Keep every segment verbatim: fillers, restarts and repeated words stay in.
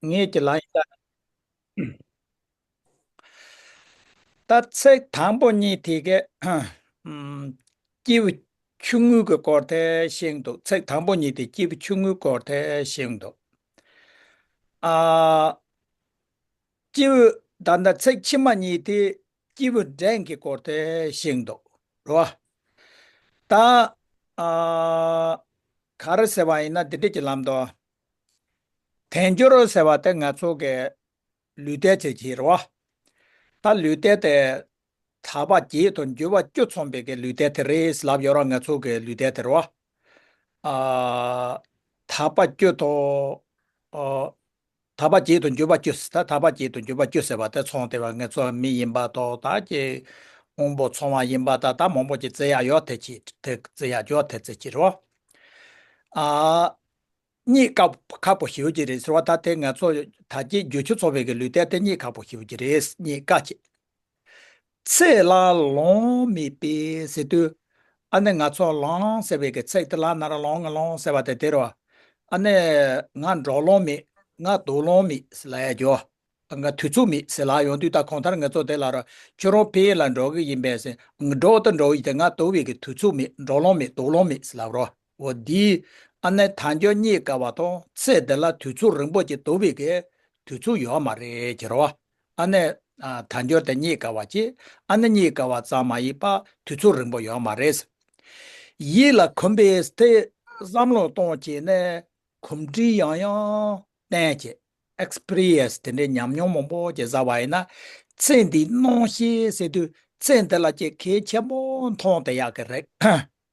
ངེད་ཀྱི་ལ་ཡིན་ད། ད་ཚིག་དང་པོ་གཉིས་དེ་གས་ཨམ། སྐྱེས་བུ་ཆུང་ངུ་གི་སྐོར་དེ་བཤད་འདུག་ཚིག་དང་པོ་གཉིས་དེ་སྐྱེས་བུ་ཆུང་ངུའི་སྐོར་དེ་བཤད་འདུག་ཨ། སྐྱེས་བུ་ད་ལྟ་ཚིག་ཕྱི་མ་གཉིས་དེ་སྐྱེས་བུ་འབྲིང་གི་སྐོར་དེ་བཤད་འདུག་རོ། ད་ཨ། ག་རེ་ཟེར་བ་ཡིན་ན་འདི་འདྲ་གི་ལམ་དུ། དལ་འབྱོར་ཟེར་བ་དེ་ང་ཚོ་གི་ལུས་རྟེན་ཅིག་བྱེད་རོ། ད་ལུས་རྟེན་དེ་ཐར་པ་བརྒྱད་དང་འབྱོར་པ་བཅུ་ཚང་བའི་གི་ལུས་རྟེན་དེ་རེད་ལབ་ཡོད་ར། ང་ཚོ་གི་ལུས་རྟེན་དེ་རོ། ཨ། ཐར་པ་བཅུ་དང་། ཨ། ཐར་པ་བརྒྱད་དང་འབྱོར་པ་བཅུ། ད་ཐར་པ་བརྒྱད་དང་འབྱོར་པ་བཅུ་ཟེར་བ་དེ་ཚང་སྟེ་བ་ང་ཚོ་མི་ཡིན་པ་དང་ད་ཀྱི་དབང་པོ་ཚང་བ་ཡིན་པ་ད་ད་མང་པོ་ཅིག་བརྩི་ཡ་ཡོད་དེ་ཅི་དེ་བརྩི་ཡ་ཡོད་དེ་བརྩི་ཅི་རོ། ཨ། རྙེད་དཀའ་ཁག་པོ་ཞེ་པོ་ཅིག་རེད་ཟེར་བ། ད་དེ་ང་ཚོ་ད་ཀྱི་རྒྱུ་ཆུ་ཚོགས་པའི་གི་ལུས་རྟེན་དེ་རྙེད་ཁག་པོ་ཞེ་པོ་ཅིག་རེད། རྙེད་དཀའ་ཆེ། ཚེ་ལ་ལོང་མེད་པས་ཟེར་དུས། ཨ་ནི་ང་ཚོ་ལོང་ཟེར་བའི་གི་ཚིག་དེ་ལ་ན་ར་ལོང་ང་ལོང་ཟེར་བ་དེ་དེ་རོ། ཨ་ནི་ང་འགྲོ་ལོང་མེད། ང་འདུག་ལོང་མེད་ཟེར་ལ་ཡ་རྒྱོ། ང་དུས་ཚོད་མེད་ཟེར་ལ་ཡོང་དུས་ད་གང་ལྟར་ང་ཚོ་དེ་ལ་ར་ཁྱོད་རང་ཕ་གི་ལ་འགྲོ་གི་ཡིན་པས་ཟེར། འགྲོ་དང་འགྲོ་ཡི་དེ་ང་འདུག་པའི་གི་དུས་ཚོད་མེད། འགྲོ་ལོང་མེད། འདུག་ལོང་མེད་ཟེར་ལ་རོ། འོ་འདི། ཨ་ནི་དལ་འབྱོར་རྙེད་དཀའ་བ་དང་ཚེ་འདི་ལ་དུས་ཚོད་རིང་པོ་ཅིག་འདུག་པའི་གི་དུས་ཚོད་ཡོད་མ་རེད་ཀྱི་རོ། ཨ་ནི། ཨ། དལ་འབྱོར་དེ་རྙེད་དཀའ་བ་ཅིག་ཨ་ནི་རྙེད་དཀའ་བ་ཙམ་མ་ཡིན་པ་དུས་ཚོད་རིང་པོ་ཡོད་མ་རེད། ཡིད་ལ་གོམས་པའི་དེ་བསམ་བློ་གཏོང་བྱས་ནས་གོམས་འདྲིས་ཡང་ཡང་བསྟེན་བྱས། ཨེག་སི་པི་རི་ཡན་སི་དེ་འདྲའི་ཉམས་མྱོང་མང་པོ་ཅིག་བསགས་པ་ཡིན་ན། ཚེ་འདིའི་སྣང་ཤས་ཟེར་དུས་ཚེ་འདི་ལ་ཅིག་གལ་ཆེན་པོ་མཐོང་བསྡད་ཡག་གི་རེད།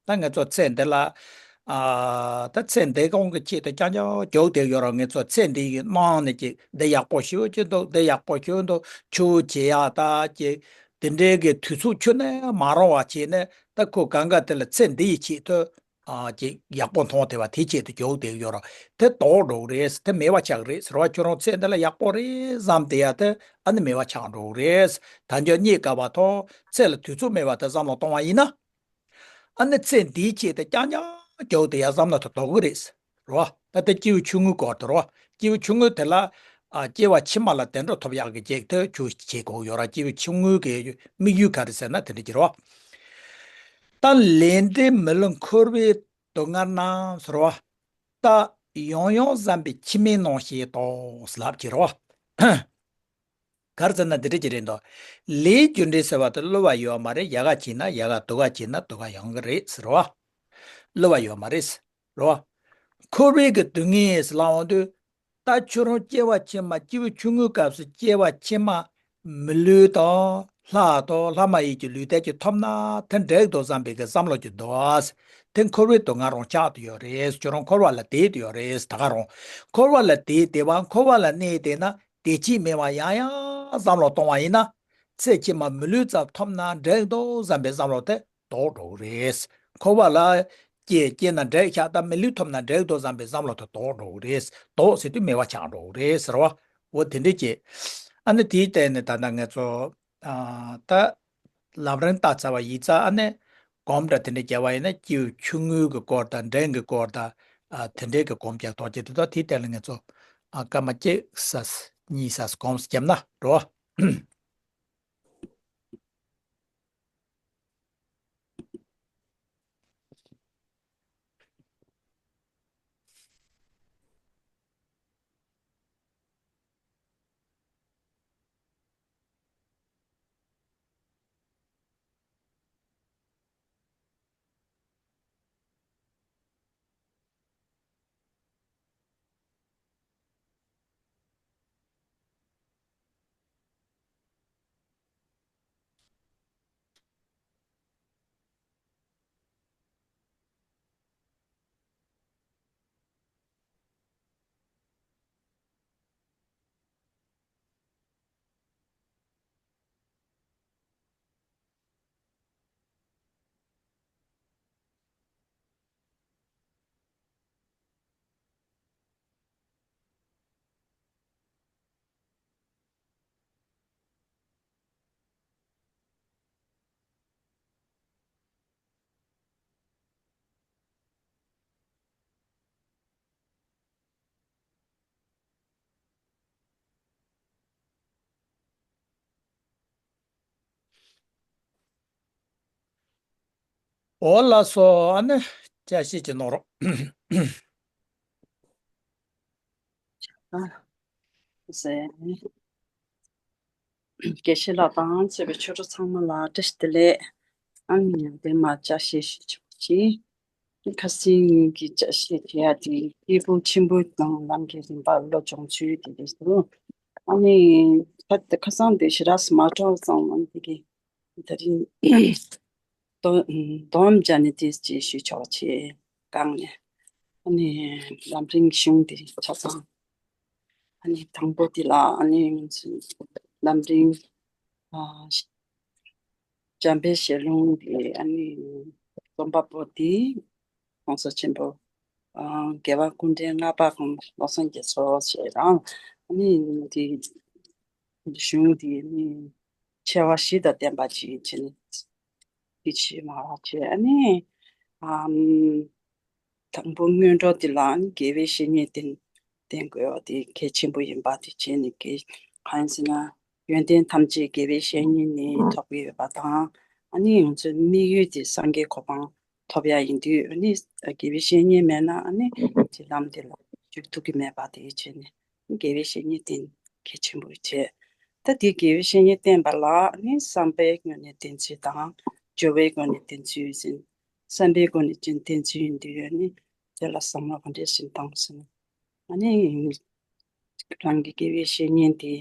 ད་ང་ཚོ་ཚེ་འདི་ལ། ཨ། ད་ཚེ་འདི་གང་གི་ཆེད་དུ་རྐྱང་རྐྱང་རྒྱུག་བསྡད་ཡོད་ར། ང་ཚོ་ཚེ་འདི་ཡི་ནང་ནས་ཅིག་འདི་ཡག་པོ་ཞེ་པོ་ཅིག་འདུག་འདི་ཡག་པོ་ཞེ་པོ་འདུག་ཆུ་བྱེད་ཡག་ད་ཅིག་དེ་འདྲའི་གི་དུས་ཚོད་ཁྱོན་ནས་མ་རག་པ་བྱས་ནས་ད་ཁོ་གང་ག་དེ་ལ་ཚེ་འདི་ཡི་ཆེད་དུ། ཨ། ཅིག་ཡག་པོ་མཐོང་བསྡད་པ་དེ་ཆེད་དུ་རྒྱུག་བསྡད་ཡོད་ར། དེ་ལྡོག་འགྲོ་གི་རེད། དེ་མེད་པ་ཆགས་ཀྱི་རེད་ཟེར་བ། ཁྱོད་རང་ཚེ་འདི་ལ་ཡག་པོ་རེད་བསམ་བསྡད་ཡག་དེ་ཨ་ནི་མེད་པ་ཆགས་འགྲོ་གི་རེད། དལ་འབྱོར་རྙེད་དཀའ་བ་དང་ཚེ་ལ་དུས་ཚོད་མེད་པ་དེ་བསམ་བློ་གཏོང་བ་ཡིན་ན། ཨ་ནི་ཚེ་འདིའི་ཆེད་དུ་རྐྱང་རྐྱང་རྒྱུག་བསྡད་ཡག་བསམ་བློ་དེ་ལྡོག་གི་རེད། རོ། ད་ལྟ་སྐྱེས་བུ་ཆུང་ངུའི་སྐོར་དུ་རོ། སྐྱེས་བུ་ཆུང་ངུ་དེ་ལ། ཨ། སྐྱེ་བ་ཕྱི་མ་ལ་བདེ་འགྲོ་ཐོབ་ཡག་གི་ཆེད་དུ་ཆུ་བྱེད་དགོས་ཡོད་ར། སྐྱེས་བུ་ཆུང་ངུ་གི་དམིགས་ཡུལ་ག་རེ་ཟེར་ན་དེ་འདྲ་ཅིག་རོ། ད་ལས་འབྲས་མི་བསླུ་འཁོར་བའི་སྡུག་བསྔལ་རྣམས་ཟེར་བ། ད་ཡང་ཡང་བསམ་པའི་ཕྱི་མའི་སྣང་ཤས་དང་ལབ་ཀྱི་རོ། ག་རེ་ཟེར་ན་འདི་འདྲ་ཅིག་རེད་འདུག་ལས་རྒྱུ་འབྲས་ཟེར་བ་དེ་བསླུ་བ་ཡོད་མ་རེད། ཡག་ག་བྱས་ན་ཡག་ག་འདུག་ག་བྱས་ན་སྡུག་ག་ཡོང་གི་རེད་ཟེར་བ། བསླུ་བ་ཡོད་མ་རེད་ཟེར་བ། འཁོར་བའི་གི་སྡུག་བསྔལ་ཟེར་ལབ་འོང་དུས། ད་ཁྱོད་རང་སྐྱེ་བ་ཕྱི་མ་སྐྱེས་བུ་ཆུང་ངུའི་སྐབས་སུ་སྐྱེ་བ་ཕྱི་མ་མི་ལུས་དང་ལྷ་དང་ལྷ་མ་ཡིན་གྱི་ལུས་རྟེན་ཅིག་ཐོབ་ན་དེ་འགྲིག་འདུག་བསམ་པའི་གི་བསམ་བློ་ཅིག་འདུག་ཨ། དེ་འཁོར་བའི་སྡུག་བསྔལ་རང་ཆགས་བསྡད་ཡོད་རེད། ཁྱོད་རང་འཁོར་བ་ལ་བསྡད་བསྡད་ཡོད་རེད། ད་ག་རང་འཁོར་བ་ལ་བསྡད་བསྡད་པ། འཁོར་བ་ལ་གནས་བསྡད་ན། བདེ་སྐྱིད་མེད་པ་ཡང་ཡང་བསམ་བློ་གཏོང་བ་ཡིན་ན། ཚེ་ཕྱི་མ་མི་ལུས་ཙམ་ཐོབ་ན་འགྲིག་འདུག་བསམ་པའི་བསམ་བློ་དེ་ལྡོག་འགྲོ་གི་རེད། འཁོར་བ་ལ་སྐྱེ་སྐྱེ་ན་འགྲིག་ཤག་ད་མི་ལུས་ཐོབ་ན་འགྲིག་འདུག་བསམ་པའི་བསམ་བློ་དེ་ལྡོག་འགྲོ་གི་རེད། ལྡོག་ཟེར་དུས་མེད་པ་ཆགས་འགྲོ་གི་རེད་ཟེར་བ། འོ་དེ་འདྲ་ཅིག་ཨ་ནི་དེའི་སྟེང་ནས་ད་ལྟ་ང་ཚོ། ཨ། ད་ལམ་རིམ་བལྟས་ཚར་བ་ཡིན་ཙང་། ཨ་ནི་གོམས་འདྲ་དེ་འདྲ་བརྒྱབ་པ་ཡིན་ན་སྐྱེས་བུ་ཆུང་ངུའི་གི་སྐོར་དང་འབྲིང་གི་སྐོར་དང་། ཨ། དེ་འདྲའི་གི་གོམས་རྒྱག་ཐོག་ཅིག་དེ་དག་དེའི་སྟེང་ལ་ང་ཚོ། ཨ། སྐར་མ་གཅིག་ཙམ་གཉིས་ཙམ་གོམས་བརྒྱབ་ན་འགྲོ། འོ་ལགས་སོ། ཨ་ནི་བཅར་ཤེས་ཀྱི་ནོར། ཨ་ཟེར་ནས། དགེ་བཤེས་ལགས་དང་བཅས་པའི་ཆོས་གྲོགས་ཚང་མ་ལ་བཀྲ་ཤིས་བདེ་ལེགས། ཨ་ནི་ཡང་དེ་མ་བཅར་ཤེས་ཞུ་ཆོག་ཅིག་ཁ་སང་གི་བཅར་ཤེས་བྱེད་ཡ་དེ་སྐྱེས་བུ་ཆེན་པོ་དང་ལམ་གྱི་རིམ་པ་བློ་སྦྱོང་ཚུལ་དེ་རེད་འདུག་ཨ་ནི་ཁ་ཁ་སང་དེ་ཞེ་དྲག་མ་གྲོགས་ཙང་ཨ་ནི་དེ་གི་ད་རིང་དོ་དོམ་བྱ་ནི་དེ་ཅིག་ཞུ་ཆོག་ཆེ་གང་ནས། ཨ་ནི་ལམ་རིམ་གཞུང་དེ་ཆ་ཚང་། ཨ་ནི་དང་པོ་དེ་ལ་ཨ་ནི་ལམ་རིམ་ཨ་འཇམ་དཔལ་ཞལ་ལུང་དེ་ཨ་ནི་རྩོམ་པ་པོ་དེ་༸གོང་ས་ཆེན་པོ་ཨ་རྒྱལ་བ་སྐུ་ཕྲེང་ལྔ་པ་གོང་བློ་བཟང་རྒྱ་མཚོ་ཞེས་རང་ཨ་ནི་དེ་གཞུང་དེ་ནི་ཆེ་བ་བཞི་དང་ལྡན་པ་ཅིག་བྱས་ནས་དེ་ཕྱི་མ་བྱས་ཨ་ནི་ཨམ། དང་པོ་སྔོན་འགྲོ་དེ་ལ་ནི་དགེ་བའི་བཤེས་གཉེན་བསྟེན་བསྟེན་དགོས་པ་དེ་གལ་ཆེན་པོ་ཡིན་པ་དེ་བྱས་ནས་དགེ་གང་ཡིན་ཟེར་ན་ཡོན་ཏན་ཐམས་ཅད་དགེ་བའི་བཤེས་གཉེན་ནས་ཐོབ་ཀྱི་ཡོད་པ་དང་ཨ་ནི་ང་ཚོའི་དམིགས་ཡུལ་དེ་སངས་རྒྱས་གོ་འཕང་ཐོབ་ཡ་ཡིན་དུས་ཨ་ནི་དགེ་བའི་བཤེས་གཉེན་མེད་ན་ཨ་ནི་དེ་ལམ་དེ་ལ་འཇུག་ཐུབ་ཀྱི་མེད་པ་དེ་བྱས་ནས་དགེ་བའི་བཤེས་གཉེན་བསྟེན་གལ་ཆེན་པོ་བྱས། ད་དེ་དགེ་བའི་བཤེས་གཉེན་བསྟེན་པ་ལ་ནི་བསམ་པའི་སྒོ་ནས་བསྟེན་ཚུལ་དང་སྦྱོར་བའི་སྒོ་ནས་བསྟེན་ཚུལ་ཡིན། བསམ་པའི་སྒོ་ནས་ཅིག་བསྟེན་ཚུལ་ཡིན་དུས་ཡོད་ནི་དེ་ལ་བསམ་བློ་ག་འདྲས་ཤིག་བཏང་ཟིན། ཨ་ནི་རང་གི་དགེ་བའི་བཤེས་གཉེན་དེ་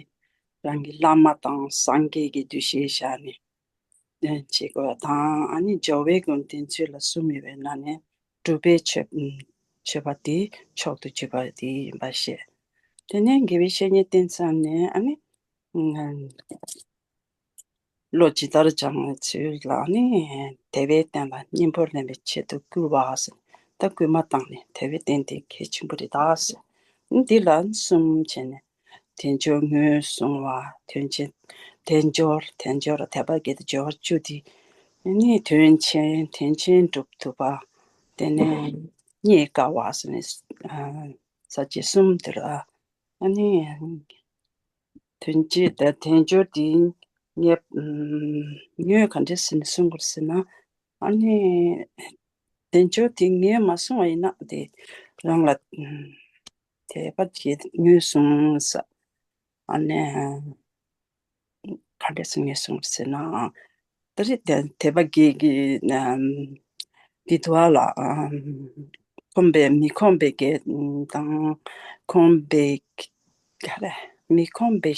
རང་གི་བླ་མ་དང་སངས་རྒྱས་ཀྱི་འདུ་ཤེས་བཞག་ནས་བྱེད་དགོས་པ་དང་ཨ་ནི་སྦྱོར་བའི་སྒོ་ནས་བསྟེན་ཚུལ་ལ་གསུམ་ཡོད་པའི་ནང་ནས་སྒྲུབ་པའི་མཆོད་མཆོད་པ་དེ་མཆོག་ཏུ་གྱུར་པ་དེ་ཡིན་པ་བཤད། དེ་ནས་དགེ་བའི་བཤེས་གཉེན་བསྟེན་ཚར་ནས་ཨ་ནི། བློ་ཇི་ལྟར་སྦྱང་བའི་ཚུལ་ལ་ནི་དེ་བས་བསྟན་པ་གཉེན་པོ་ལེན་པའི་ཆེད་དུ་བསྐུལ་བ་ཟེར། ད་བསྐུལ་མ་བཏང་ནས་དེ་བས་བསྟན་ཏེ་གལ་ཆེན་པོ་རེད་ད་ཟེར། འདི་ལ་གསུམ་བྱས་ནས་དལ་འབྱོར་ངོས་བཟུང་བ་དོན་ཆེན་དལ་འབྱོར་དལ་འབྱོར་དད་པ་བརྒྱད་དེ་འབྱོར་བཅུ་དེ་ནི་དོན་ཆེན་དོན་ཆེན་སྒྲུབ་ཐུབ་པ་དེ་ནས་རྙེད་དཀའ་བ་ཟེར་ནས་ས་བཅད་གསུམ་དེ་ལ་ཨ་ནི། དོན་གཅིག་དང་དལ་འབྱོར་དེ་ངས་ངོས་ག་འདྲས་ཟིན་གསུང་དགོས་ཟེར་ན། ཨ་ནི་དལ་འབྱོར་དེ་ངས་མ་གསུང་བ་ཡིན་ན་དེ་རང་ལ་དད་པ་བྱེད་ངོས་གསུངས་ས། ཨ་ནི་ག་འདྲས་ཟིན་ངོས་གསུངས་ཟེར་ན། ད་རེས་དེ་དད་པ་བརྒྱད་ཀྱི་འདི་དུ་བ་ལ་ཁོམ་པའི་མི་ཁོམ་པའི་བརྒྱད་དང་ཁོམ་པའི་ག་རེ་མི་ཁོམ་པའི་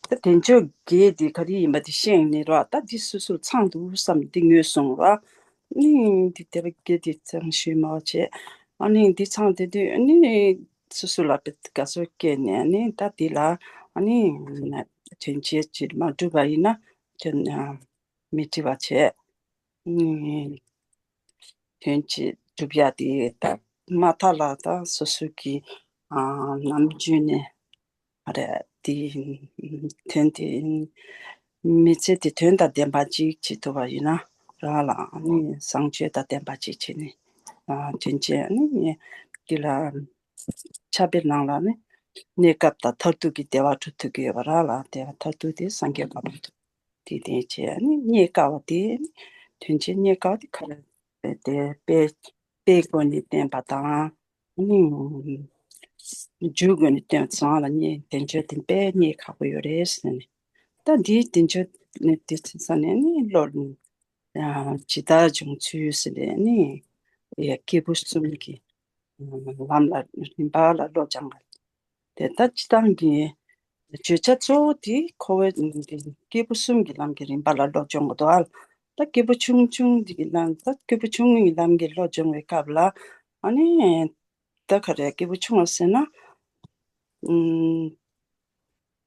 ད་དལ་འབྱོར་བརྒྱད་དེ་ག་རེ་ཡིན་པ་དེ་ཤེས་ནི་ར། ད་འདི་སོ་སོར་ཚང་འདུག་བསམ་འདི་ངོས་བཟུང་ར། ནི་འདི་དད་པ་བརྒྱད་དེ་ཚང་ཞུས་མ་བྱས་ཨ་ནི་འདི་ཚང་དེ་དུས་ནི། སོ་སོ་ལ་དཔེ་དགའ་ཚོར་སྐྱེས་ནས་ནི་ད་འདི་ལ་ཨ་ནི་དོན་ཆེན་ཅིག་མ་འགྲུབ་པ་ཡིན་ན་དོན་མི་འགྲིག་པ་བྱས། དོན་ཆེན་འགྲུབ་ཡ་དེ་ད་མ་མཐའ་ལ་ད་སོ་སོ་གི་ནམ་རྒྱུན་ནས་ཨ་རེ་དེ་དོན་དེ་མི་ཚེ་དེ་དོན་དང་ལྡན་པ་ཅིག་བྱེད་ཐུབ་པ་ཡིན་ན་རང་ལ་ཨ་ནི་བཟང་སྤྱོད་དང་ལྡན་པ་ཅིག་བྱས་ནས་དོན་ཆེན་ཨ་ནི་འདི་ལ། ཕྱག་དཔེ་ནང་ལ་ནི་གནས་སྐབས་དང་མཐར་ཐུག་གི་བདེ་བ་སྒྲུབ་ཐུབ་ཀྱི་ཡོད་པ་རང་ལ་བདེ་བ་མཐར་ཐུག་དེ་སངས་རྒྱས་གོ་འཕང་ཐོབ། དེ་བསྟན་བྱས་ནི་རྙེད་དཀའ་བ་དེ་ནི་དོན་ཆེན་རྙེད་དཀའ་བ་དེ་ག་རེ་རེད་དེ་དཔེ་དཔེའི་སྒོ་ནས་བསྟན་པ་དང་ནི་རྒྱུའི་སྒོ་ནས་བསྟན་པ་ཚང་ལ་རྙེད་དལ་འབྱོར་དེ་དཔེ་རྙེད་ཁག་པོ་ཡོད་རེད་ཟེར་ནས་ད་འདིའི་དལ་འབྱོར་ནི་དེ་ཚོ་ས་ནས་ནི་བློ་ཇི་ལྟར་བྱུང་ཚུལ་ཟེར་ནས་ནི་སྐྱེས་བུ་གསུམ་གྱི། ལམ་ལ་རིམ་པ་ལ་བློ་སྦྱང་བ། དེ་ལྟར་སྤྱི་བཏང་གི་བརྗོད་བྱ་གཙོ་བོ་དེ་ཁོ་བོའི་སྐྱེས་བུ་གསུམ་གྱི་ལམ་གྱི་རིམ་པ་ལ་བློ་སྦྱོང་དགོས་འདུག་ད་སྐྱེས་བུ་ཆུང་ཆུང་འདི་གི་ལམ་ད་སྐྱེས་བུ་ཆུང་ངུའི་ལམ་གྱི་བློ་སྦྱོང་བའི་སྐབས་ལ་ཨ་ནི་ད་ག་རེ་སྐྱེས་བུ་ཆུང་བ་ཟེར་ན། ཨུམ།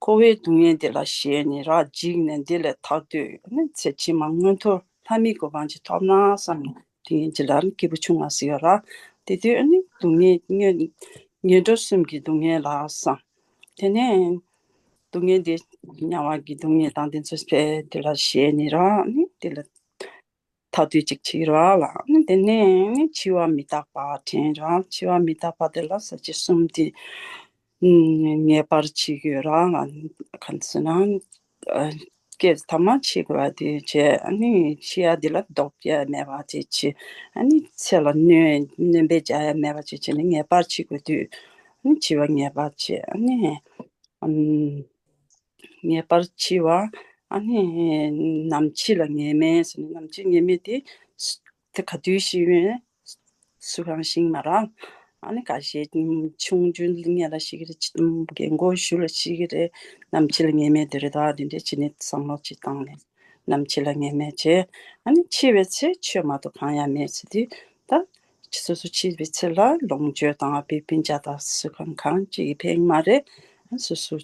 འཁོར་བའི་སྡུག་བསྔལ་འདི་ལ་ཞེན་ནས་རག་འཇིགས་ནས་འདི་ལས་ཐར་འདོད་ནི་ཚེ་ཕྱི་མ་མངོན་མཐོ་ལྷ་མིའི་གོ་འཕང་ཅིག་ཐོབ་ན་བསམ་ནས་དེ་ཡིན་གྱི་ལ་ནི་སྐྱེས་བུ་ཆུང་བ་ཟེར་ཡོད་ར། དེ་དུས་ནི་སྡུག་བསྔལ་ངན་ངན་འགྲོ་གསུམ་གྱི་སྡུག་བསྔལ་ལ་བསམ། དེ་ནས་སྡུག་བསྔལ་འདི་དམྱལ་བ་གི་སྡུག་བསྔལ་དང་དེ་ཚོ་སྤེལ་དེ་ལ་ཞེན་ནས་ར་ནི་དེ་ལ། ཐ་དད་ཅིག་བྱེད་ར་ལ་ནི་དེ་ནས་ནི་འཆི་བ་མི་རྟག་པ་དྲན་ར་འཆི་བ་མི་རྟག་པ་དེ་ལ་ས་བཅད་གསུམ་དེ་ངེས་པར་བྱེད་དགོས་ར་ལ་ག་ཚོད་ན་ཨ་ སྐད་དམ་བྱེད་དགོས་པ་དེ་བྱས། ཨ་ནི་འཆི་ཡ་དེ་ལ་རྡོག་རྒྱག་ཡ་མེད་པ་དེ་བྱས། ཨ་ནི་ཚེ་ལ་གནོད་གནོད་པ་རྒྱག་ཡ་མེད་པ་བྱས་བྱས་ནས་ངེས་པར་འཆི་དགོས་དུས། ཨ་ནི་འཆི་བ་ངེས་པར་བྱས། ཨ་ནི་ཨམ། ངེས་པར་འཆི་བ། ཨ་ནི་ནམ་འཆི་ལ་ངེས་མེད་ཟེར་ནས། ནམ་འཆི་ངེས་མེད་དེ་དེ་ག་དུས་ཤི་ཡོད་སུ་གང་ཤེས་མ་རེད། ཨ་ནི་ཁ་ཤས་ཆུང་ཆུང་སྔོན་ལ་ཤི་གི་རེད། རྒན་གོག་གཞུག་ལ་ཤི་གི་རེད། ནམ་འཆི་ལ་ངེས་མེད་དེ་རེད། ད་དེ་འདྲས་བྱས་ནས་བསམ་བློ་ཅིག་བཏང་ནས། ནམ་འཆི་ལ་ངེས་མེད་བྱས། ཨ་ནི་འཆི་བའི་ཚེ་ཆོས་མ་གཏོགས་གང་ཡང་མེད་ཟེར་དུས། ད་སོ་སོ་འཆི་བའི་ཚེ་ལ་ལོངས་སྤྱོད་དང་སྤེ་ར་སྤུན་ཀྱག་དང་སུ་གང་གང་ཅིག་ཕན་མ་རེད། སོ་སོ་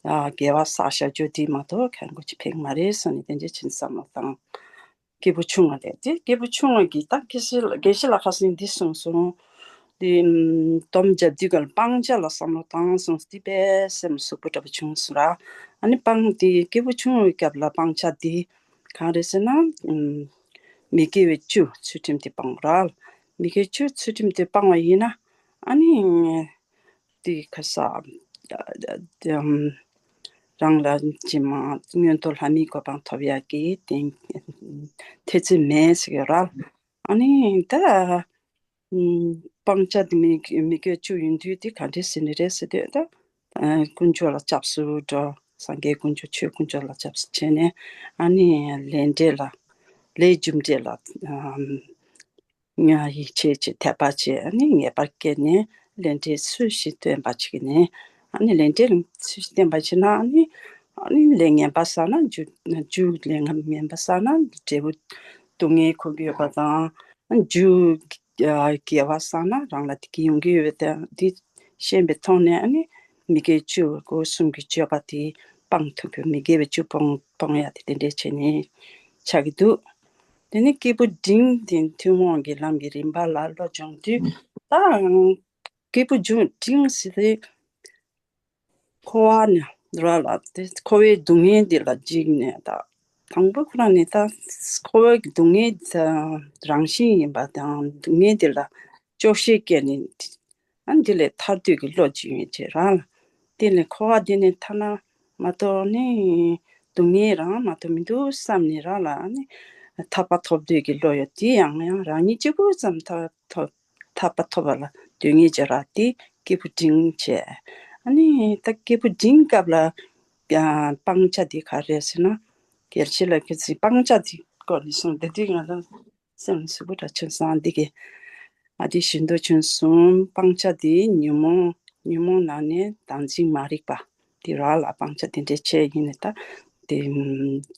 ཨ་དགེ་བ་བསགས་བཞག་རྒྱུ་དེ་མ་གཏོགས་གང་གོ་ཅིག་ཕན་མ་རེད་བསམ་ནས། དེ་འདྲས་བྱས་ནས་བསམ་བློ་བཏང་། སྐྱེས་བུ་ཆུང་བ་རེད་དེ། སྐྱེས་བུ་ཆུང་བ་གིས་ད་དགེ་བཤེས་དགེ་བཤེས་ལ་ཁ་སང་འདི་གསུངས་སོང་། དེ་ཨམ་སྡོམ་རྒྱབ་དུས་སྐབས་ལ་སྤང་བྱ་ལ་བསམ་བློ་བཏང་སོང་། དེ་དཔེ་སེམས་ལ་ཟུག་པོ་འདྲ་པོ་བྱུང་སོང་ར། ཨ་ནི་སྤང་དེ་སྐྱེས་བུ་ཆུང་བའི་སྐབས་ལ་སྤང་བྱ་དེ་གང་རེད་ཟེར་ན། ཨམ་མི་དགེ་བ་བཅུ་ཚུལ་ཁྲིམས་དེ་སྤང་དགོས་ར། མི་དགེ་བ་བཅུ་ཚུལ་ཁྲིམས་དེ་སྤང་བ་ཡིན་ན། ཨ་ནི་དེ་ག་ས་ཨམ་རང་ལ་ཇི་མ་མངོན་མཐོ་ལྷ་མིའི་གོ་འཕང་ཐོབ་ཡག་གི་དེ་ཐེ་ཚོམ་མེད་ཟེར་གི་ར། ཨ་ནི་ད་ཨམ་སྤང་བྱ་དེ་མི་དགེ་མི་དགེ་བ་བཅུ་ཡིན་དུས་དེ་ག་འདྲས་ཟེར་ནི་རེད་ཟེར་དུས། ད་ཨ་དཀོན་མཆོག་ལ་སྐྱབས་སུ་འགྲོ། སངས་རྒྱས་དཀོན་མཆོག་ཆོས་དཀོན་མཆོག་ལ་སྐྱབས་སུ་མཆི་ནས། ཨ་ནི་ལས་འབྲས་ལ་ལས་རྒྱུ་འབྲས་ལ་ཨམ་ཡིད་ཆེས་བྱེད། དད་པ་བྱེད། ཨ་ནི་ངེས་པར་སྐྱེས་ནས་ལས་འབྲས་སུ་ཞིག་སྟོན་པ་བྱེད་ནས། ཨ་ནི་ལས་འབྲས་སུ་ཞིག་སྟོན་པ་བྱེད་ན། ཨ་ནི་ཨ་ནི་ལས་ངན་པ་བསགས་ན་རྒྱུ་རྒྱུ་ལས་ངན་པ་བསགས་ན་འབྲས་བུ་སྡུག་བསྔལ་འཁོར་གྱི་ཡོད་པ་དང་། རྒྱུ་དགེ་བ་བསགས་ན་རང་ལ་བདེ་སྐྱིད་ཡོང་གི་ཡོད་པ་དེ་ཤེས་པའི་ཐོག་ནས། ཨ་ནི་མི་དགེ་བཅུ་སྒོ་གསུམ་གྱི་སྤྱོད་པ་དེ་སྤང་ཐུབ་དགོས། མི་དགེ་བའི་བཅུ་སྤོང་སྤོང་ཡ་དེ་དེ་འདྲས་བྱས་ནས་ཆགས་ཀྱི་འདུག་དེ་ནས་སྐྱེས་བུ་འབྲིང་དེ་ཐུན་མོང་གི་ལམ་གྱི་རིམ་པ་ལ་བློ་སྦྱོང་དུས། ད་སྐྱེས་བུ་འབྲིང་ཟེར་དེ་འཁོར་བ་ནི་ར་ལ་དེ་འཁོར་བའི་སྡུག་བསྔལ་འདི་ལ་འཇིགས་ནས། ད་དང་པོ་ཁོ་རང་ནི་ད་འཁོར་བའི་སྡུག་བསྔལ་རང་བཞིན་ཡིན་པ་དང་། སྡུག་བསྔལ་འདི་ལ་སྐྱོ་ཤས་སྐྱེས་ནས། ཨ་འདི་ལས་ཐར་འདོད་ཀྱི་བློ་ཅིག་ཡོད་ཅེས་རང་ལ། དེ་ལས་འཁོར་བ་འདི་ནས་ཐར་ན་མ་གཏོགས་ནི་སྡུག་བསྔལ་རང་མ་གཏོགས་མི་འདུག་བསམ་ནས་རང་ལ་ཨ་ནི་ཐར་པ་ཐོབ་འདོད་ཀྱི་བློ་ཡོད། དེ་ཡང་ཡང་རང་ཉིད་གཅིག་པུ་ཙམ་ཐར་ཐོབ་ཐར་པ་ཐོབ་པ་ལ་འདོད་ངེས་ཅེས་ར། དེ་སྐྱེས་བུ་འབྲིང་བྱས། ཨ་ནི་ད་སྐྱེས་བུ་འབྲིང་སྐབས་ལ་ཡང་སྤང་བྱ་དེ་ག་རེ་ཟེར་ན། རྒྱལ་སྲས་ལ་ཁྱེད་ཚོས་སྤང་བྱ་དེ་སྐོར་ནས་གསུངས། དེ་དུས་ང་ལ་སེམས་ལ་ཟུག་པོ་འདྲ་བྱུང་སོང་། འདི་གི་ཨ་དེ་ཞིག་འདུག་བྱུང་སོང་། སྤང་བྱ་དེ་ཉོན་མོངས་ཉོན་མོངས་ནང་ནས་བདག་འཛིན་མ་རིག་པ་དེ་ར་ལ་སྤང་བྱ་དེ་འདྲས་བྱས་ཡིན་ནས། ད་དེ་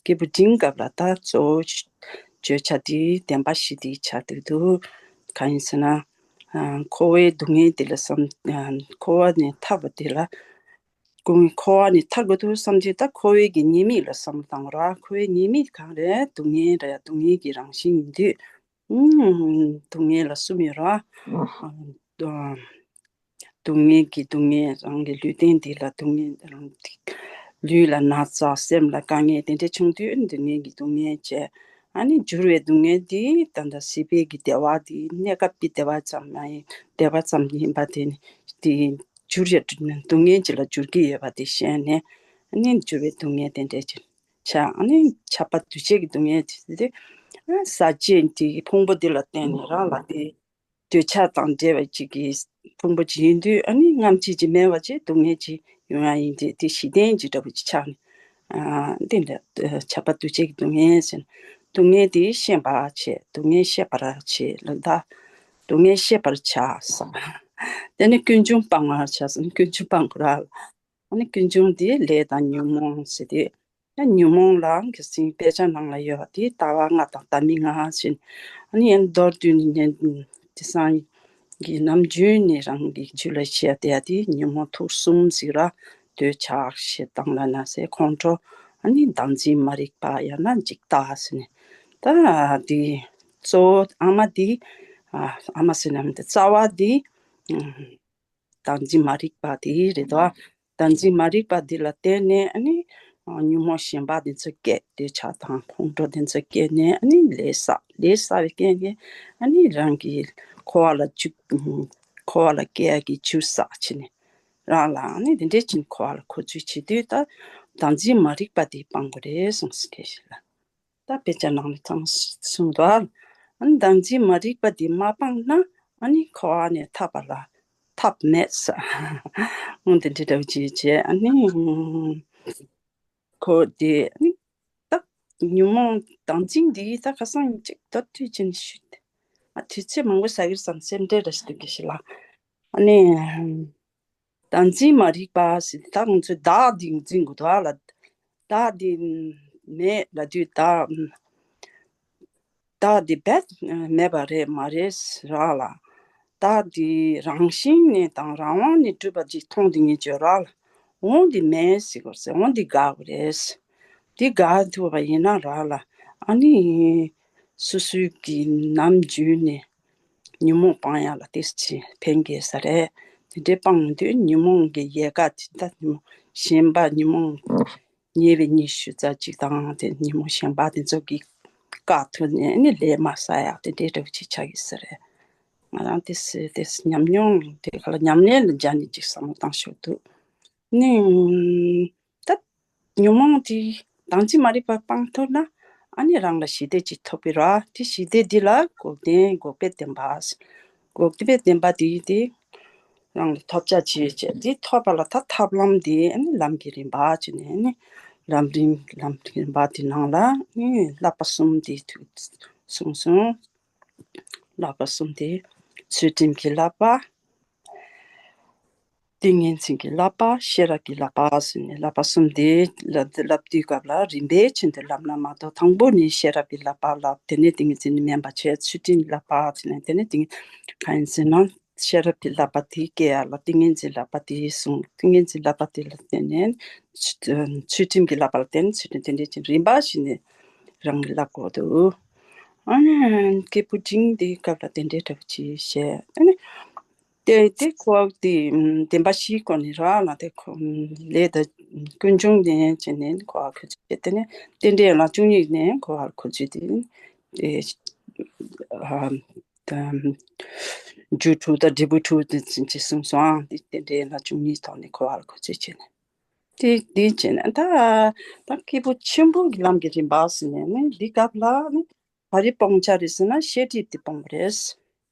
སྐྱེས་བུ་འབྲིང་སྐབས་ལ་ད་གཙོ་བོ་བརྗོད་བྱ་དེ་བདེན་པ་བཞི་དེ་ཆགས་འདུག་འདུག་གང་ཡིན་ཟེར་ན། ཨ་འཁོར་བའི་སྡུག་བསྔལ་དེ་ལ་བསམ། ཨ་འཁོར་བ་ནས་ཐར་བ་དེ་ལ། ཀུན་འཁོར་བ་ནས་ཐར་དགོས་འདུག་བསམ་དུས། ད་འཁོར་བའི་གི་ཉེས་དམིགས་ལ་བསམ་བློ་བཏང་ར། འཁོར་བའི་ཉེས་དམིགས་གང་རེད། སྡུག་བསྔལ་རེད། སྡུག་བསྔལ་གྱི་རང་བཞིན་ཡིན་དུས། ཨུམ་སྡུག་བསྔལ་ལ་གསུམ་ཡོད་ར། ཨ་སྡུག་བསྔལ་གྱི་སྡུག་བསྔལ། རང་གི་ལུས་རྟེན་འདི་ལ་སྡུག་བསྔལ། རང་གི་ལུས་ལ་ན་ཚ། སེམས་ལ་དཀའ་ངལ་དེ་འདྲ་བྱུང་དུས། སྡུག་བསྔལ་གྱི་སྡུག་བསྔལ་བྱས། ཨ་ནི་འགྱུར་བའི་སྡུག་བསྔལ་འདི་ད་ལྟ་སྲིད་པའི་གི་བདེ་བ་འདི་གནས་སྐབས་ཀྱི་བདེ་བ་ཙམ་མ་ཡིན། བདེ་བ་ཙམ་ཡིན་པ་དེ་ནི་དེ་འགྱུར་ཡ་སྡུག་བསྔལ་ཅིག་ལ་འགྱུར་གྱི་ཡོད་པ་དེ་ཤེས་ནས། ཨ་ནི་འགྱུར་བའི་སྡུག་བསྔལ་དེ་འདྲས་ཅིག་བྱ། ཨ་ནི་ཁྱབ་པ་འདུ་བྱེད་ཀྱི་སྡུག་བསྔལ་དེ་དེ་ཟག་བཅས་དེ་ཕུང་པོ་འདི་ལ་བརྟེན་ནས་རང་ལ་དེ་འདོད་ཆགས་དང་འབྲེལ་བ་ཅིག་གི་ཕུང་པོ་ཅིག་ཡིན་དུས། ཨ་ནི་རྔམ་བརྗིད་ཅིག་མེད་པ་ཅིག་སྡུག་བསྔལ་ཅིག་ཡོང་ཡ་ཡིན་དུས། དེ་གཞི་རྟེན་ཅིག་འདྲ་པོ་ཅིག་ཆགས་ནས། ཨ་འདི་འདྲ་ཁྱབ་པ་འདུ་བྱེད་ཀྱི་སྡུག་བསྔལ་ཟེར། སྡུག་བསྔལ་དེ་ཤེས་པར་བྱེད། སྡུག་བསྔལ་ཤེས་པར་བྱེད་ལ་ད། སྡུག་བསྔལ་ཤེས་པར་བྱ་ཟེར། དེ་ནི་ཀུན་འབྱུང་སྤང་བར་བྱ་ཟེར། ཀུན་འབྱུང་སྤང་དགོས་ར། ཨ་ནི་ཀུན་འབྱུང་དེ་ལས་དང་ཉོན་མོངས་ཟེར་དུས། ཡང་ཉོན་མོངས་ལའང་གི་སིང་དཔེ་ཆ་ནང་ལ་ཡོད་པ་དེ་ལྟ་བ་ལྔ་དང་ལྟ་མིན་ལྔ་ཟེར། ཨ་ནི་ཡང་མདོར་བསྡུས་ནས་ཉན། དེང་སང་གི་ནམ་རྒྱུན་ནས་རང་གི་རྒྱུད་ལ་བཤད་བསྡད་ཡ་དེ་ཉོན་མོངས་དུག་གསུམ་ཟེར་ར། འདོད་ཆགས་ཞེ་སྡང་ལ་ན་ཟེར། ཁོང་ཁྲོ། ཨ་ནི་བདག་འཛིན་མ་རིག་པ་ཡང་ན་འཇིག་ལྟ་ཟེར་ནས། ད་དེ་གཙོ་བོ་ཨ་མ་དེ། ཨ་ཨ་མ་ཟེར་ན་མི་འདུག་རྩ་བ་དེ། ཨ་བདག་འཛིན་མ་རིག་པ་དེ་རེད་དོ། བདག་འཛིན་མ་རིག་པ་འདི་ལ་བརྟེན་ནས་ཨ་ནི་ཉོན་མོངས་གཞན་པ་དེ་ཚོ་སྐྱེས། འདོད་ཆགས་དང་ཁོང་ཁྲོ་དེ་ཚོ་སྐྱེས་ནས། ཨ་ནི་ལས་བསགས། ལས་བསགས་པའི་རྐྱེན་གྱིས་ཨ་ནི་རང་གི་འཁོར་བ་ལ་འཇུག་འཁོར་བ་ལ་སྐྱེ་ཡ་གི་རྒྱུ་བསགས་བྱས་ནས། རང་ལ་ཨ་ནི་དེ་འདྲའི་ཕྱིན་འཁོར་བ་ལ་འཁོར་ཚུལ་བྱེད་དུས། ད་ བདག་འཛིན་མ་རིག་པ་དེ་སྤང་དགོས་རེད་གསུངས་སོ་དེ་ཞིག་ལ། ད་དཔེ་ཆ་ནང་ལ་ཚང་གསུངས་འདུག་ཨ་ནི་བདག་འཛིན་མ་རིག་པ་དེ་མ་སྤངས་ན་ཨ་ནི་འཁོར་བ་ནས་ཐར་པ་ལ་ཐབས་མེད་ས། འོན་ཏེ་འདི་འདྲ་བྱས་བྱས་ཨ་ནི་ཁོ་དེ་ཨ་ནི་ད་ཉོན་མོངས་བདག་འཛིན་འདི་ད་ཁ་སང་ཅིག་ད་དུས་ཅན་ཞུས་ཏེ་ཨ་དུས་ཚོད་མང་པོ་ཟ་གི་རེད་བསམ་སེམས་ཁྲལ་ར་ཞིག་འདུག་གི་ཞིག་ལ་ཨ་ནི། བདག་འཛིན་མ་རིག་པ་ཟེར་ད་ང་ཚོས་བདག་འཛིན་འཛིན་དགོས་དོ་ལ། བདག་འདི་མེད་ལ་དུས་བདག་བདག་འདི་རྦད་མེད་པ་རེད་མ་རེད་ར་ལ། བདག་འདི་རང་བཞིན་ནས་དང་རང་དབང་ནས་གྲུབ་པ་ཅིག་མཐོང་འདི་ངེས་བརྗོད་ར་ལ། འོང་འདི་མེད་ཟེར་དགོས་ཟེར་འོང་འདི་དགག་དགོས་རེད། འདི་དགག་ཐུབ་པ་ཡིན་ན་ར་ལ་ཨ་ནི། སོ་སོའི་གི་ནམ་རྒྱུན་ནས་ཉོན་མོངས་སྤང་ཡག་ལ་ཏོག་ཙམ་ཕན་དགོས་ས་རེད། དེ་འདྲའི་སྤང་དུས་ཉོན་མོངས་ཀྱི་ཡལ་ག་དེ་ད་ཉོན་མོངས་ཞེན་པ་ཉོན་མོངས་ཉེ་བའི་ཉི་ཤུ་རྩ་གཅིག་དང་དེ་ཉོན་མོངས་ཞེན་པ་དེ་ཚོ་གི་བཀག་ཐུབ་ནས་ནི་ལས་མ་བསགས་ཡག་དེ་འདྲའི་འདྲ་བོ་ཅིག་ཆགས་ཡོད་ས་རེད། ང་རང་ཏོག་ཙམ་ཏོག་ཙམ་ཉམས་མྱོང་དེ་ག་ལ་ཉམས་ལེན་ལ་སྦྱར་ནས་ཅིག་བསམ་བློ་བཏང་ཤོག་འདུག་ནི། ད་ཉོན་མོངས་དེ་བདག་འཛིན་མ་རིག་པ་སྤང་ཐུབ་ན་ཨ་ནི་རང་ལ་ཞི་བདེ་ཅིག་ཐོབ་པའི་ར་དེ་ཞི་བདེ་འདི་ལ་འགོག་བདེན་འགོག་པའི་བདེན་པ། འགོག་པའི་བདེན་པ་དེ་དེ་རང་ལ་ཐོབ་བྱ་བྱེད་བྱེད་དེ་ཐོབ་པ་ལ་ད་ཐབས་ལམ་དེ་ཨ་ནི་ལམ་གྱི་རིམ་པ་བྱས་ནས་ཨ་ནི་ལམ་རིམ་ལམ་གྱི་རིམ་པ་དེ་ནང་ལ་ཨ་ནི་བསླབ་པ་གསུམ་དེ་ཐུག་གསུངས་སོང་། བསླབ་པ་གསུམ་དེ་ཚུལ་ཁྲིམས་ཀྱི་བསླབ་པ། ཏིང་ངེ་འཛིན་གྱི་བསླབ་པ་ཤེས་རབ་ཀྱི་བསླབ་པ་ཟེར་ནས་བསླབ་པ་གསུམ་དེ་བསླབ་བསླབ་དུས་སྐབས་ལ་རིམ་པས་བྱས་ཏེ་བསླབ་ན་མ་གཏོགས་དང་པོ་ནས་ཤེས་རབ་ཀྱི་བསླབ་པ་བསླབ་དེ་ནས་ཏིང་ངེ་འཛིན་ནི་དམན་པ་བྱས་ཚུལ་ཁྲིམས་བསླབ་པ་དེ་ནས་དེ་ནས་ཏིང་གང་ཡིན་ཟེར་ན་ཤེས་རབ་ཀྱི་བསླབ་པ་དེ་སྐྱེ་ཡ་ལ་ཏིང་ངེ་འཛིན་བསླབ་པ་དེ་གསུངས་ཏིང་ངེ་འཛིན་བསླབ་པ་དེ་ལ་བརྟེན་ནས་ཚུལ་ཁྲིམས་ཀྱི་བསླབ་པ་ལ་བརྟེན་ཚུལ་ཁྲིམས་དེ་འདྲས་ཀྱི་རིམ་པ་བྱས་ནས་རང་གི་བསླབ་དགོས་འདུག་ཨ་ནི་སྐྱེས་བུ་འབྲིང་དེའི་སྐབས་ལ་དེ་འདྲའི་འདྲ་བོ་ཅིག་བཤད་ཨ་ནི། དེ་དེ་ཁོ་དེ་བདེན་པ་བཞིའི་སྒོ་ནས་ར་ལ་དེ་ཁོ་ལས་དང་ཀུན་འབྱུང་ནས་བྱས་ནས་ཁོ་བ་ཁོ་ཚོས་དེ་ནས་རྟེན་འབྲེལ་ལ་བཅུ་གཉིས་ནས་ཁོ་བ་ཁོ་ཚོས་དེ་དེ་ཨ་རྒྱུ་དྲུག་དང་འབྲས་བུ་དྲུག་དེ་ཅི་གསུངས་སོང་ཨང་དེ་རྟེན་འབྲེལ་ལ་བཅུ་གཉིས་ཐོག་ནས་ཁོ་བ་ཁོ་ཚོས་བྱས་ནས་དེ་དེ་བྱས་ནས་ད་ད་སྐྱེས་བུ་ཆེན་པོའི་ལམ་གྱི་རིམ་པ་ཟེར་ནས་ནི་འདི་སྐབས་ལ་ནི། ག་རེ་སྤོང་བྱ་རེད་ཟེར་ན་ཤེས་སྒྲིབ་དེ་སྤོང་བ་རེད།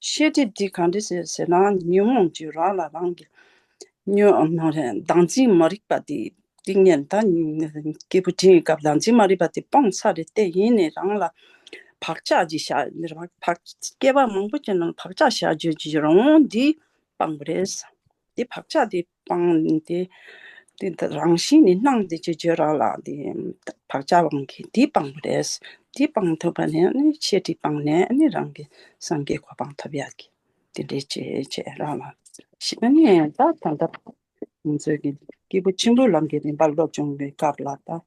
ཤེས་སྒྲིབ་དེ་གང་རེད་ཟེར་ཟེར་ན་ཉོན་མོངས་ཀྱི་རང་ལ་རང་གི་ཉོན་མོངས་རེད་བདག་འཛིན་མ་རིག་པ་དེ་ཏིང་ངེ་ད་སྐྱེས་བུ་འབྲིང་གི་སྐབས་བདག་འཛིན་མ་རིག་པ་དེ་སྤོང་ཚར་རེད་དེ་ཡིན་ནའི་རང་ལ་བག་ཆགས་ཀྱི་བཞག་བག་སྐྱེ་བ་མང་པོ་ཅིག་ནང་བག་ཆགས་བཞག་བརྗོད་ཀྱི་རང་དབང་འདི་སྤང་བ་རེད། དེ་བག་ཆགས་དེ་སྤང་དེ་དེ་རང་བཞིན་ནི་སྣང་དེ་ཅི་བརྗོད་རང་ལ་དེ་བག་ཆགས་སྤང་གི་དེ་སྤང་བ་རེད། དེ་སྤང་ཐུབ་པ་ནས་ནི་ཤེས་སྒྲིབ་སྤངས་ནས་ནི་རང་གི་སངས་རྒྱས་གོ་འཕང་ཐོབ་ཡག་གི་དེ་འདྲའི་བྱེད་བྱེད་རང་ལ་ཞིག་ནི་ད་ད་ལྟ་ང་ཚོའི་གི་སྐྱེས་བུ་ཆེན་པོའི་ལམ་གྱི་རིམ་པ་སློབ་སྦྱོང་བའི་སྐབས་ལ་ད།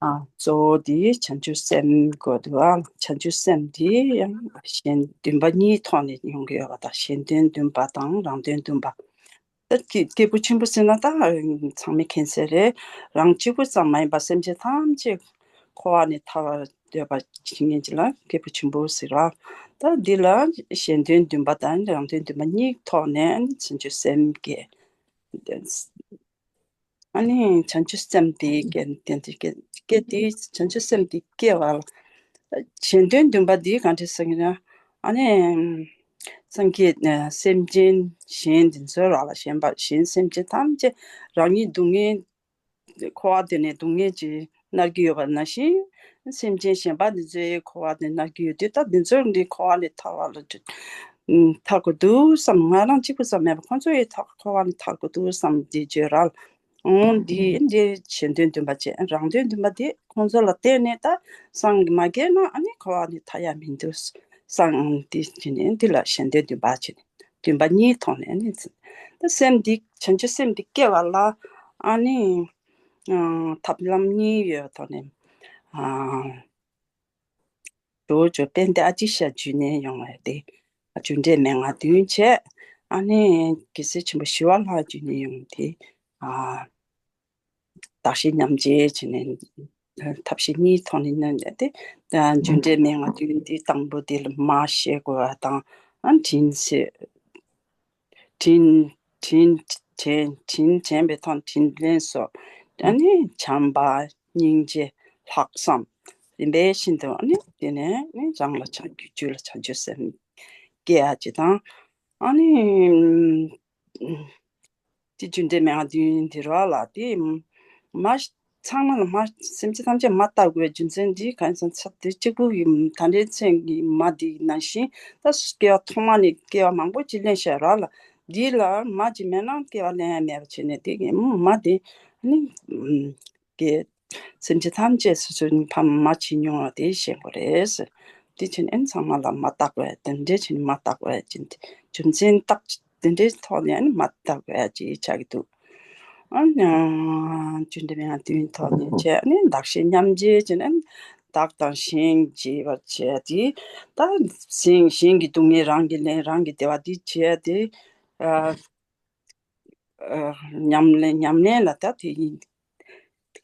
ཨ། གཙོ་བོ་དེ་བྱང་ཆུབ་སེམས་དགོས་འདུག་ཨ། བྱང་ཆུབ་སེམས་དེ་ཡང་གཞན་འདུན་པ་གཉིས་ཐོག་ནས་ཡོང་གི་ཡོད་པ་དང་གཞན་དོན་འདུན་པ་དང་རང་དོན་འདུན་པ། ད་སྐྱེ་སྐྱེས་བུ་ཆེན་པོ་ཟེར་ན་ད་ཚང་མས་མཁྱེན་གསལ་རེད། རང་གཅིག་པུ་ཙམ་མ་ཡིན་པར་སེམས་ཅན་ཐམས་ཅད་འཁོར་བ་ནས་ཐར་བར་འདོད་པ་བྱེད་མཁན་ཅིག་ལ་སྐྱེས་བུ་ཆེན་པོ་ཟེར་བ། ད་འདི་ལ་གཞན་དོན་འདུན་པ་དང་རང་དོན་འདུན་པ་གཉིས་ཐོག་ནས་བྱང་ཆུབ་སེམས་སྐྱེ། ཨ་ནི་བྱང་ཆུབ་སེམས་དེ་སྐྱེ་དེ་དེ་སྐྱེ་སྐྱེ་དེ་བྱང་ཆུབ་སེམས་དེ་སྐྱེ་བ་ལ་གཞན་དོན་འདུན་པ་འདི་གང་འདྲ་ཟེར་ན་ཨ་ནི་སངས་རྒྱས་སེམས་ཅན་གཞན་འདི་ཚོ་ར་ལ་གཞན་པ་གཞན་སེམས་ཅན་ཐམས་ཅད་རང་ཉིད་སྡུག་བསྔལ་འཁོར་བ་འདི་ནས་སྡུག་བསྔལ་ཅིག་མནར་གྱི་ཡོད་པ་ནང་བཞིན་སེམས་ཅན་གཞན་པ་འདི་ཚོའི་འཁོར་བ་འདི་མནར་གྱི་ཡོད་དུས་ད་འདི་ཚོ་འདི་འཁོར་བ་ནས་ཐར་བ་ལ་ཐར་དགོས་འདུག་བསམ་ང་རང་གཅིག་པུ་ཙམ་མེད་པར་ཁོང་ཚོ་ཡི་ཐར་འཁོར་བ་ནས་ཐར་དགོས་འདུག་བསམ་འདི་བརྗོད་ར་ལ། འོང་འདི་འདི་གཞན་དོན་འདུན་པ་བཅས་རང་དོན་འདུན་པ་འདི་ཁོང་ཚོ་ལ་བརྟེན་ནས་ད་སངས་མ་རྒྱས་ན་ཨ་ནི་འཁོར་བ་ནས་ཐར་ཡ་མི་འདུག་སངས་འདི་བྱས་ནས་འདི་ལ་གཞན་དོན་འདུན་པ་བྱས་ནས་འདུན་པ་གཉིས་ཐོག་ནས་ཨ་ནི་ད་སེམས་འདི་བྱང་ཆུབ་སེམས་འདི་སྐྱེ་བ་ལ་ཨ་ནི་ཐབས་ལམ་གཉིས་ཡོད་ཐོག་ནས། ཇོ་བོ་རྗེ་དཔལ་ལྡན་ཨ་ཏི་ཤ་བརྒྱུད་ནས་ཡོང་བ་དེ། རྒྱུ་འབྲས་མན་ངག་བདུན་བྱས། ཨ་ནི་རྒྱལ་སྲས་ཆེན་པོ་ཞི་བ་ལྷ་བརྒྱུད་ནས་ཡོང་བ་དེ། ཨ། བདག་གཞན་མཉམ་བརྗེ་བྱས་ནས་ཐབས་ཤེས་གཉིས་ཐོག་ནས་གནོན་བྱས་ཏེ། རྒྱུ་འབྲས་མན་ངག་བདུན་དེ་དང་པོ་དེ་ལ་མར་ཤེས་དགོས་པ་དང་། ཨ་དྲིན་ཤེས། དྲིན་དྲིན་དྲིན་དྲན་པའི་ཐོག་དྲིན་ལན་སོགས་ ཨ་ནི་བྱམས་པ་སྙིང་རྗེ་ལྷག་བསམ་རིམ་པས་བཞིན་དུ་ཨ་ནི་དེ་ནས་ནི་རང་ལ་བྱང་རྒྱུད་ལ་བྱང་ཆུབ་སེམས་སྐྱེ་ཡ་ཅིག་དང་། ཨ་ནི་དེ་རྒྱུ་འབྲས་མན་ངག་བདུན་དེ་ར་ལ་དེ་མ་ཚང་མ་ལ་མ་སེམས་ཅན་ཐམས་ཅད་མ་བལྟ་དགོས་རྒྱུ་མཚན་འདི་གང་ཡིན་ཟེར་ན་ཚབ་དེ་གཅིག་པུ་གི་ད་ལྟའི་མཚན་གྱི་མ་འདི་ནང་བཞིན་ད་སྐྱེ་བ་ཐོག་མ་ནས་སྐྱེ་བ་མང་པོ་ཅིག་ལེན་བྱས་ར་ལ། འདི་ལ་མ་ཅིག་མེད་ན་སྐྱེ་བ་ལེན་ཡ་མེད་པ་བྱས་ནས་དེ་གི་མ་དེ་ནི་གི་སེམས་ཅན་ཐམས་ཅད་སོ་སོའི་ཕ་མ་བྱེད་མྱོང་བ་དེ་ཞེན་པོ་རེད་ཟེར། དེ་བྱས་ནས་ཚང་མ་ལ་མ་བལྟ་དགོས་དེ་འདྲས་བྱས་ནས་མ་བལྟ་དགོས་ཅན་དེ་རྒྱུ་མཚན་བརྟག་དེ་འདྲའི་ཐོག་ནས་ནི་མ་བལྟ་དགོས་ཅེས་བྱ་གི་འདུག་ཨ་ནི་རྒྱུ་འབྲས་མན་ངག་བདུན་ཐོག་ནས་བྱས་ནས་བདག་གཞན་མཉམ་བརྗེ་བྱས་ནས་བདག་དང་གཞན་བརྗེ་བར་བྱས་ཏེ། ད་གཞན་གཞན་གྱི་སྡུག་བསྔལ་རང་གིས་ལེན་རང་གི་བདེ་བ་འདི་བྱས་ཏེ། ཨ་ཨ་ཉམས་ལེན་ཉམས་ལེན་ལ་ད་དེ་ཡིན།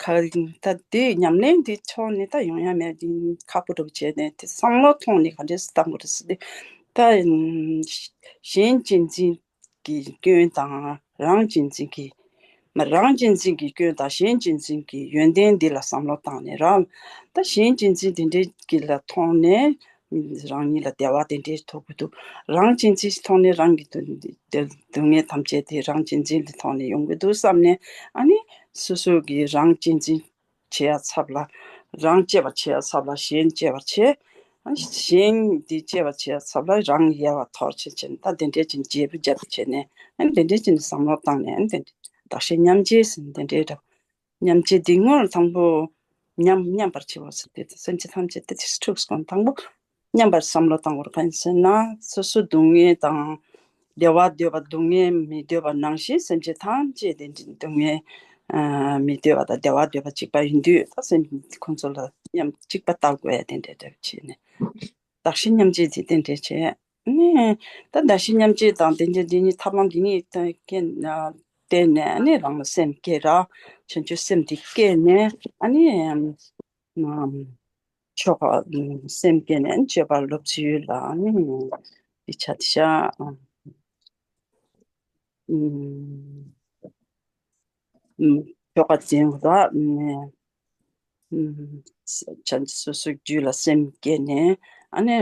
ཁ་ད་དེ་ཉམས་ལེན་དེ་ཕྱོགས་ནས་ད་ཡོང་ཡ་མེད་དེ་ཁག་པོ་འགྲོ་བྱས་ནས་དེ་བསམ་བློ་ཐོག་ནས་ག་འདྲས་སེ་བཏང་དགོས་རེད་ཟེར་ཏེ། ད་གཞན་གཅེས་འཛིན་གྱི་སྐྱོན་དང་རང་གཅེས་འཛིན་གྱི་མ་རང་གཅེས་འཛིན་གྱི་སྐྱོན་དང་གཞན་གཅེས་འཛིན་གྱི་ཡོན་ཏན་འདི་ལ་བསམ་བློ་བཏང་ནས་རང་ད་གཞན་གཅེས་འཛིན་དེ་འདྲའི་གི་ལ་མཐོང་ནས་རང་ཉིད་ལ་བདེ་བ་དེ་འདྲའི་ཐོབ་ཀྱི་འདུག་རང་གཅེས་འཛིན་ཐོག་ནས་རང་གི་སྡུག་སྡུག་བསྔལ་ཐམས་ཅད་དེ་རང་གཅེས་འཛིན་གྱི་ཐོག་ནས་ཡོང་གི་འདུག་བསམ་ནས། ཨ་ནི་སོ་སོ་གི་རང་གཅེས་འཛིན་བྱེད་ཡ་ཚབ་ལ་རང་གཅེས་པར་བྱེད་ཡ་ཚབ་ལ་གཞན་གཅེས་པར་བྱེད། ཨ་ནི་གཞན་འདི་གཅེས་པར་བྱེད་ཡ་ཚབ་ལ་རང་ཡལ་བ་ཐོར་བྱེད་ཅན་ད་དེ་འདྲས་ཅན་བརྗེ་པོ་བརྒྱབ་བྱས་ནས། ཨ་ནི་དེ་འདྲས་ཅན་བསམ་བློ་བཏང་ནས། ཨ་ནི་དེ་འདྲས་བདག་གཞན་མཉམ་བརྗེ་ཟེར་ནས་དེ་འདྲས་འདྲ། མཉམ་བརྗེ་འདི་སྔོན་ལ་དང་པོ་མཉམ་མཉམ་པར་བྱེད་པ་ཟེར་ཏེ་སེམས་ཅན་ཐམས་ཅད་དེ་དེ་འཁྲུགས་སོང་དང་པོ་མཉམ་པར་བསམ་བློ་བཏང་བར་གང་ཡིན་ཟེར་ན། སོ་སོ་སྡུག་བསྔལ་དང་བདེ་བ་འདོད་པ་སྡུག་བསྔལ་མི་འདོད་པ་ནང་བཞིན་སེམས་ཅན་ཐམས་ཅད་དེ་འདྲའི་སྡུག་བསྔལ་ཨ་མི་འདོད་པ་དང་བདེ་བ་འདོད་པ་གཅིག་པ་ཡིན་དུས་ད་སེམས་ཁོང་ཚོ་ལ་མཉམ་གཅིག་པ་ལྟ་དགོས་ཡ་དེ་འདྲ་འདྲ་བྱས་ནས་བདག་གཞན་མཉམ་བརྗེ་དེ་དེ་འདྲ་བྱས་ནས་ད་བདག་གཞན་མཉམ་བརྗེ་དང་དེ་འདྲ་འདི་གཉིས་ཐབས་ལམ་འདི་གཉིས་བརྟེན་ནས་ཨ་ནི་རང་ལ་སེམས་བསྐྱེད་ར་བྱང་ཆུབ་སེམས་འདི་བསྐྱེད་ནས་ཨ་ནི། ཆོ་ག་སེམས་བསྐྱེད་ནས་སྤྱོད་པ་སློབ་ཚུལ་ལ་ནི་འདི་ཆ་དེ་ཤ་ཆོ་ག་འཛིན་ར་ནི་བྱ་སོ་སོའི་རྒྱུད་ལ་སེམས་བསྐྱེད་ནས་ཨ་ནི་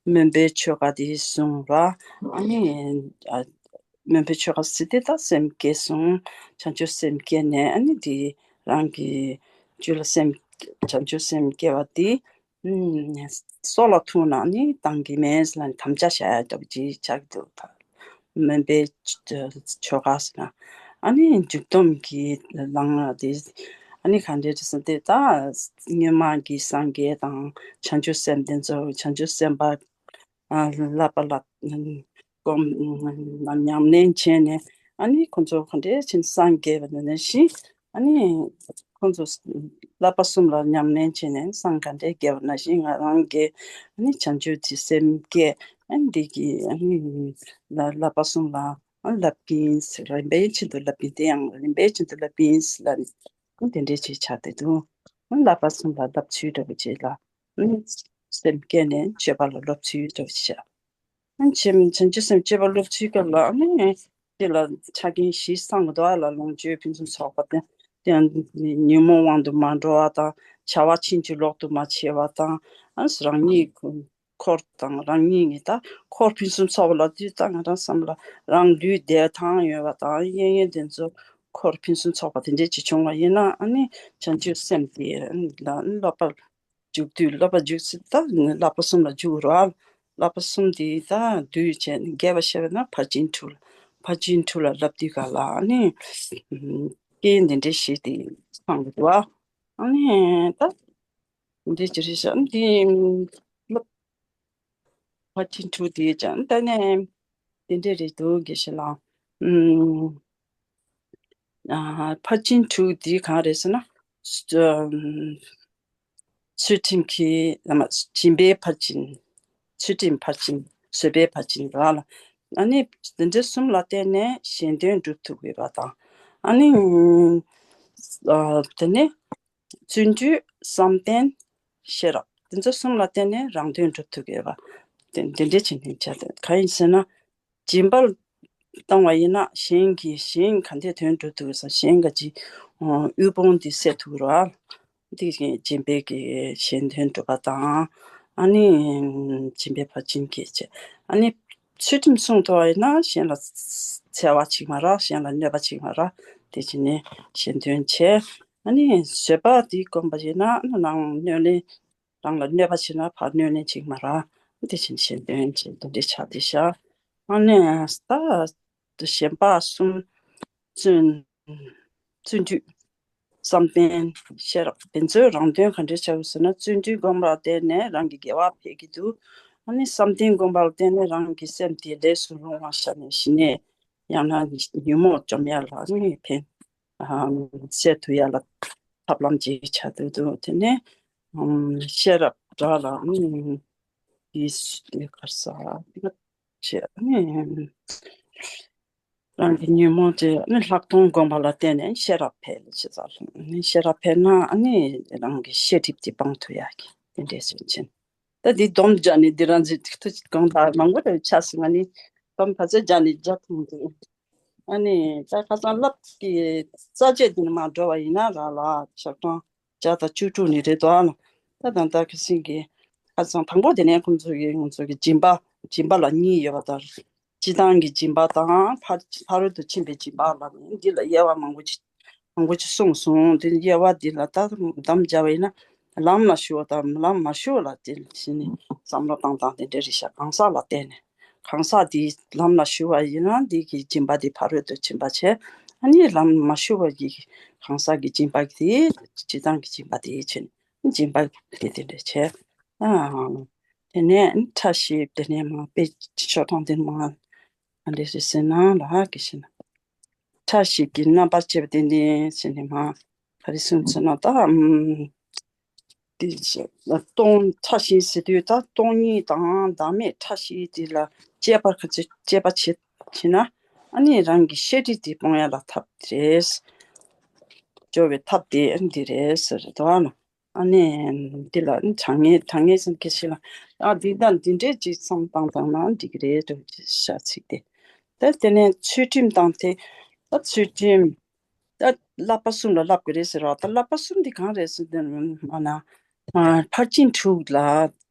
སྨོན་པའི་ཆོ་ག་དེ་གསུང་ར་ཨ་ནི། སྨོན་པའི་ཆོ་ག་ཟེར་ཏེ་ད་སེམས་བསྐྱེད་སོང་། བྱང་ཆུབ་སེམས་བསྐྱེད་ནས་ཨ་ནི་དེ་རང་གི་རྒྱུད་ལ་སེམས་བྱང་ཆུབ་སེམས་བསྐྱེད་པ་དེ་སྲོག་ལ་ཐུག་ན་ནི་བཏང་གི་མེད་ལ་དམ་བཅའ་བྱ་ཡ་ལྟ་བུ་ཅིག་ཆགས་འདུག་ད་སྨོན་པའི་ཆོ་ག་ཟེར་ན་ཨ་ནི་འཇུག་སྡོམ་གྱི་ལམ་དེ་ཨ་ནི་ག་འདྲས་ཟེར་ཏེ་ད་སྔོན་མ་གི་སངས་རྒྱས་དང་བྱང་ཆུབ་སེམས་དེ་ཚོ་བྱང་ཆུབ་སེམས་དཔའ། ཨ་བསླབ་པ་ལ་སྒོམ་ཉམས་ལེན་བྱས་ནས་ཨ་ནི་ཁོང་ཚོ་ག་འདྲས་ཕྱིན་སངས་རྒྱས་པ་ནང་བཞིན་ཨ་ནི་ཁོང་ཚོ་བསླབ་པ་གསུམ་ལ་ཉམས་ལེན་བྱས་ནས་སངས་ག་འདྲས་རྒྱས་པ་ནང་བཞིན་ང་རང་གིས་ཨ་ནི་བྱང་ཆུབ་ཀྱི་སེམས་བསྐྱེད་ཨ་ནི་འདི་གི་ཨ་ནི་བསླབ་པ་གསུམ་ལ་བསླབ་ཀྱི་ཡིན་ཟེར་རིམ་པས་ཤིན་ཏུ་བསླབ་ཀྱི་ཡིན་དེ་ཡང་རིམ་པས་ཤིན་ཏུ་བསླབ་ཀྱི་ཡིན་ཟེར་ལ་ནི་དེ་འདྲས་བྱས་ཆགས་བསྡད་འདུག་བསླབ་པ་གསུམ་ལ་བསླབ་ཚུལ་འདྲ་པོ་བྱས་ལ་སེམས་བསྐྱེད་ནས་སྤྱོད་པ་ལ་སློབ་ཚུལ་འདྲ་པོ་བྱས། བྱང་ཆུབ་སེམས་བསྐྱེད་པ་སློབ་ཚུལ་སྐབས་ལ་ནི་དེ་ལ་ཆ་རྐྱེན་བཞི་ཚང་དགོས་འདུག་ཨ་ལ་ལོངས་སྤྱོད་ཕུན་སུམ་ཚོགས་པ་དང་དེ་ཡང་ཉོན་མོངས་དབང་དུ་མ་འགྲོ་བ་དང་བྱ་བ་ཕྱིན་ཅི་ལོག་ཏུ་མ་བྱེད་པ་དང་ཨ་རང་ཉིད་འཁོར་དང་རང་ཉིད་ངེས་ད་འཁོར་ཕུན་སུམ་ཚོགས་པ་ལ་དུས་ད་ང་རང་བསམ་ལ་རང་ལུས་བདེ་ཐང་ཡོད་པ་དང་གཡས་གཡོན་དེ་ཚོ་འཁོར་ཕུན་སུམ་ཚོགས་པ་དེ་འདྲས་ཅིག་བྱུང་བ་ཡིན་ན་ཨ་ནི་བྱང་ཆུབ་སེམས་དེ་ལ་སློབ་པ། འཇུག་དུས་བསླབ་པ་འཇུག་ཚུལ་ད་བསླབ་པ་གསུམ་ལ་འཇུག་རོགས། བསླབ་པ་གསུམ་དེ་ད་བསྡུས་བྱས་ནས་རྒྱས་པ་བཤད་པ་ན་ཕར་ཕྱིན་དྲུག་ལ་ཕར་ཕྱིན་དྲུག་ལ་བསླབ་དུས་ག་ལ་ཨ་ནི་སྐད་འདི་འདྲའི་ཞིག་དེ་ཚང་གི་འདུག་ཨ་ནི་ད་འདི་ཅི་རེད་ཤག་འདི་བསླབ་ཕར་ཕྱིན་དྲུག་དེ་ཀྱང་ད་ནས་དེ་འདྲས་རེད་འདུག་དགེ་བཤེས་ལགས། ཨ་ཕར་ཕྱིན་དྲུག་འདི་གང་རེད་ཟེར་ན། ཚུལ་ཁྲིམས་ཀྱི་ལ་མ་སྦྱིན་པའི་ཕར་ཕྱིན། ཚུལ་ཁྲིམས་ཕར་ཕྱིན། བཟོད་པའི་ཕར་ཕྱིན་ར་ལ། ཨ་ནི་འདི་འདྲ་གསུམ་ལ་བརྟེན་ནས་གཞན་དོན་སྒྲུབ་ཐུབ་དགོས་པ་དང་། ཨ་ནི་ཨ་དེ་ནས་བརྩོན་འགྲུས་བསམ་གཏན་ཤེས་རབ་འདི་ཚོ་གསུམ་ལ་བརྟེན་ནས་རང་དོན་སྒྲུབ་ཐུབ་དགོས་པ། དེ་འདི་འདྲ་བྱེད་མཁན་བྱ་དེ་གང་ཡིན་ཟེར་ན། སྦྱིན་པ་ བཏང་བ་ཡིན་ན་གཞན་གྱི་གཞན་ག་འདྲས་དོན་འགྲུབ་ཐུབ་ས། གཞན་གྱི་དབུལ་ཕོངས་འདི་སེལ་ཐུབ་ར། འདི་སྦྱིན་པའི་གི་གཞན་དོན་སྒྲུབ་པ་དང་། ཨ་ནི་སྦྱིན་པའི་ཕར་ཕྱིན་གྱི་བྱས། ཨ་ནི་ཚུལ་ཁྲིམས་སྲུང་ཐུབ་པ་ཡིན་ན་གཞན་ལ་འཚེ་བ་བྱེད་མ་ར། གཞན་ལ་གནོད་པ་བྱེད་མ་ར། དེ་བྱས་ནས་གཞན་དོན་བྱས། ཨ་ནི་བཟོད་པ་འདི་བསྒོམ་པ་ཡིན་ན་ནང་གནོད་ལན། རང་ལ་གནོད་པ་བྱེད་ན་ཕར་གནོད་ལན་བྱེད་མ་ར། དེ་བཞིན་གཞན་དོན་བྱེད་དེ་འདྲའི་ཆ་དེ་བཞག་ཨ་ནི་ད་གཞན་པ་གསུམ། བརྩོན། བརྩོན་འགྲུས། བསམ་གཏན། ཤེས་རབ། དེ་ཚོའི་རང་དོན་ག་འདྲས་བྱ་དགོས་ཟེར་ན། བརྩོན་འགྲུས་སྒོམ་པར་བརྟེན་ནས་རང་གི་དགེ་བ་འཕེལ་གྱི་འདུག་ཨ་ནི་བསམ་གཏན་སྒོམ་པར་བརྟེན་ནས་རང་གི་སེམས་དེ་ལས་སུ་རུང་བ་ཤར་ནས་ཞི་གནས། ཡང་ན་ཉོན་མོངས་འཇོམས་ཡ་ལ་ནི་ཕན། ཨ་སེལ་ཐུབ་ཡ་ལ་ཐབས་ལམ་ཅིག་བྱ་འདོད་འདུག་དེ་ནས་ཨམ་ཤེས་རབ་སྒྲ་ལ་ཨམ་དེ་གར་ས་བྱས་ནས་རང་གི་ཉོན་མོངས་དེ་ནི་ལྷག་མཐོང་སྒོམ་པ་ལ་བརྟེན་ནས་ཤེས་རབ་འཕེལ་ཅེས་ཟེར། ཤེས་རབ་འཕེལ་ན་ཨ་ནི་རང་གི་ཤེས་སྒྲིབ་དེ་སྤང་ཐུབ་ཡ་གི་དེ་འདྲས་སུ་ཕྱིན། ད་འདི་སྡོམ་རྒྱག་ནས་འདི་རང་ཚོས་ཐུགས་ཐུགས་གང་ལྟར་མང་པོ་རེ་ཆགས་སོང་། ང་ནི་སྡོམ་ག་ཚོད་རྒྱག་ནས་རྒྱག་ཐུབ་འདུག་ཨ་ནི་ད་ཁ་སང་ལབ་ཀྱི་རྩ་ཆེ་དེ་ནི་མ་འགྲོ་བ་ཡིན་ན་ར་ལ་ཞག་གྲངས་བརྒྱ་དང་བཅུ་དྲུག་ནི་རེད་དོ་ཨ་ལ། ད་ད་ད་ཁ་སང་གི་ཁ་སང་དང་པོ་དེ་ནས་ཁོང་ཚོ་གི་ང་ཚོ་གི་སྦྱིན་པ་སྦྱིན་པ་ལ་གཉིས་ཡོད་པ་དང་། སྤྱི་བཏང་གི་སྦྱིན་པ་དང་ཕ་ཕ་རོལ་ཏུ་ཕྱིན་པའི་སྦྱིན་པ་ལ་ནི་འདི་ལ་དབྱེ་བ་མང་པོ་ཅིག་མང་པོ་ཅིག་གསུངས་སོང་། དེ་དབྱེ་བ་འདི་ལ་ད་དམ་བཅའ་བ་ཡིན་ན་ལམ་ལ་ཞུགས་པ་དང་ལམ་མ་ཞུགས་པ་ལ་དེ་བྱས་ནས་བསམ་བློ་བཏང་སྟངས་དེ་འདྲ་རེད་ཤག་གང་ཟག་ལ་བརྟེན་ནས། གང་ཟག་དེ་ལམ་ལ་ཞུགས་པ་ཡིན་ན་འདི་གི་སྦྱིན་པ་དེ་ཕ་རོལ་ཏུ་ཕྱིན་པ་བྱས། ཨ་ནི་ལམ་མ་ཞུགས་པ་གི་གང་ཟག་གི་སྦྱིན་པ་དེ་སྤྱི་བཏང་གི་སྦྱིན་པ་དེ་བྱས་ནས་སྦྱིན་པ་དེ་དེ་འདྲ་བྱས། ཨ། དེ་ནས་ཕྲ་ཞིབ་དེ་ནས་མ་དཔེ་ཤོག་གྲངས་དེ་མ་ཨ་འདྲ་ཞིག་ཟེར་ན་ལ་ཧ་གི་ཤེས་ན། ཕྲ་ཞིབ་ཀྱི་རྣམ་པར་དཔྱད་པ་དེ་འདི་ཟེར་ནས་མ་ག་རེ་གསུངས་ཟེར་ན་ད་ཨམ། དེ་བཞིན་སྟོང་ཕྲ་ཞིང་ཟེར་དུས་ད་སྟོང་ཉིད་དང་བདག་མེད་ཕྲ་ཞིང་དེ་ལ་དཔྱད་པར་ག་ཚོད་དཔྱད་པ་བྱེད་བྱེད་ན། ཨ་ནི་རང་གི་ཤེས་སྒྲིབ་དེ་སྤོང་ཡ་ལ་ཐབས་རེད། སྦྱོར་བའི་ཐབས་དེ་འདི་རེད་ཟེར་དོ་ཨ་ན། ཨ་ནི་འདི་ལ་དྲང་ངེས་དྲང་ངེས་སེམས་ཁྱེད་ཤེས་ལ། ཨ་འདི་དང་འདི་འདྲས་ཅིག་བསམ་བཏང་བཏང་ན་འགྲིག་གི་རེད་འདུག་ཅེས་བྱ་ཚིག་དེ། ད་དེ་ནས་ཚུལ་ཁྲིམས་དང་དེ། ད་ཚུལ་ཁྲིམས། ད་བསླབ་པ་གསུམ་ལ་བསླབ་དགོས་རེད་ཟེར་བ། ད་བསླབ་པ་གསུམ་འདི་གང་རེད་ཟེར་དུས་མ་ན། ཨ་ཕར་ཕྱིན་དྲུག་ལ་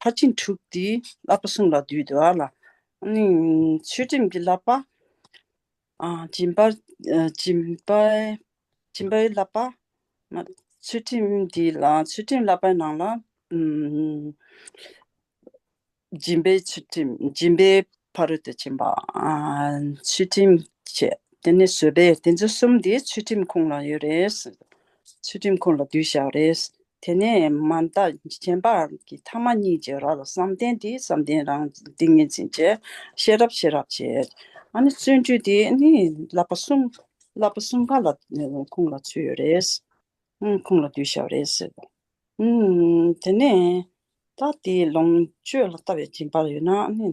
ཕར་ཕྱིན་དྲུག་འདི་བསླབ་པ་གསུམ་ལ་འདུས་འདུག་ཨ་ལ། ཨ་ནི་ཚུལ་ཁྲིམས་ཀྱི་བསླབ་པ། ཨ་སྦྱིན་པ། ཨ་སྦྱིན་པ། སྦྱིན་པའི་བསླབ་པ། མ་ཚུལ་ཁྲིམས་འདི་ལ་ཚུལ་ཁྲིམས་བསླབ་པའི་ནང་ལ། ཨུམ། སྦྱིན་པའི་ཚུལ་ཁྲིམས། སྦྱིན་པའི་ཕ་རོལ་ཏུ་ཕྱིན་པ། ཨ་ཚུལ་ཁྲིམས་བྱས། དེ་ནས་བཟོད་པའི་དེ་ཚོ་གསུམ་དེ་ཚུལ་ཁྲིམས་ཁོངས་ལ་ཡོད་རེད། ཚུལ་ཁྲིམས་ཁོངས་ལ་འདུས་བཞག་རེད། དེ་ནས་མ་དག་གཞན་པ་གི་ཐ་མ་གཉིས་བྱས་ར་ལ། བསམ་གཏན་དེ་བསམ་གཏན་རང་ཏིང་ངེ་འཛིན་བྱས། ཤེས་རབ་ཤེས་རབ་བྱས། ཨ་ནི་བརྩོན་འགྲུས་དེ་ནི་བསླབ་པ་གསུམ། བསླབ་པ་གསུམ་ཀ་ལ་ཁོངས་ལ་ཚུད་ཡོད་རེད། ཨང་ཁོངས་ལ་འདུས་བཞག་རེད་ཟེར། ཨང་དེ་ནས་ད་དེ་ལོངས་སྤྱོད་ལ་ལྟ་བའི་སྦྱིན་པ་ཡོད་ན་ནི།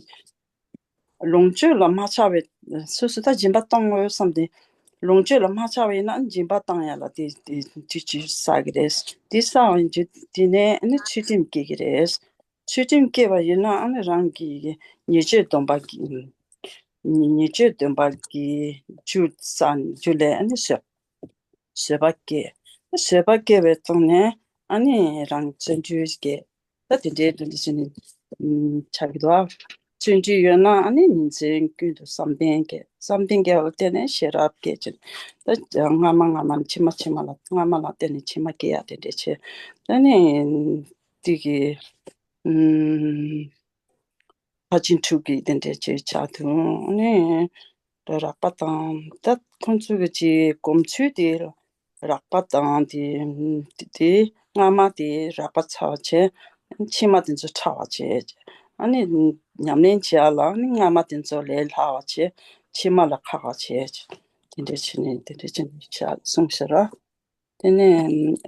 ལོངས་སྤྱོད་ལ་མ་ཆགས་པའི་སོ་སོ་ད་སྦྱིན་པ་གཏོང་དགོས་བསམ་སྟེ། ལོངས་སྤྱོད་ལ་མ་ཆགས་པ་ཡིན་ན་སྦྱིན་པ་བཏང་ཡ་ལ་དེ་དེ་དུས་ཅི་བསགས་ཀྱི་རེད། དེ་བསགས་པའི་རྗེས་དེ་ནས་ནི་ཚུལ་ཁྲིམས་སྐྱེ་གི་རེད། ཚུལ་ཁྲིམས་སྐྱེས་པ་ཡིན་ན་ནི་རང་གི་ཉེས་སྤྱོད་སྡོམ་པ་གི་ཉེས་སྤྱོད་སྡོམ་པ་གི་རྒྱུ་བསགས་རྒྱུ་ལས་ནི་བཟོད། བཟོད་པ་སྐྱེ། བཟོད་པ་སྐྱེ་བའི་ཐོག་ནས་ཨ་ནི་རང་བརྩོན་འགྲུས་སྐྱེ། ད་དེ་འདྲའི་དོན་དུ་བྱས་ནས་ཆགས་ཀྱི་འདུག་ཨ། བརྩོན་འགྲུས་ཡོད་ན་ཨ་ནི་ཉིན་མཚན་ཀུན་ཏུ་བསམ་གཏན་སྐྱེ། བསམ་གཏན་སྐྱེ་བ་ལ་བརྟེན་ནས་ཤེས་རབ་སྐྱེ་ཅིང་། ད་སྔ་མ་སྔ་མ་ཕྱི་མ་ཕྱི་མ་ལ་སྔ་མ་ལ་བརྟེན་ནས་ཕྱི་མ་སྐྱེ་ཡ་དེ་འདྲ་བྱས། ད་ནི་དེ་གི་ཨུམ། ཕར་ཕྱིན་དྲུག་གི་དེ་འདྲའི་ཅིག་བྱ་དུས་ནི་རགས་པ་དང་། ད་ཁོང་ཚོ་གི་ཅིག་སྒོམ་ཚུལ་དེ་རགས་པ་དང་དེ་དེ་སྔ་མ་དེ་རགས་པ་ཚ་བ་བྱས། ཕྱི་མ་དེ་ཚོ་ཕྲ་བ་བྱས། ཨ་ནི་ཉམས་ལེན་བྱེད་ཡ་ལ་ནི་སྔ་མ་དེ་ཚོ་ལས་སླ་བ་བྱས། ཕྱི་མ་ལ་ཁག་པ་བྱས། དེ་འདྲ་བྱས་ནས་དེ་འདྲ་བྱས་ནས་བྱ་གསུངས་ཤག་ར། དེ་ནས་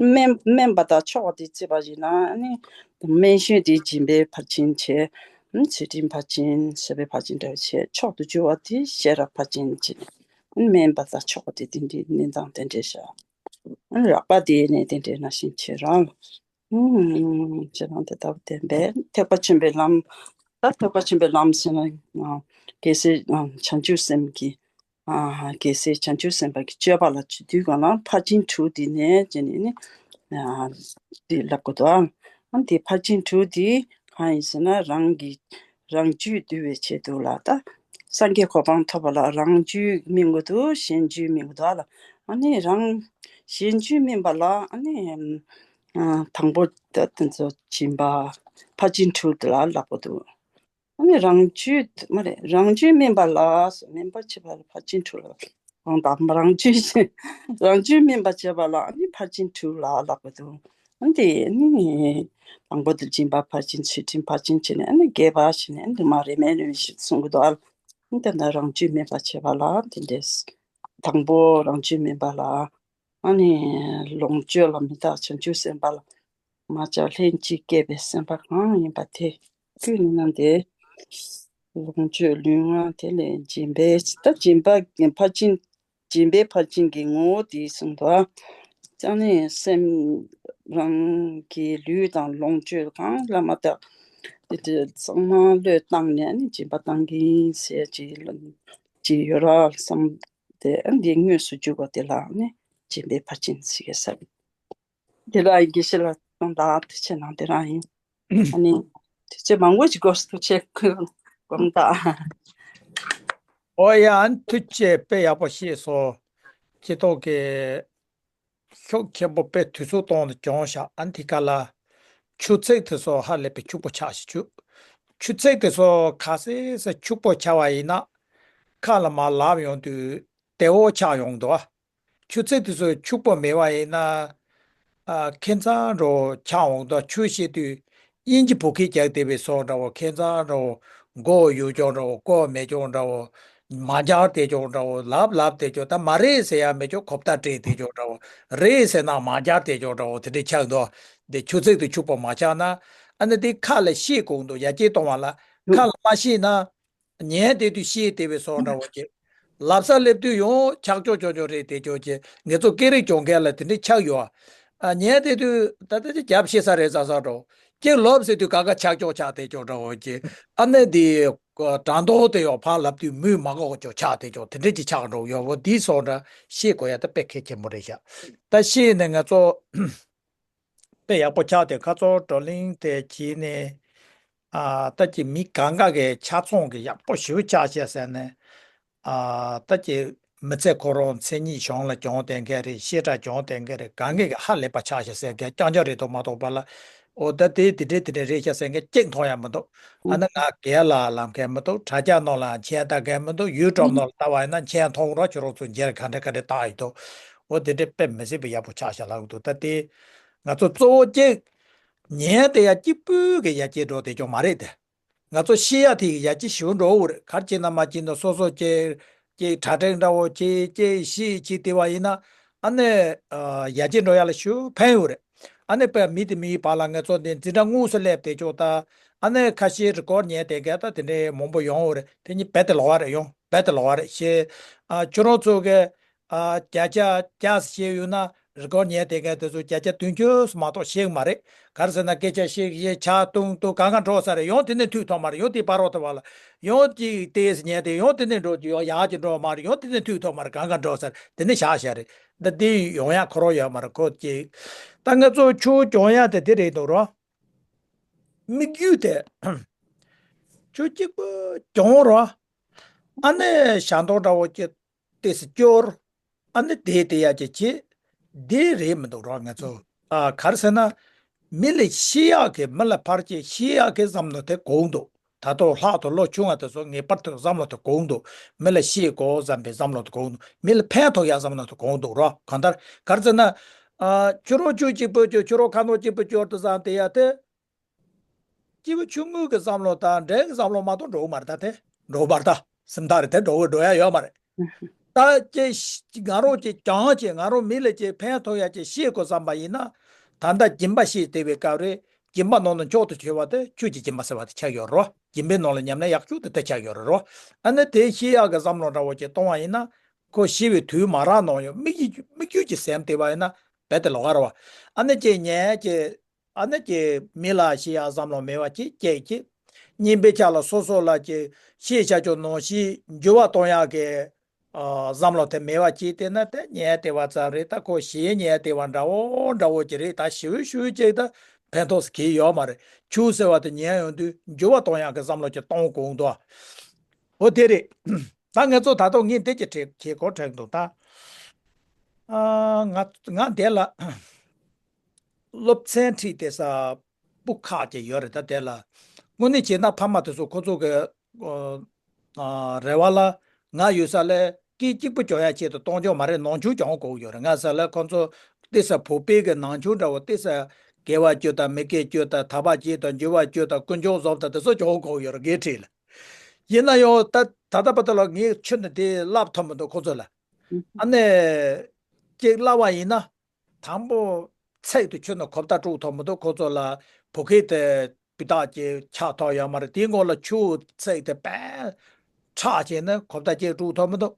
སྨན་སྨན་པ་དང་ཆོག་པ་དེ་བརྩིས་པ་ཡིན་ན་ནི། སྨན་གཞུང་དེ་སྦྱིན་པའི་ཕར་ཕྱིན་བྱས། ཚུལ་ཁྲིམས་ཕར་ཕྱིན། བཟོད་པའི་ཕར་ཕྱིན་འདྲ་བ་བྱས། མཆོག་ཏུ་གྱུར་པ་དེ་ཤེས་རབ་ཕར་ཕྱིན་བྱས། སྨན་པ་དང་ཆོག་པ་དེ་དེ་འདྲའི་གནས་སྟངས་དེ་འདྲའི་བཞག་རགས་པ་དེ་ནི་དེ་འདྲའི་ན་ཞིང་བྱེད་རང་ལ། ཨུམ། ཅེས་དང་དེ་ལྟ་བུ་བསྟན་པས་ཐེག་པ་ཆེན་པོའི་ལམ། ད་ཐེག་པ་ཆེན་པོའི་ལམ་ཟེར་ན། གལ་སྲིད་བྱང་ཆུབ་སེམས་ཀྱི་ ཨ་རྒྱལ་སྲས་བྱང་ཆུབ་སེམས་དཔའ་གི་སྤྱོད་པ་ལ་བྱེད་དུས་གང་ལ་ཕར་ཕྱིན་དྲུག་འདི་ནས་བྱས་ནས་ནི་ཨ་འདི་ལབ་དགོས་འདུག་ཨ་འདི་ཕར་ཕྱིན་དྲུག་འདི་གང་ཡིན་ཟེར་ན། རང་གི་རང་རྒྱུད་འདུལ་བའི་ཆེད་དུ་ལ། ད་སངས་རྒྱས་གོ་འཕང་ཐོབ་པ་ལ་རང་རྒྱུད་སྨིན་དགོས་འདུག་གཞན་རྒྱུད་སྨིན་དགོས་འདུག་ལ། ཨ་ནི་རང་གཞན་རྒྱུད་སྨིན་པ་ལ་ཨ་ནི་ཨ་དང་པོ་ད་དེ་ཚོ་སྦྱིན་པ་ཕར་ཕྱིན་དྲུག་འདི་ལ་ལབ་དགོས་འདུག་ཨ་ནི་རང་རྒྱུད་མ་རེད། རང་རྒྱུད་སྨིན་པ་ལ་སྨིན་པར་བྱེད་པ་ལ་ཕར་ཕྱིན་དྲུག་ལ། རང་དང་རང་རྒྱུད་རང་རྒྱུད་སྨིན་པར་བྱེད་པ་ལ་ཨ་ནི་ཕར་ཕྱིན་དྲུག་ལ་ལབ་པ་དང་། ཨ་ནི་དེ་ནི་དང་པོ་དེ་སྦྱིན་པ་ཕར་ཕྱིན། ཚུལ་ཁྲིམས་ཕར་ཕྱིན་བྱས་ནས། ཨ་ནི་བརྒྱད་པ་བྱས་ནས་ཨ་ནི་མར་རིམ་པས་རིམ་པས་གསུང་གི་འདུག་ཨ་ནི་དེ་ན་རང་རྒྱུད་སྨིན་པར་བྱེད་པ་ལ་དེ་འདྲས། དང་པོ་རང་རྒྱུད་སྨིན་པ་ལ། ཨ་ནི་ལོངས་སྤྱོད་ལ་མི་རྟག་བྱང་ཆུབ་སེམས་དཔའ་ལ། མ་ཆགས་ལྷན་ཅིག་སྐྱེས་པའི་སེམས་དཔའ་གང་ཡིན་པ་དེ། ཀུན་ནས་བསྣམས་ཏེ། ལོངས་སྤྱོད་ལུས་ངག་དེ་ལས་སྦྱིན་པའི། ད་སྦྱིན་པ་ཕར་ཕྱིན། སྦྱིན་པའི་ཕར་ཕྱིན་གྱི་ངོ་བོ་དེ་གསུངས་འདུག་ཨ་ནི་སེམས་རང་གི་ལུས་དང་ལོངས་སྤྱོད་གང་ལ་མ་བརྟགས་དེ་དེ་ཚང་མ་བློས་བཏང་ནས་ཨ་ནི་སྦྱིན་པ་བཏང་གི་ཡིན་ཟེར་གྱི་ཅིག་ཡོད་ར་བསམ་སྟེ། ཨ་འདི་དངོས་སུ་འཇུག་པ་དེ་ལ་ནི་སྦྱིན་པའི་ཕར་ཕྱིན་ཟེར་གྱི་ས་རེད། དེ་ལ་དགེ་བཤེས་ལགས་དང་ཐུགས་རྗེ་གནང་། དེ་རང་ཡིན། ཨ་ནི་དུས་ཚོད་མང་པོ་ཅིག་འགོར་སོང་། ཐུགས་རྗེ་ཆེ། དགོངས་དག་ཨོ་ཡ། ཨ་ནི་ཐུགས་རྗེ་ཆེ། དཔེ་ཡག་པོ་ཤེས་སོང་། ཁྱེད་ཐོག་གི་ཤུགས་ཆེན་པོ་དཔེ་དུས་ཚོད་གཏོང་དུ་བྱུང་ཤག་ཨ་ནི་དེ་ག་ལ་ཆུ་ཚོད་དེ་ཚོ་ཧ་ལས་པའི་ཕྱུག་པོ་ཆགས་ཤིག་ཆུ་ཆུ་ཚོད་དེ་ཚོ་ག་ཚོད་ཚོད་ཕྱུག་པོ་ཆགས་པ་ཡིན་ན། ཁ་ལ་མར་ལབ་ཡོང་དུས་བདེ་བོ་ཆགས་ཡོང་འདུག་ཨ། ཆུ་ཚོད་དེ་ཚོ་ཕྱུག་པོ་མེད་པ་ཡིན་ན། ཨ་ཁེ་མཚར་འདྲ་བོ་ཆགས་འོང་དུས། ཆུ་བཤད་དུས་དབྱིན་ཇི་བོད་སྐད་རྒྱག་བསྡད་པའི་བཟོ་འདྲ་བོ། ཁེ་མཚར་འདྲ་བོ། མགོ་གཡུག་ཀྱོག་འདྲ་བོ། མགོ་མེད་ཀྱོག་འདྲ་བོ། མ་འཇར་བསྡད་ཀྱོག་འདྲ་བོ། ལབ་ལབ་བསྡད་ཀྱོག་ད་མ་རེད་ཟེར་ཡ་མེད་ཀྱོག་གོ་བརྡ་སྤྲད་བསྡད་ཀྱོག་འདྲ་བོ། རེད་ཟེར་ན་མ་འཇར་བསྡད་ཀྱོག་འདྲ་བོ། དེ་འདྲས་ཆགས་འདུག་དེ་ཆུ་ཚོད་དེ་ཕྱུག་པོ་མ་ཆགས་ན། ཨ་ནི་དེ་ཁ་ལ་བཤད་དགོས་འདུག་ཡར་རྒྱས་གཏོང་བ་ལ། ཁ་ལ་མ་བཤད་ན། ཉན་བསྡད་དུས་ཤེས་བསྡད་པའི་བཟོ་འདྲ་བོ་ཅིག་ལབ་ས་སླེབས་དུས་ཡང་ཆག་ཆོག་ཆོག་ཆོག་རེད་བསྡད་ཆོག་ཅིག་ངེད་ཚོ་སྐད་རིགས་སྦྱོང་མཁན་ལ་དེ་འདྲའི་ཆགས་ཡོད་ཨ། ཉན་བསྡད་དུས་ད་ལྟ་ཅིག་རྒྱབ་ཤེས་ས་རེད་ཟེར་ས་འདྲ་བོ། ཅིག་ལབ་ཟེར་དུས་ག་ག་ཆག་ཆོག་ཆགས་བསྡད་ཆོག་འདྲ་བོ་ཅིག་ཨ་ནི་དེ་དྲང་མདོག་དེ་ཡང་ཕར་ལབ་དུས་མུས་མ་གོ་ཆོག་ཆགས་བསྡད་ཆོག་དེ་འདྲའི་ཅིག་ཆགས་འགྲོ་ཡོད་བོ། དེའི་བཟོ་འདྲ་ཤེས་དགོས་ཡ་ད་དཔེ་གལ་ཆེན་པོ་རེད་ཤག་ད་ཤེས་ནས་ང་ཚོ། དཔེ་ཡག་པོ་ཆགས་ཏེ་ཁ་ཚོར་བགྲོ་གླེང་དེ་བྱས་ནས། ཨ་ད་ཀྱི་མི་གང་ག་གི་ཆ་ཚང་གི་ཡག་པོ་ཞེ་པོ་ཆགས་ཤག་ཟེར་ནས། ཨ་ད་ཀྱི་མི་ཚེ་ཁོ་རང་མཚན་ཉིད་གཞུང་ལ་སྦྱོང་བསྡད་མཁན་རེད། བཤད་གྲྭ་སྦྱོང་བསྡད་མཁན་རེད། གང་ག་གི་ཧ་ལས་པ་ཆགས་ཤག་ཟེར་མཁན་རྐྱང་རྐྱང་རེད་འདུག་མ་གཏོགས་པ་ལ། འོ་ད་དེ་དེ་འདྲས་དེ་འདྲས་རེད་ཤག་ཟེར་མཁན་གཅིག་མཐོང་ཡ་མི་འདུག་ཨ་ནི་ང་སྒེར་ལ་ལབ་མཁན་མི་འདུག་དྲ་རྒྱ་ནང་ལ་མཆན་ལྟ་མཁན་མི་འདུག་ཡུ་ཊུབ་ནང་ལ་ལྟ་བ་ཡིན་ན་མཆན་མཐོང་རོགས། ཁྱོད་རང་ཚོ་མཇལ་ག་འདྲ་ག་འདྲ་བཏང་ཡོད་འདུག་འོ་དེ་འདྲས་དཔེ་མི་སྲིད་པའི་ཡག་པོ་ཆགས་ཤག་ལབ་འདུག་ད་དེ་ང་ཚོ་གཙོ་བོ་གཅིག་ཉན་དེ་ཡ་གཅིག་པུས་གི་ཡར་རྒྱས་འགྲོ་དེ་ཅོག་མ་རེད་དེ། ང་ཚོ་ཤེས་ཡ་དེ་ཡར་རྒྱས་ཞེ་པོ་འགྲོ་འོ་རེད། ག་རེ་བྱས་ན་མ་བྱས་ན་སོ་སོ་ཅིག་ཅིག་དྲ་སྒྲིག་འདྲ་བོ་ཅིག་ཅིག་ཤེས་ཅིག་དེ་བ་ཡིན་ན། ཨ་ནི་ཡར་རྒྱས་འགྲོ་ཡ་ལ་ཞེ་པོ་ཕན་ཡོད་རེད། ཨ་ནི་དཔེ་མི་དེ་མི་ཡི་བར་ལ་ང་ཚོ་འདི་འཛིན་གྲྭ་དངོས་སུ་སླེབས་དེ་ཅོག་ད། ཨ་ནི་ཁ་ཤས་རི་ཀོར་ཌི་ཉན་དེ་ག་ད་དེ་འདྲའི་མང་པོ་ཡོང་འོ་རེད། དེ་གཉིས་རྦད་དེ་ལོག་པ་རེད། ཡོང་རྦད་དེ་ལོག་པ་རེད་ཤེས། ཨ་ཁྱོད་རང་ཚོ་གི་ཨ་བརྒྱ་ཆ་བརྒྱ་ཞིག་ཡོད་ན་རི་ཀོར་ཌི་ཉན་དེ་ག་དེ་ཚོ་བརྒྱ་ཆ་བདུན་ཅུ་མ་གཏོགས་ཤེས་གི་མ་རེད། ག་རེ་ཟེར་ན་སྐད་ཆ་བཤད་བཤད་ཆག་ཏུང་ཏུང་གང་ག་འགྲོ་ས་རེད། ཡང་དེ་ནས་ཐུག་ཐུབ་མ་རེད། ཡང་དེ་བར་རོ་ཐུབ་པ་ལ་ཡང་ཅིག་ཏེས་ཉན་དེ་ཡང་དེ་ནས་འགྲོ་ཡང་ཡག་ཅིག་འགྲོ་མ་རེད། ཡང་དེ་ནས་ཐུག་ཐུབ་མ་རེད། གང་ག་འགྲོ་ས་རེད། དེ་ནས་བཞག་བཞག་རེད། འདི་འདི་ཡོང་ཡ་ཁོ་རང་ཡོད་མ་རེད་ཁོ་ཅིག་ད་ང་ཚོ་ཆུ་གྱོང་ཡ་དེ་དེ་རེད་འདུག་རོ། དམིགས་ཡུལ་དེ། ཆུ་གཅིག་པུ་གྱོང་རོ། ཨ་ནི་ཞག་མདོག་འདྲ་བོ་ཅིག་ཏོག་ཙམ་སྐྱོར། ཨ་ནི་དེ་དེ་ཡ་ཅིག་བྱེད། དེ་རེད་མི་འདུག་རོགས་ང་ཚོ། ཨ་ག་རེ་ཟེར་ན། མི་ལ་ཤེས་ཡག་གི་མི་ལ་ཕར་ཅིག་ཤེས་ཡག་གི་བསམ་བློ་དེ་གོང་འདུག་ད་དུང་ལྷག་ཏུ་ལོ་ཆུང་བ་དེ་ཚོ་ངེས་པར་དུ་བསམ་བློ་དེ་གོང་འདུག་མི་ལ་ཤེས་དགོས་བསམ་པའི་བསམ་བློ་དེ་གོང་འདུག་མི་ལ་ཕན་ཐོགས་ཡག་བསམ་བློ་དེ་གོང་འདུག་རོགས་གང་ལྟར་ག་རེ་ཟེར་ན། ཨ་ཁྱོད་རང་ཆུ་གཅིག་པུ་སྐྱོར། ཁྱོད་རང་ཁ་ནོར་གཅིག་པུ་སྐྱོར་དུ་བསམ་དེ་ཡ་དེ། སྐྱེས་བུ་ཆུང་ངུ་གི་བསམ་བློ་དང་འབྲིང་གི་བསམ་བློ་མ་གཏོགས་འགྲོ་གི་མ་རེད། ད་དེ་འགྲོ་བར་ད་སེམས་ཐག་རེད། དེ་འགྲོ་གི་འགྲོ་ཡ་ཡོད་མ་རེད། ད་ཅེ་ང་རང་ཅེ་གྱང་ཅེ་ང་རང་མི་ལ་ཅེ་ཕན་ཐོགས་ཡ་ཅེ་ཤེས་དགོས་བསམ་པ་ཡིན་ན། ད་ལྟ་སྦྱིན་པ་ཤེས་བསྡད་པའི་སྐབས་རེད། སྦྱིན་པ་ནང་ནས་མཆོག་ཏུ་གྱུར་པ་དེ་ཆོས་ཀྱི་སྦྱིན་པ་ཟེར་བ་དེ་ཆགས་ཡོད་རོ། སྦྱིན་པའི་ནང་ལ་ཉམས་ལེན་ཡག་ཤོས་དེ་དེ་ཆགས་ཡོད་རེད་རོ། ཨ་ནི་དེ་ཤེས་ཡག་གི་བསམ་བློ་འདྲ་བོ་ཅེ་གཏོང་བ་ཡིན་ན། ཁོ་ཤི་བའི་དུས་མ་རག་ནང་ཡང་དམིགས་ཡུལ་དམིགས་ཡུལ་གྱི་སེམས་བསྡད་པ་ཡིན་ན་རྦད་དེ་ལོག་ག་ར་བ། ཨ་ནི་ཅེ་ཉན་ཅེ། ཨ་ནི་ཅེ་མི་ལ་ཤེས་ཡག་བསམ་བློ་མེད་པ་ཅིག་སྐྱེས་ཀྱི། གཉིས་པའི་ཆ་ལ་སོ་སོ་ལ་ཅེ་ཤེས་བྱ་ཆོག་ནང་བཞིན་འགྱུར་བ་གཏོང་ཡག་གི་ ཨ་བསམ་བློ་དེ་མེད་པ་ཅིག་བལྟས་ན་དེ་ཉལ་བདེ་བ་ཙམ་རེད། ད་ཁོ་ཞེད་ཉལ་བདེ་བ་འདྲ་བོ་འདྲ་བོ་ཅིག་རེད། ད་ཞེ་པོ་ཞེ་པོ་ཅིག་ད་ཕན་ཐོགས་སུ་གྱིས་ཡོད་མ་རེད། ཆུ་ཟེར་བ་དེ་ཉལ་ཡོང་དུས་འགྱུར་བ་གཏོང་ཡག་གི་བསམ་བློ་ཅིག་གཏོང་དགོས་འདུག་འོ་དེ་རེད། ད་ང་ཚོ་ད་དུང་ངས་འདི་ཅིག་དྲིས་ཁྱེད་གོ་དྲན་འདུག་ད་ཨ་ང་ང་འདི་ལ་སློབ་ཚན་ཁྲིད་བསྡད་ས་སྤུ་ཁག་ཅིག་ཡོད་རེད། ད་དེ་ལ་དངོས་གནས་བྱས་ན་ཕ་མ་དེ་ཚོ་ཁོ་ཚོ་གི་ཨ་རེ་བ་ལ་ང་ཡོད་ས་ལ་སྐད་གཅིག་པུ་སྦྱོང་ཡ་ཆེད་དུ་གཏོང་ཆོག་མ་རེད། ནང་ཆོས་སྦྱོང་དགོས་ཡོད་རེད། ང་ས་ལ་ཁོ་ཚོ་བལྟས་ས་བོད་པའི་གི་ནང་ཆོས་འདྲ་བོ་བལྟས་ས་དགེ་བ་བཅུ་དང་མི་དགེ་བཅུ་དང་ཐར་པ་བརྒྱད་དང་འབྱོར་བ་བཅུ་དང་དཀོན་མཆོག་གསུམ་དང་དེ་ཚོ་སྦྱོང་དགོས་ཡོད་རེད། འགན་འཁྲི་ལ་ཡིན་ན་ཡང་ད་ད་ལྟ་བར་དུ་ལ་ངས་ཆུ་ནི་དེ་བསླབ་ཐུབ་མི་འདུག་ཁོ་ཚོ་ལ། ཨ་ནི་ཅིག་བསླབ་པ་ཡིན་ན། དང་པོ་ཚིག་དེ་ཁྱོན་ནས་གོ་བརྡ་སྤྲོད་ཐུབ་མི་འདུག་ཁོ་ཚོ་ལ་བོད་སྐད་དེ་སྤུས་དག་ཅིག་ཆགས་ཐུབ་ཡོད་མ་རེད། དེའི་སྔོན་ལ་ཆུ་ཚིག་དེ་དཔེ་ཁྲག་བྱས་ནས་གོ་བརྡ་ཅིག་སྤྲོད་ཐུབ་མི་འདུག་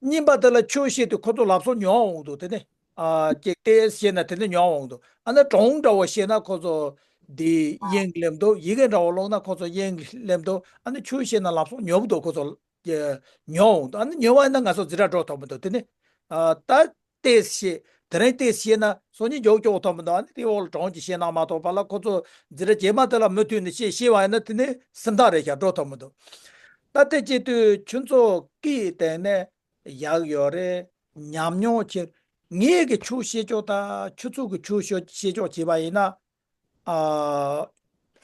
གཉིས་པ་དེ་ལ་ཆུ་བཤད་དུས་ཁོ་ཚོ་ལབ་སོ་ཉོ་འོང་འདུག་དེ་ནི་ཨ་ཅིག་ཏེ་བཤད་ན་དེ་ནི་ཉོ་འོང་འདུག་ཨ་ནི་གྲོང་འདྲ་བོ་བཤད་ན་ཁོ་ཚོ་འདི་དབྱིངས་སླེབས་འདུག་ཡི་གེ་འདྲ་བོ་ཀློག་ན་ཁོ་ཚོ་དབྱིངས་སླེབས་འདུག་ཨ་ནི་ཆུ་བཤད་ན་ལབ་སོ་ཉོ་འདུག་ཁོ་ཚོ། ཉོ་འོང་། ཨ་ནི་ཉོ་བ་ཡིན་ན་ང་ཚོ་འཛིན་གྲྭ་འགྲོ་ཐུབ་མི་འདུག་དེ་ནི་ཨ་ད་ཏེས་ཤེས་དེ་རིང་ཏེས་ཤེས་ན་སང་ཉིན་མགྱོགས་མགྱོགས་ཐུབ་མི་འདུག་ཨ་ནི་དེ་འོག་ལ་གྲོང་ཅིག་ཤེས་ན་མ་གཏོགས་པ་ལ་ཁོ་ཚོ་འཛིན་གྲྭ་རྗེས་མ་དེ་ལ་མུ་མཐུད་ནས་ཤེས་ཤེས་བ་ཡིན་ན་དེ་ནི་སེམས་ཐག་རེད་ཤག་འགྲོ་ཐུབ་མི་འདུག་ད་དེ་བྱེད་དུས་ཁྱོད་ཚོ་སྐད་སྟེང་ནས་ཡག་ཡོད་རེད། ཉམས་མྱོང་ཆེ། ངེད་ཀྱི་ཆོས་བཤད་ཕྱོགས་དང་ཁྱོད་ཚོ་གི་ཆོས་བཤད་ཕྱོགས་བྱས་པ་ཡིན་ན། ཨ་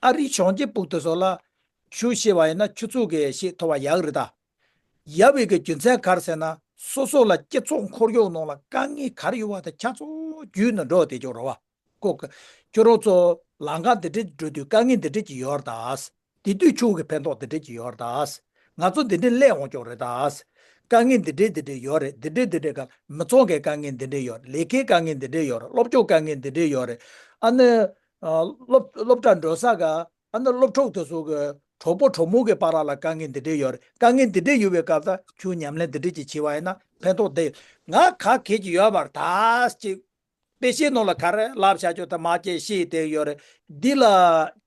ཨ་རིའི་གཞོན་སྐྱེས་ཕྲུ་གུ་དེ་ཚོ་ལ་ཆོས་བཤད་པ་ཡིན་ན་ཆུ་ཚོད་ཀྱི་བཤད་ཐུབ་པ་ཡག་རེད་ད། ཡག་པའི་གི་རྒྱུ་མཚན་ག་རེ་ཟེར་ན་སོ་སོ་ལ་སྤྱི་ཚོགས་ཁོར་ཡུག་ནང་ལ་དཀའ་ངལ་ག་རེ་ཡོད་པ་དེ་ཆ་ཚང་བརྒྱུད་ནས་འགྲོ་བསྡད་ཀྱི་ཡོད་རེད་བ། ཁོ་གི་ཁྱོད་རང་ཚོ་ལམ་ཁ་འདི་འདྲའི་འགྲོ་དུས་དཀའ་ངལ་འདི་འདྲའི་ཅིག་ཡོད་རེད་ད། དེ་དུས་ཆོས་ཀྱི་ཕན་ཐོགས་འདི་འདྲའི་ཅིག་ཡོད་རེད་ད། ང་ཚོ་འདི་འདྲའི་སླེབས་འོང་ཆོག་རེད་ད། དཀའ་ངལ་འདི་འདྲའི་འདི་འདྲའི་ཡོད་རེད། འདི་འདྲའི་འདི་འདྲའི་ག་མི་ཚང་གི་དཀའ་ངལ་འདི་འདྲའི་ཡོད་རེད། ལས་ཀའི་དཀའ་ངལ་འདི་འདྲའི་ཡོད་རེད། སློབ་སྦྱོང་དཀའ་ངལ་འདི་འདྲའི་ཡོད་རེད། ཨ་ནི་ཨ་སློབ་སློབ་གྲྭ་འགྲོ་ས་ག་ཨ་ནི་སློབ་ཕྲུག་དེ་ཚོ་གི་གྲོགས་པོ་གྲོགས་མོ་གི་བར་ལ་དཀའ་ངལ་འདི་འདྲའི་ཡོད་རེད། དཀའ་ངལ་འདི་འདྲའི་ཡོད་པའི་སྐབས་ད་ཁྱོད་ཉམས་ལེན་འདི་འདྲའི་ཅིག་བྱས་པ་ཡིན་ན་ཕན་ཐོགས་འདི་ང་ག་གེ་ཅིག་ཡོད་མ་རེད་ད་ཅིག་དཔེ་ཆའི་ནང་ལ་ག་རེ་བསླབ་བྱ་ཆོག་ད་མ་སྐྱེས་ཤེས་དེ་ཡོད་རེད། འདི་ལ་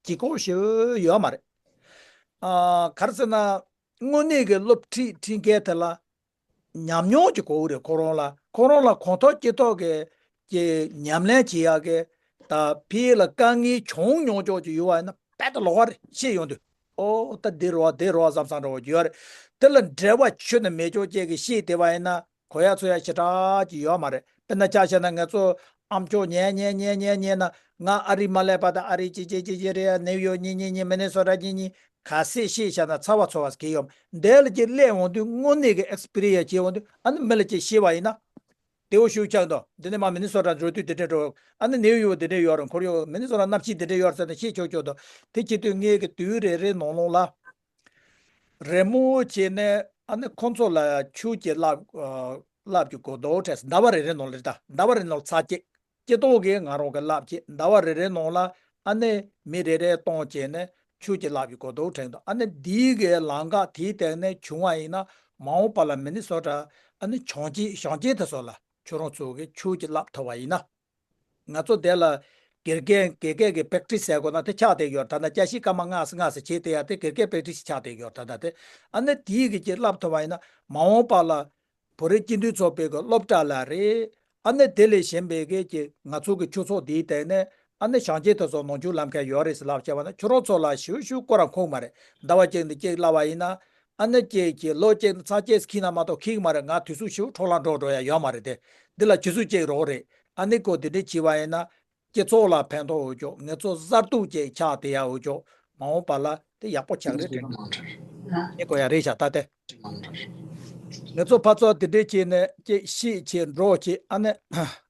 ལྗིད་ཁོག་ཞེ་པོ་ཡོད་མ་རེད། ཨ་ག་རེ་ཟེར་ན་དངོས་གནས་ཀྱི་སློབ་ཁྲིད་ཁྲིད་མཁན་དེ་ལ་ཉམས་མྱོང་ཅིག་དགོས་རེད། ཁོ་རང་ལ་ཁོ་རང་ལ་གོང་ཐོག་ཇེ་མཐོ་གི་ཀྱི་ཉམས་ལེན་བྱེད་ཡག་གི་ད་ཕི་ལ་དཀའ་ངལ་བྱུང་མྱོང་ཆོག་ཅིག་ཡོད་པ་ཡིན་ན་དཔེ་ད་ལོག་པ་རེད། ཤེས་ཡོང་དུས་ཨོ་ད་འདི་རེད་བ་འདི་རེད་བ་བསམ་བསམ་འདྲ་བོ་ཡོད་རེད། དེ་ལ་འབྲེལ་བ་ཆོད་ནས་མེད་ཆོག་ཅིག་གི་ཤེས་བསྡད་པ་ཡིན་ན། གོ་ཡ་ཚོ་ཡ་ཞེ་དྲག་ཅིག་ཡོད་མ་རེད། དཔེར་ན་ཆ་བཞག་ན་ང་ཚོ་ཨམ་ཅོག་ཉན་ཉན་ཉན་ཉན་ཉན་ན་ང་ཨ་རི་མ་སླེབས་པ་དང་ཨ་རི་ཅི་ཅི་ཅི་ཅི་རེད། ནེའུ་ཡོག་གཉིས་གཉིས་གཉིས་མི་ནི་སོ་ཊ་གཉིས་གཉིས་ག་ཚད་ཤེས་བཞག་ན་ཚ་བ་ཚོ་བ་གི་ཡོད་འདས་ལ་ཅིག་སླེབས་འོང་དུས་དངོས་གནས་ཀྱི་ཨེག་སི་པི་རི་ཡན་ཤི་བྱེད་འོང་དུས་ཨ་ནི་མི་ལ་ཅིག་ཤེས་པ་ཡིན་ན་དེའུ་ཤུགས་ཆག་འདུག་འདི་ནས་མ་མི་ནི་སོ་ཊ་འགྲོ་དུས་དེ་འདྲ་འགྲོ། ཨ་ནི་ནེའུ་ཡོག་དེ་འདྲ་ཡོད་རེད། ཁོར་ཡུག་མི་ནི་སོ་ཊ་གནམ་གཤིས་དེ་འདྲ་ཡོད་རེད་ཟེར་ན་ཤེས་ཆོག་ཆོག་འདུག་དེ་བྱེད་དུས་ངས་ཀྱི་དུས་རེ་རེའི་ནང་ལོགས་ལ། རེས་མོས་བྱས་ནས་ཨ་ནི་ཁོང་ཚོ་ལ་ཆོས་ཀྱི་བསླབ་ཨ་བསླབ་རྒྱུ་གོ་ལྡོག་འཕྲད་ཟླ་བ་རེ་རེ་ནང་ལ་རེད་ད། ཟླ་བ་རེ་ནང་ལ་ཚར་གཅིག་སྤྱི་ཚོགས་ཀྱིས་ང་རང་གི་བསླབ་བྱས་ཟླ་བ་རེ་རེ་ནང་ལ་ཨ་ནི་མི་རེ་རེ་གཏོང་བྱས་ནས་ཆོས་ཀྱི་བསླབ་རྒྱུ་གོ་ལྡོག་འཕྲད་འདུག་ཨ་ནི་འདིའི་གི་ལམ་ཁ་དེའི་སྟེང་ནས་བྱུང་བ་ཡིན་ན་མ་འོངས་པ་ལ་མི་ནི་སོ་ཊ་ཨ་ནི་གཞོན་སྐྱེས་གཞོན་སྐྱེས་དེ་ཚོ་ལ་ཁྱོད་རང་ཚོ་གི་ཆོས་ཀྱི་བསླབ་ཐུབ་པ་ཡིན་ན། ང་ཚོ་དེ་ལ་དགེ་རྒན་དགེ་རྒན་གྱི་པེག་ཊི་སི་ཟེར་དགོས་ན་དེ་ཆགས་བསྡད་ཡོད་རེད། ད་ནི་བཀྲ་ཤིས་སྐར་མ་སྔ་ས་སྔ་ས་བྱས་བསྡད་ཡ་དེ་དགེ་རྒན་པེག་ཊི་སི་ཆགས་བསྡད་ཡོད་རེད། ད་ལྟ་དེ་ཨ་ནི་དེའི་གི་ཅིག་བསླབ་ཐུབ་པ་ཡིན་ན་མ་འོངས་པ་ལ་བོད་རིགས་སྤྱི་མཐུན་ཚོགས་པའི་གི་སློབ་གྲྭ་ལ་རེད། ཨ་ནི་དེ་ལས་གཞན་པའི་གི་ཅིག་ང་ཚོ་གི་ཆོས་ཚོགས་འདིའི་སྟེང་ནས་ཨ་ནི་གཞོན་སྐྱེས་དེ་ཚོ་ནང་ཆོས་ལམ་ཁ་ཡོད་རེད་ཟེར་ལབ་བྱས་པ་ན་ཁྱོད་རང་ཚོ་ལ་ཞུ་ཞུ་ཁོ་རང་ཁུངས་མ་རེད། ཟླ་བ་གཅིག་འདི་གཅིག་བསླབ་པ་ཡིན་ན། ཨ་ནི་ཅིག་གི་ལོ་གཅིག་ཚར་གཅིག་ཁྱེར་ན་མ་གཏོགས་ཁེགས་མ་རེད། ང་དུས་ཚོད་ཞེ་པོ་འཕྲོ་བརླག་འགྲོ་འགྲོ་ཡ་ཡོད་མ་རེད་དེ། འདི་ལ་ཇུས་གསོ་ཅིག་རོགས་རེད། ཨ་ནི་ཁོ་དེ་འདྲས་བྱས་པ་ཡིན་ན་སྤྱི་ཚོགས་ལ་ཕན་ཐོགས་འོས་ཅོག་ང་ཚོ་གསར་གཏོད་ཅིག་ཆགས་བསྡད་ཡ་འོས་ཅོག་མ་འོངས་པ་ལ་དེ་ཡག་པོ་ཆགས་རེད་དྲན། ཨེ་གོ་ཡ་རེད་ཤག་ད་དེ། ང་ཚོ་ཕར་ཚུར་དེ་འདྲས་བྱས་ནས་ཅིག་ཤེས་བྱས་འགྲོ་བྱས་ཨ་ནི།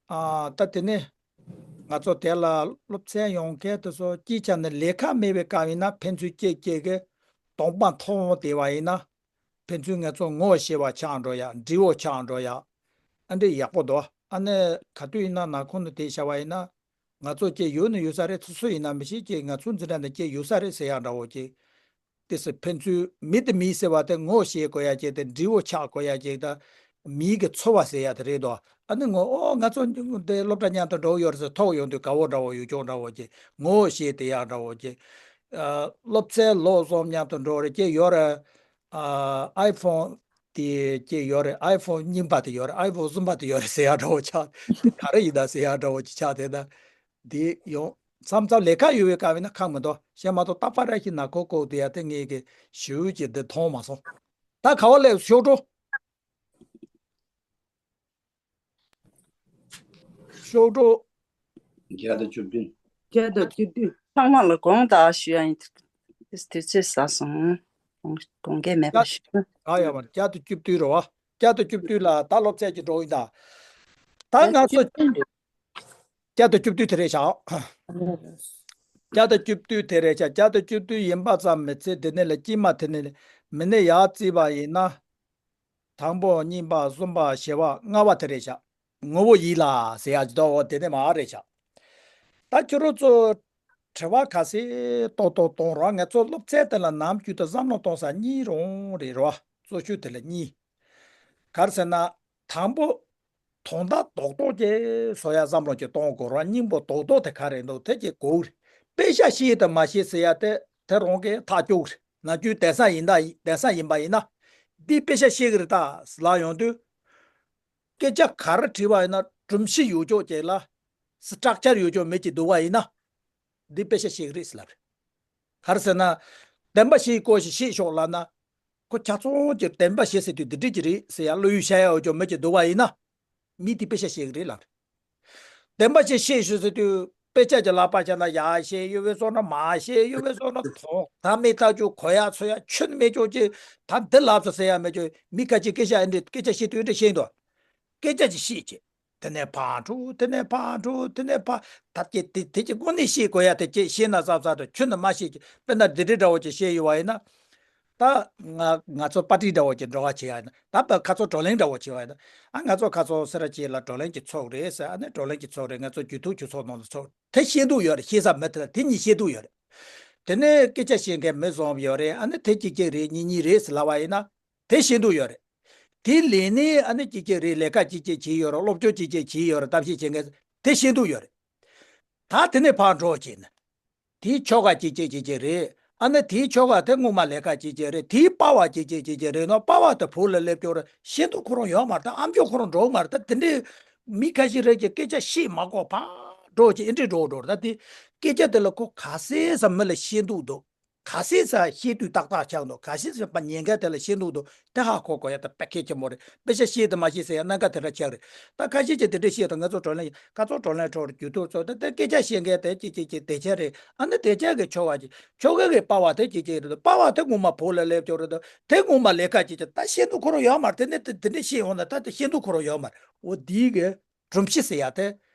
ཨ་ད་དེ་ནས་ང་ཚོ་དེ་ལ་སློབ་ཚན་ཡོང་མཁན་དེ་ཚོ་སྤྱིའི་ཆ་ནས་ལས་ཀ་མེད་པའི་སྐབས་ཡིན་ན་ཕན་ཚུན་གཅིག་གཅིག་གི་གདོང་པ་མཐོང་བསྡད་པ་ཡིན་ན། ཕན་ཚུན་ང་ཚོ་ངོ་ཤེས་པ་ཆགས་འགྲོ་ཡ། འདྲིས་པོ་ཆགས་འགྲོ་ཡ། ཨ་འདྲ་ཡག་པོ་འདུག་ཨ་ནི་ག་དུས་ཡིན་ན་ནང་ཁོངས་ནས་དེ་བྱ་བ་ཡིན་ན། ང་ཚོ་སྐྱེས་ཡོད་ནི་ཡོད་ས་རེད། སུ་སུ་ཡིན་ན་མི་ཤེས་ཀྱི་ང་ཚོ་འཛིན་གྲྭ་ནས་སྐྱེས་ཡོད་ས་རེད་ཟེར་ཡ་འདྲ་བོ་ཅིག་དེ་སུ་ཕན་ཚུན་མི་དེ་མི་ཟེར་བ་དེ་ངོ་ཤེས་དགོས་ཡ་ཅིག་དེ་འདྲིས་པོ་ཆགས་དགོས་ཡ་ཅིག་ད་མིའི་གི་ཚོར་བ་ཟེར་ཡ་དེ་རེད་དོ། ཨ་ནི་ངོ་ཨོ་ང་ཚོ་དེ་སློབ་གྲྭ་མཉམ་དུ་འགྲོ་ཡོད་རེད་ཟེར་ཐོག་ཡོང་དུས་དགའ་བོ་འདྲ་བོ་ཡོད་ཅོག་འདྲ་བོ་ཅིག་ངོ་ཤེས་དེ་ཡ་འདྲ་བོ་ཅིག་ཨ་སློབ་ཚན་ལོ་གསུམ་མཉམ་དུ་འགྲོ་རེད་ཀྱི་ཡོད་རེད། ཨ་ཨའི་ཕོན་ དེ་ཅིག་ཡོད་རེད། ཨའི་ཕོན་རྙིང་པ་དེ་ཡོད་རེད། ཨའི་ཕོན་གསུམ་པ་དེ་ཡོད་རེད་ཟེར་ཡག་འདྲ་བོ་ཆགས། དེ་ག་རེ་ཡིན་ད་ཟེར་ཡག་འདྲ་བོ་ཅིག་ཆགས། དེ་ད་འདི་ཡོང་མཚམས་མཚམས་ལས་ཀ་ཡོད་པའི་སྐབས་ཡིན་ན་ཁག་མི་འདུག་གཞན་མ་གཏོགས་རྟག་པར་ར་ཤི་ན་ཁོ་ཁོ་དེ་ཡ་དེ་ངས་གི་ཞུ་གི་འདི་མཐོང་མ་སོང་། ད་ག་བ་སླེབས། ཤོག་བྲོ། ཤོག་བྲོ། བརྒྱ་དང་བཅུ་བདུན། བརྒྱ་དང་བཅུ་བདུན། ཚང་མ་ལ་དགོངས་དག་ཞུ་ཡ་ཡིན། དུས་ཚོད་ཟ་སོང་། དགོངས་དགོངས་འགལ་མེད་པ་ཞུ། ཨ་ཡ་མར་བརྒྱ་དང་བཅུ་བདུན་རེད་བ། བརྒྱ་དང་བཅུ་བདུན་ལ་ད་སློབ་ཚན་གྱི་འགྲོ་ཡིན་ད། ད་ང་ཚོ་བརྒྱ་དང་བཅུ་བདུན་དེ་རེད་བཞག་བརྒྱ་དང་བཅུ་བདུན་དེ་རེད་བཞག་བརྒྱ་དང་བཅུ་བདུན་ཡིན་པ་ཙམ་མི་ཚད་དེ་ནས་ལ་དཀྱིལ་མ་དེ་ནས་མི་ནས་ཡར་བརྩིས་པ་ཡིན་ན། དང་པོ་གཉིས་པ་གསུམ་པ་བཞི་པ་ལྔ་པ་དེ་རེད་བཞག་ངོ་བོ་ཡིད་ལ་ཟེར་ཡག་ཅིག་འདུག་འོ་དེ་ནས་མར་རེད་བཞག་ད་ཁྱོད་རང་ཚོ་དྲི་བ་ག་ཚོད་ཏོག་ཏོག་གཏོང་རོགས། ང་ཚོ་སློབ་ཚན་དེ་ལ་ནམ་རྒྱུན་དུ་བསམ་བློ་གཏོང་ས་གཉིས་རང་རེད་རོ། གཙོ་ཆེ་དེ་ལ་གཉིས། ག་རེ་ཟེར་ན། དང་པོ། དོན་དག་རྡོག་རྡོག་ཅིག་བཟོ་ཡག་བསམ་བློ་ཅིག་གཏོང་དགོས་རོགས། སྙིང་པོ་རྡོག་རྡོག་དེ་ག་རེ་འདུག་དེ་ཅིག་གོ་གི་རེད། དཔེ་ཆ་ཤེས་དང་མ་ཤེས་ཟེར་ཡག་དེ་དེ་རང་གིས་ཐག་གཅོད་ཀྱི་རེད། ནམ་རྒྱུན་གདན་ས་ཡིན་ད་གདན་ས་ཡིན་པ་ཡིན་ན། འདི་དཔེ་ཆ་ཤེས་ཀྱི་རེད་ད་ལབ་ཡོང་དུས། སྐད་ཆ་ག་རེ་དྲིས་པ་ཡིན་ན་སྒྲོམ་གཞི་ཡོད་ཅོག་ཅིག་ལ། སི་ཊག་ཅར་ཡོད་ཅོག་མེད་ཅིག་འདུག་པ་ཡིན་ན། འདི་དཔེ་ཆ་ཤེས་ཀྱི་རེད་ཟེར་ལབ་རེད། ག་རེ་ཟེར་ན། བདེན་པ་བཞིའི་སྐོར་ཞིག་ཤེས་ཤོག་ལབ་ན། ཁོ་ཆ་ཚང་གི་བདེན་པ་བཞི་ཟེར་དུས་འདི་འགྲིག་གི་རེད་ཟེར་ཡག་བློ་ཡུལ་བཤད་ཡག་ཡོད་ཅོག་མེད་ཅིག་འདུག་པ་ཡིན་ན། མི་དེ་དཔེ་ཆ་ཤེས་ཀྱི་རེད་ལབ་རེད། བདེན་པ་བཞི་ཤེས་ཤོག་ཟེར་དུས་དཔེ་ཆ་གི་ལག་པ་བྱས་ན་ཡག་ཤེས་ཡོད་པའི་བཟོ་འདྲ་མ་ཤེས་ཡོད་པའི་བཟོ་འདྲ་མཐོང་ད་མི་ལྟ་རྒྱུ་གོ་ཡག་ཚོར་ཡག་ཁྱོན་མེད་ཅོག་ཅིག་ད་འདི་ལབ་སོང་ཟེར་ཡག་མེད་ཅོག་མི་ཁ་ཅིག་སྐད་ཆ་ཨེ་འདྲ་སྐད་ཆ་བཤད་དུས་ཨེ་འདྲ་བཤད་འདུག་སྐད་ཆ་ཅིག་བཤད་ཅིག་དེ་ནས་ཕར་འགྲོ། དེ་ནས་ཕར་འགྲོ། དེ་ནས་ཕར་ད་ཀྱེ་དེ་དེ་ཀྱེ་དངོས་གནས་ཤེས་དགོས་ཡ་དེ་ཀྱེ་ཤེས་ན་ཙག་ཙག་རེད། ཁྱོད་ནི་མ་ཤེས་ཀྱི་དཔེར་ན་འདི་འདྲའི་འདྲ་བོ་ཅིག་ཤེས་ཡོད་བ་ཡིན་ན། ད་ང་ང་ཚོ་པར་ཊི་འདྲ་བོ་ཅིག་འགྲོ་བ་བྱེད་ཡ་ཡིན་ན། ད་བ་ཁ་ཚོ་བགྲོ་གླེང་འདྲ་བོ་བྱེད་བ་ཡིན་ན། ཨ་ང་ཚོ་ཁ་ཚོ་སེ་ར་བྱེས་ལ་བགྲོ་གླེང་གི་ཚོགས་རེད་ཟེར། ཨ་ནི་བགྲོ་གླེང་གི་ཚོགས་རེད། ང་ཚོ་རྒྱུ་ཐུག་རྒྱུ་ཚོགས་ནང་ལ་ཚོགས་དེ་ཤེས་འདུག་ཡོད་རེད། ཤེས་ས་མེད་དེ་ལ་དེ་གཉིས་ཤེས་འདུག་ཡོད་རེད། དེ་ནས་སྐད་ཆ་བཤད་མཁན་མི་བཟང་བ་ཡོད་རེད། ཨ་ནི་དེ་གཅིག་གཅིག་རེད། གཉིས་གཉིས་རེད་ཟེར་ལབ་པ་ཡིན་ན། དེ་ཤེས་འདུག་ཡོད་རེད། དེ་ལས་ནས་ཨ་ནི་གཅིག་གཅིག་རེད། ལས་ཀ་གཅིག་གཅིག་བྱས་ཡོད་རེད། སློབ་སྦྱོང་གཅིག་གཅིག་བྱས་ཡོད་རེད། གཏམ་བཤད་བྱེད་མཁན་དེ་ཤེས་འདུག་ཡོད་རེད། ད་དེ་ནས་ཕར་འགྲོ་བྱས་ན། དེའི་ཁྱོ་ག་གཅིག་གཅིག་གཅིག་གཅིག་རེད། ཨ་ནི་དེའི་ཁྱོ་ག་དེ་སྔོན་མ་ལས་ཀ་གཅིག་གཅིག་རེད། དེའི་པ་ཕ་གཅིག་གཅིག་གཅིག་གཅིག་རེད་ནོ། པ་ཕ་དེ་བུ་ལ་སླེབས་ཀྱོག་རེད། ཤེས་འདུག་ཁོ་རང་ཡོད་མ་རེད། ད་ཨམ་ཅོག་ཁོ་རང་འགྲོ་མ་རེད། ད་དེ་འདྲའི་མི་ཁ་ཤས་རེད་ཀྱི་སྐད་ཆ་བཤད་མ་དགོས་པར་འགྲོ་ཅིག་ཨེ་འདྲས་འགྲོ་འགྲོ་རེད། ད་དེ་སྐད་ཆ་དེ་ལ་ཁོ་ག་ཚད་ཙམ་མི་ལ་ཤེས་འདུག་འདུག་ག་སྲིད་ས་ཤེས་དུས་ཏག་ཏག་ཆགས་འདུག་ག་སྲིད་ས་པ་ཉེན་ཁ་དེ་ལ་ཤེས་འདུག་འདུག་དེ་ཧ་གོ་དགོས་ཡ་ད་དཔེ་གལ་ཆེན་པོ་རེད། དཔེ་ཆ་ཤེས་དང་མ་ཤེས་ཟེར་ཡ་གནད་འགག་དེ་འདྲ་ཆགས་རེད། ད་ཁ་ཤས་ཀྱིས་དེ་འདྲ་བཤད་དང་ང་ཚོ་བགྲོ་གླེང་ཁ་ཚོ་བགྲོ་གླེང་ཁྲོད་རྒྱུ་ཐུག་ཚོ་ད་དེ་སྐད་ཆ་བཤད་མཁན་དེ་ཅིག་ཅིག་ཅིག་དེ་ཆ་རེད། ཨ་ནི་དེ་ཆ་གི་ཁྱོ་ག་ཅིག་ཁྱོ་ག་གི་པ་ཕ་དེ་ཅིག་ཅིག་རེད་འདུག་པ་ཕ་དེ་ངོ་མ་བུ་ལ་སླེབས་ཀྱོག་རེད་འདུག་དེ་ངོ་མ་ལས་ཀ་ཅིག་ཅིག་ད་ཤེས་འདུག་ཁོ་རང་ཡོད་མ་རེད། དེ་ནི་དེ་དེ་འདྲ་བཤད་ཡོང་ན་ད་དེ་ཤེས་འདུག་ཁོ་རང་ཡོད་མ་རེད། འོ་དེའི་གི་སྒྲོམ་གཞི་ཟེར་ཡ་དེ།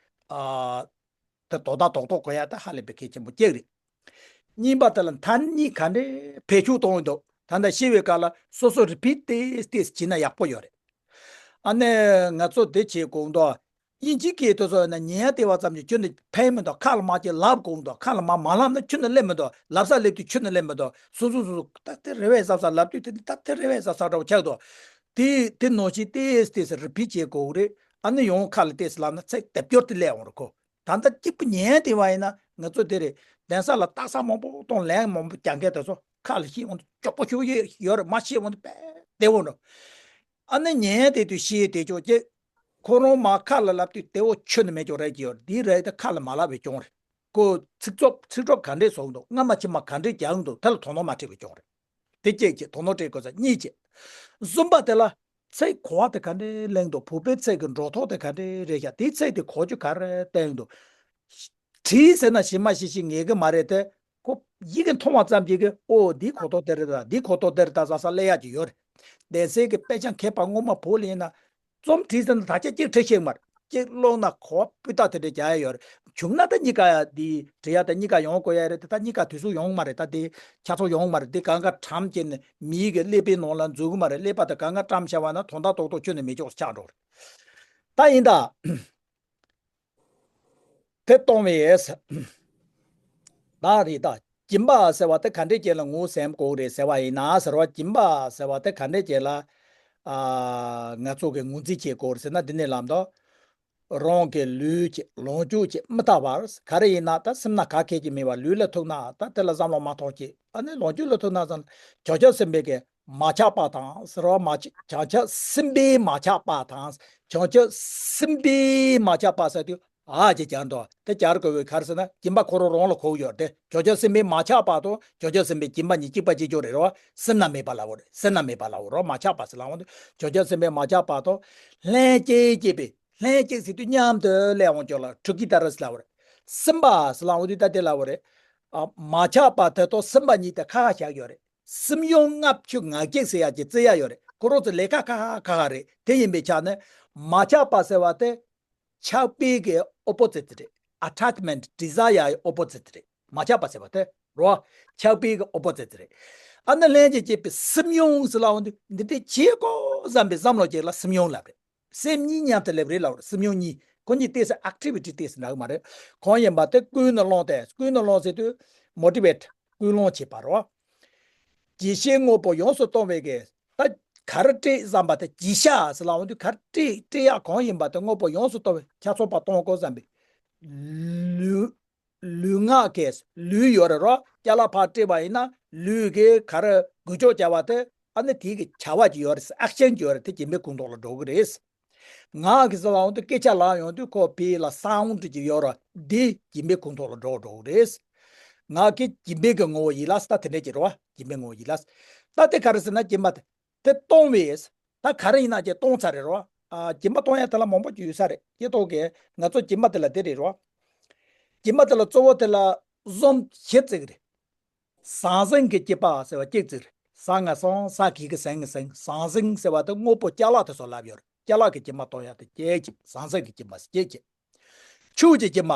ཨ། དེ་དོ་བདག་རྡོག་རྡོག་དགོས་ཡ་ད་ཧ་ལས་པའི་གལ་ཆེན་པོ་གཅིག་རེད། གཉིས་པ་དེ་ལ་མཐའ་གཉིས་ག་འདྲས་བེད་སྤྱོད་གཏོང་གི་འདུག་ད་ལྟ་ཤེས་པའི་སྐབས་ལ་སོ་སོ་རི་པིཊ་ཏེས་ཏེས་བྱས་ན་ཡག་པོ་ཡོད་རེད། ཨ་ནི་ང་ཚོ་འདི་བྱེད་དགོས་འདུག་དབྱིན་ཇིའི་སྐད་དེ་ཚོ་ཡིན་ན་ཉན་ཡ་བལྟས་པ་ཙམ་གྱིས་ཁྱོན་ནས་ཕན་མི་འདུག་ཁ་ལ་མ་བྱས་ལབ་དགོས་འདུག་ཁ་ལ་མ་མ་ལབ་ན་ཁྱོན་ནས་སླེབས་མི་འདུག་ལབ་ས་སླེབས་དུས་ཁྱོན་ནས་སླེབས་མི་འདུག་སོ་སོ་སོ་སོ་ད་དེ་རེ་བས་གཟབ་གཟབ་ལབ་དུས་དེ་ད་དེ་རེ་བས་གཟབ་གཟབ་འདྲ་བོ་ཆགས་འདུག་དེ་དེ་ནང་བཞིན་ཏེས་ཏེས་རི་པིཊ་བྱེད་དགོས་རེད། ཨ་ནི་ཡང་ཁ་ལ་ཏེས་ལབ་ན་ཚིག་སྡེབ་སྦྱོར་དེ་སླེབས་འོང་རེད་ཁོ། ད་ལྟ་གཅིག་པུ་ཉན་དེ་བ་ཡིན་ན་ང་ཚོ་དེ་རེད། གདན་ས་ལ་རྟགས་གསལ་མང་པོ་དང་ལན་མང་པོ་རྒྱག་མཁན་དེ་ཚོ་ཁ་ལ་ཤེས་འོང་དུས་མགྱོགས་པོ་ཤོད་ཡོད་ཡོད་རེད། མ་ཤེས་འོང་དུས་དཔེ་བདེ་བོ་འགྲོ། ཨ་ནི་ཉན་དེ་དུས་ཤེས་དེ་ཆོག་ཅེ། ཁོ་རང་མ་ཁ་ལ་ལབ་དུས་བདེ་བོ་ཁྱོན་ནས་མེད་ཅོག་རེད་ཀྱི་ཡོད་རེད། དེའི་རེད་དེ་ཁ་ལ་མ་ལབ་པའི་གྱོང་རེད། ཁོ་ཚིག་རྩོབ་ཚིག་གྲོགས་ག་འདྲས་བཟོ་གི་འདུག་སྔ་མ་ཕྱི་མ་ག་འདྲས་རྒྱག་གི་འདུག་དེ་ལ་དོ་སྣང་མ་བྱས་པའི་གྱོང་རེད། དེ་གཅིག་བྱས་དོ་སྣང་སྤྲད་དགོས་ས་གཉིས་བྱས། གསུམ་པ་དེ་ལ་ཚིག་གོ་བ་དེ་ག་འདྲས་གླེང་འདུག་བོད་པའི་ཚིག་གི་འགྲོ་ཐོག་དེ་ག་འདྲས་རེད་ཤག་དེའི་ཚིག་དེ་གོ་རྒྱུ་ག་རེ་བསྟན་འདུག་བྲིས་ཟེར་ན་ཞེ་མ་ཞེ་ཞིག་ངེས་ཀྱི་མ་རེད་དེ། ཁོ་ཡི་གེ་མཐོང་བ་ཙམ་གྱིས་གི་ཨོ་འདིའི་གོ་རྟོགས་དེ་རེད་ད། འདིའི་གོ་རྟོགས་དེ་རེད་ད་ཟེར་ས་སླེབས་ཡག་ཅིག་ཡོད་རེད། གདན་སའི་གི་དཔེ་ཆ་མཁས་པ་སྔོན་མ་བོད་ལ་ཡིན་ན་རྩོམ་བྲིས་ཟེར་ན་ད་ཆ་གཅིག་བྲི་ཤེས་མ་རེད། གཅིག་ཀློག་ན་གོ་བ་སྤུས་དག་དེ་འདྲ་རྒྱག་ཡ་ཡོད་རེད། བྱུང་ན་ད་གཉིས་ཀ་ཡ་འདི་བྲི་ཡ་ད་གཉིས་ཀ་ཡོང་དགོས་ཡ་རེད་དེ། ད་གཉིས་ཀ་དུས་ཚོད་ཡོང་མ་རེད། ད་དེ་ཆ་ཚང་ཡོང་མ་རེད། དེ་གང་ག་བཀྲམ་བྱས་ནས་མིའི་གི་ཀླད་པའི་ནང་ལ་འཛུལ་གི་མ་རེད། ཀླད་པ་ད་གང་ག་བཀྲམ་བྱས་པ་ན་དོན་དག་རྡོག་རྡོག་ཁྱོན་ནས་མེད་ཅོག་ཆགས་འགྲོ་རེད། ད་ཡིན་ད། དེ་གཏོང་བའི་ད་རེད་ད། སྦྱིན་པ་ཟེར་བ་དེ་ག་འདྲས་ཅིག་ལ་ངོས་ཟིན་དགོས་རེད་ཟེར་བ་ཡིན་ན་ཟེར་བ། སྦྱིན་པ་ཟེར་བ་དེ་ག་འདྲས་ཅིག་ལ་ཨ་ང་ཚོ་གི་ངོས་འཛིན་བྱེད་དགོས་རེད་ཟེར་ན། འདི་ནས་ལབ་དོ། རང་གི་ལུས་ཀྱི་ལོངས་སྤྱོད་ཀྱི་མི་ལྟ་བར་ག་རེ་ཡིན་ན་ད་སེམས་ན་ག་གེ་ཅིག་མེད་པར་ལུས་ལ་ཐུག་ན་ད་དེ་ལ་བསམ་བློ་མ་ཐོགས་ཀྱི། ཨ་ནི་ལོངས་སྤྱོད་ལ་ཐུག་ན་ཙང་བྱང་ཆུབ་སེམས་དཔའི་གི་ མ་ཆགས་པ་དང་ཟེར་བ་མ་ཆགས་བྱང་ཆུབ་སེམས་དཔའི་མ་ཆགས་པ་དང་བྱང་ཆུབ་སེམས་དཔའི་མ་ཆགས་པ་ཟེར་དུས་ཨ་ཅེ་སྦྱར་འདུག་དེ་སྦྱར་དགོས་པའི་ག་རེ་ཟེར་ན་སྦྱིན་པ་ཁོ་རང་རང་ལ་གོ་གི་ཡོད་རེད་དེ། བྱང་ཆུབ་སེམས་དཔའི་མ་ཆགས་པ་དང་བྱང་ཆུབ་སེམས་དཔའི་སྦྱིན་པ་གཉིས་གཅིག་པ་གཅིག་རྐྱང་རེད་རོ། སེར་སྣ་མེད་པ་ལ་འོ་རེད། སེར་སྣ་མེད་པ་ལ་འོ་རོ། མ་ཆགས་པ་ཟེར་ལ་འོ་དེ་བྱང་ཆུབ་སེམས་དཔའི་མ་ཆགས་པ་དང་། ལྷན་ཅིག་སྐྱེས་པའི། ལྷན་ཅིག་ཟེར་དུས་མཉམ་དུ་སླེབས་འོང་ཀྱང་ལ་ཕྲུ་གུ་ལྟར་ཟེར་ལ་འོ་རེད། སེམས་པ་ཟེར་ལ་འོ་དུས་ད་དེ་ལ་འོ་རེད། ཨ། མ་ཆགས་པ་དེ་དང་སེམས་པ་གཉིས་དེ་ཁ་ཁ་བཞག་ཡོད་རེད། སེམས་ཡོངས་ལྔ་བཅུ་ང་གཅིག་ཟེར་ཡག་གི་བརྩི་ཡ་ཡོད་རེད། ཁོ་རང་ཚོ་ལས་ཀ་ཁ་ཁ་ཁ་ཁ་རེད། དེ་ཡིན་པའི་ཆ་ནས་མ་ཆགས་པ་ཟེར་བ་དེ་ཆགས་པའི་གི་ཨོ་པོ་ཛིཊ་རེད། ཨ་ཊེཆ་མེན་ཊི་ཌི་ཛའི་ཡར་ཨོ་པོ་ཛིཊ་རེད། མ་ཆགས་པ་ཟེར་བ་དེ་རོ། ཆགས་པའི་གི་ཨོ་པོ་ཛིཊ་རེད། ཨ་ནི་ལྷན་ཅིག་སྐྱེས་པའི་སེམས་ཡོངས་ཟེར་ལ་འོ་འདི་འདི་འདྲའི་བྱེད་དགོས་བསམ་པའི་བསམ་བློ་ཅིག་ལ་སེམས་ཡོངས་ལབ་རེད། སེམས་གཉིས་མཉམ་དུ་སླེབས་རེད་ལབ་རེད། སེམས་ཡོངས་གཉིས་ཁོ་གཉིས་ཏོག་ཙམ་ཨེག་ཊི་བི་ཊི་ཏོག་ཙམ་འདྲ་གི་མ་རེད། གང་ཡིན་པ་དེ་ཀུན་ནས་བསླངས་ཏེ། ཀུན་ནས་བསླངས་ཟེར་དུས་མོ་ཊི་ཝེ་ཊི། ཀུན་སློང་བྱེད་པ་རོ། དགྱེས་ཤིང་དངོས་པོ་ཡོངས་སུ་གཏོང་བའི་གི། ད་ག་རེ་སྤྲད་བསམ་པ་དེ་དགྱེས་ཤ་ཟེར་ལ་འོ་དུས་ག་རེ་སྤྲད་སྤྲད་ཡག་གང་ཡིན་པ་དེ་དངོས་པོ་ཡོངས་སུ་གཏོང་བའི་ཆ་ཚང་པ་གཏོང་དགོས་བསམ་པའི། ལུས་ལུས་ངག་གི་ལུས་ཡོད་རེད་རོ། ཅ་ལག་ཕར་སྤྲད་པ་ཡིན་ན་ལུས་ཀྱིས་ག་རེ་འགུལ་སྐྱོད་བྱ་བ་དེ་ཨ་ནི་དེའི་གི་བྱ་བ་ཅིག་ཡོད་རེད། ཨེག་ཤན་ཅིག་ཡོད་རེད། དེ་སྦྱིན་པའི་ཁོངས་གཏོགས་ལ་འགྲོ་གི་རེད། ངག་གི་ཟེར་ལ་འོང་དུས་སྐད་ཆ་ལབ་ཡོང་དུས་ཁོ་ཕི་ལ་སའུན་ཌི་ཅིག་ཡོད་ར། འདི་སྦྱིན་པའི་ཁོངས་གཏོགས་ལ་འགྲོ་འགྲོ་གི་རེད། ངག་གི་སྦྱིན་པའི་གི་ངོ་བོ་ཡིན་ལ། ད་དེ་འདྲས་ཀྱི་རེད་བ། སྦྱིན་པའི་ངོ་བོ་ཡིན་ལ། ད་དེ་ག་རེ་ཟེར་ན་སྦྱིན་པ་དེ་དེ་གཏོང་བས། ད་ག་རེ་ཡིན་ན་ཅེ་གཏོང་ཚར་རེད་རེད་བ། ཨ། སྦྱིན་པ་གཏོང་ཡ་དེ་ལ་མང་པོ་ཅིག་ཡོད་ས་རེད། སྐྱེ་ཐོག་གི་ང་ཚོ་སྦྱིན་པ་དེ་ལ་དེ་རེད་རེད་བ། སྦྱིན་པ་དེ་ལ་གཙོ་བོ་དེ་ལ་གཟུངས་བཞི་བརྩི་གི་རེད། ཟང་ཟིང་གི་སྦྱིན་པ་ཟེར་བ་གཅིག་བརྩི་རེད། ཟ་ང་ཟང་། ཟ་གི་གི་ཟེང་གི་ཟིང་། ཟང་ཟིང་ཟེར་བ་དེ་དངོས་པོ་ཅ་ལག་དེ་ཚོ་ལབ་ཡོད་རེད། ཅ་ལག་གི་སྦྱིན་པ་གཏོང་ཡ་དེ་གཅིག་གཅིག་ཟང་ཟིང་གི་སྦྱིན་པ་གཅིག་གཅིག་ཆོས་ཀྱི་སྦྱིན་པ།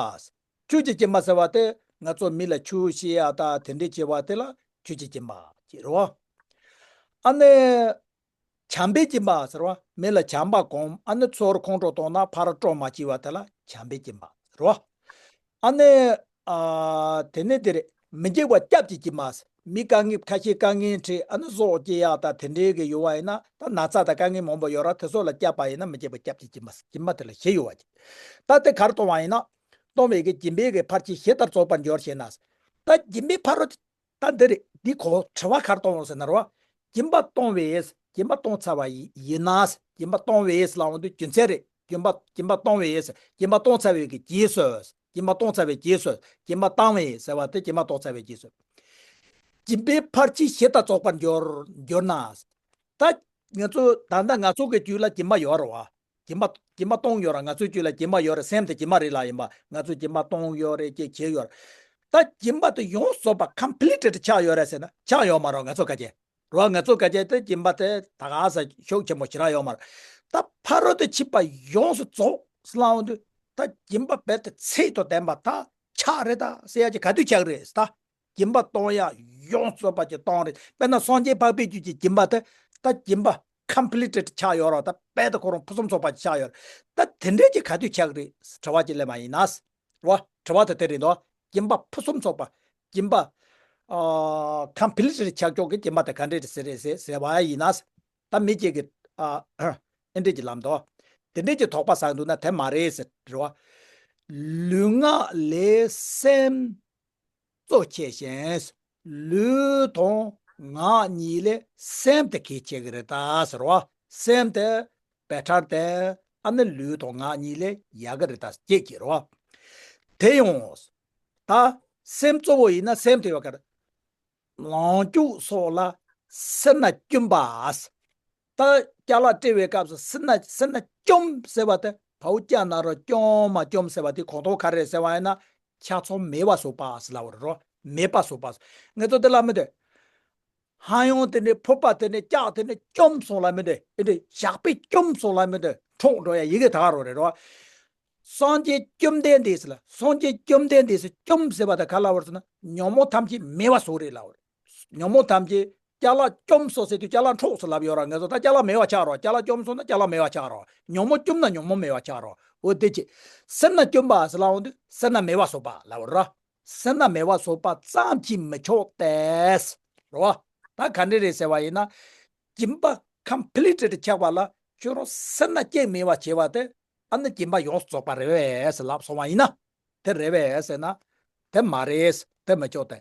ཆོས་ཀྱི་སྦྱིན་པ་ཟེར་བ་དེ་ང་ཚོ་མི་ལ་ཆོས་བཤད་ཡ་ད་དེ་འདྲས་བྱེད་པ་དེ་ལ་ཆོས་ཀྱི་སྦྱིན་པ་ཅེས་རེད་བ། ཨ་ནི། བྱམས་པའི་སྦྱིན་པ་ཟེར་བ། མི་ལ་བྱམས་པ་སྒོམ། ཨ་ནི་ཚུར་ཁོང་ཁྲོ་གཏོང་ན་ཕར་སྤྲོ་མ་བྱེད་པ་དེ་ལ་བྱམས་པའི་སྦྱིན་པ་ཟེར་བ། ཨ་ནི། ཨ། དེ་ནས་དེ་རེད། མི་འཇིགས་པ་སྐྱབས་ཀྱི་སྦྱིན་པ། མི་དཀའ་ངལ་ཁ་ཤས་དཀའ་ངལ་འཕྲད། ཨ་ནི་གཟུགས་སྐྱེ་ཡག་དང་དེ་འདྲའི་གི་ཡོད་པ་ཡིན་ན། ད་ན་ཚ་དང་དཀའ་ངལ་མང་པོ་ཡོད་ར། དེ་ཚོ་ལ་སྐྱབས་པ་ཡིན་ན་མི་འཇིགས་པ་སྐྱབས་ཀྱི་སྦྱིན་པ། སྦྱིན་པ་དེ་ལ་བཞི་ཡོད་པ་ཅིག་ད་དེ་གར་གཏོང་བ་ཡིན་ན། གཏོང་བའི་གི་སྦྱིན་པའི་གི་ཕར་ཕྱིན་བཞི་ལྟར་རྫོགས་པར་འགྱུར་ཞེ་ན། ད་སྦྱིན་པའི་ཕ་རོལ་ཏེ། ད་འདི་རེད། འདི་གོ་དྲི་བ་གར་གཏོང་རོགས་ཟེར་ན་རོ། སྦྱིན་པ་གཏོང་བས། སྦྱིན་པ་གཏོང་ཚར་བ་ཡི་ཡིན་ན། སྦྱིན་པ་གཏོང་བས་ལ་འོང་དུས་རྒྱུ་མཚན་རེད། སྦྱིན་པ་སྦྱིན་པ་གཏོང་བས། སྦྱིན་པ་གཏོང་ཚར་བའི་གི་རྗེས་སུ། སྦྱིན་པ་གཏོང་ཚར་བའི་རྗེས་སུ། སྦྱིན་པ་བཏང་བས་ཟེར་བ་དེ་སྦྱིན་པ་གཏོང་ཚར་བའི་རྗེས་སུ། སྦྱིན་པའི་ཕར་ཕྱིན་བཞི་ལྟར་རྫོགས་པར་འགྱུར་འགྱུར་ན། ད་ང་ཚོ་ད་ལྟ་ང་ཚོ་གི་རྒྱུད་ལ་སྦྱིན་པ་ཡོད་རེད་བ། སྦྱིན་པ་སྦྱིན་པ་གཏོང་ཡོད་ར། ང་ཚོའི་རྒྱུད་ལ་སྦྱིན་པ་ཡོད་རེད། སེམས་དེ་སྦྱིན་པ་རེད་ལ་ཡིན་པ། ང་ཚོས་སྦྱིན་པ་གཏོང་ཡོད་རེད་ཅེས་བྱས་ཡོད་རེད། ད་སྦྱིན་པ་དེ་ཡོངས་རྫོགས་པ་ཀམ་པི་ལི་ཊེཌ་ཆགས་ཡོད་རེད་ཟེར་ན་ཆགས་ཡོད་མ་རེད། ང་ཚོ་ག་ཅེ་རོ། ང་ཚོ་ག་ཅེ་དེ་སྦྱིན་པ་དེ་ད་ག་ས་ཤུགས་ཆེན་པོ་ཞེ་དྲག་ཡོད་མ་རེད། ད་ཕ་རོལ་ཏུ་ཕྱིན་པ་ཡོངས་སུ་རྫོགས་ཟེར་ལ་འོང་དུས་ད་སྦྱིན་པ་རྦད་དེ་ཚད་དང་ལྡན་པ་ད་ཆགས་རེད་ད་ཟེར་ཡ་ཅིག་ག་དུས་ཆགས་རེད་ད། སྦྱིན་པ་གཏོང་ཡ་ཡོངས་རྫོགས་པ་ཅིག་གཏོང་རེད། དཔེར་ན་སངས་རྒྱས་འཕགས་པའི་རྒྱུད་ཀྱི་སྦྱིན་པ་དེ་ད་སྦྱིན་པ་ཀམ་པི་ལི་ཊེཌ་ཆགས་ཡོད་ར། ད་དཔེ་ད་ཁོ་རང་ཕུན་སུམ་ཚོགས་པ་ཅིག་ཆགས་ཡོད་རེད། ད་དེ་འདྲས་ཀྱི་ག་དུས་ཆགས་རེད་དྲི་བ་ཅིག་སླེབས་པ་ཡིན་ན། རེད་བ། དྲི་བ་དེ་དེ་རེད་འདུག་སྦྱིན་པ་ཕུན་སུམ་ཚོགས་པ། སྦྱིན་པ། ཨ། ཀམ་པི་ལི་ཊེཌ་ཆགས་ཀྱོག་གི་སྦྱིན་པ་དེ་ག་འདྲས་རེད་ཟེར་རེད་ཟེར་ཟེར་བ་ཡིན་ན། ད་མི་གཅིག་གིས། ཨ། ཨེ་འདྲས་ཀྱི་ལབ་འདུག་དེ་འདྲས་ཀྱི་དོགས་པ་ཟ་འདུག་ན་དེ་མ་རེད་ཟེར་རེད་བ། ལུས་ངག་ལས་སེམས། གཙོ་ཆེ་ཞིང་། ལུས་དང་ངག་གཉིས་ལས་སེམས་དེ་གལ་ཆེ་གི་རེད་ད་ཟེར་བ། སེམས་དེ་བེ་ཊར་དེ་ཨ་ནི་ལུས་དང་ངག་གཉིས་ལས་ཡག་གི་རེད་ད་སྐྱེད་ཀྱི་རེད་བ། དེ་ཡང་། ད་སེམས་གཙོ་བོ་ཡིན་ན་སེམས་དེ་ཡོད་ག་རེད། ལོངས་སྤྱོད་སོགས་ལ་སེར་སྣ་བཅོམ་པ། ད་ཅ་ལག་སྤྲད་པའི་སྐབས་སུ་སེར་སྣ་སེར་སྣ་བཅོམ་ཟེར་བ་དེ་བའུ་ཅ་ན་རོ་བཅོམ་མ་བཅོམ་ཟེར་བ་དེ་གོང་ཐོག་ག་རེ་ཟེར་བ་ཡིན་ན་ཆ་ཚང་མེད་པ་བཟོ་བ་ཟེར་ལབ་པ་རེད་རོ། མེད་པ་བཟོ་བ། ང་ཚོ་དེ་ལ་མི་འདོད། ཧ་ཡང་དེ་ནས་ཕུར་པ་དེ་ནས་ལྕགས་དེ་ནས་བཅོམ་སོང་ལ་མི་འདོད། ཨེ་འདྲ་ཞགས་པས་བཅོམ་སོང་ལ་མི་འདོད། འཕྲོག་འགྲོ་ཡ་ཡི་གེ་དག་རོ་རེད་རོ། སངས་རྒྱས་བཅོམ་ལྡན་འདས་ཟེར་ལ། སངས་རྒྱས་བཅོམ་ལྡན་འདས་ཟེར་བཅོམ་ཟེར་བ་དང་ག་ལ་བར་ཟེར་ན་ཉོན་མོངས་ཐམས་ཅད་མེད་པ་བཟོ་རེད་ལབ་པ་རེད། ཉོན་མོངས་ཐམས་ཅད་ཅ་ལག་བཅོམ་སོང་ཟེར་དུས་ཅ་ལག་འཕྲོག་སོང་ལབ་ཡོད་ར། ང་ཚོ་ད་ཅ་ལག་མེད་པ་ཆགས་རོགས། ཅ་ལག་བཅོམ་སོང་ན་ཅ་ལག་མེད་པ་ཆགས་རོགས། ཉོན་མོངས་བཅོམ་ན་ཉོན་མོངས་མེད་པ་ཆགས་རོགས། འོ་དེ་ཅི། སེར་སྣ་བཅོམ་པ་ཟེར་ལ་འོང་དུས་སེར་སྣ་མེད་པ་བཟོ་བ་ལབ་པ་ར། སེར་སྣ་མེད་པ་བཟོ་བ་ཙམ་གྱིས་མི་ཆོག་སྟེ། རེད་བ། ད་ག་འདྲ་རེད་ཟེར་བ་ཡིན་ན། སྦྱིན་པ་ཀམ་པི་ལི་ཊེཌ་ཆགས་པ་ལ་ཁྱོད་རང་སེར་སྣ་གཅིག་མེད་པ་བྱས་པ་དེ། ཨ་ནི་སྦྱིན་པ་ཡོངས་སུ་རྫོགས་པ་རེད་པས་ཟེར་ལབ་སོང་བ་ཡིན་ན། དེ་རེད་པས་ཟེར་ན། དེ་མ་རེད། དེ་མི་ཆོག་སྟེ།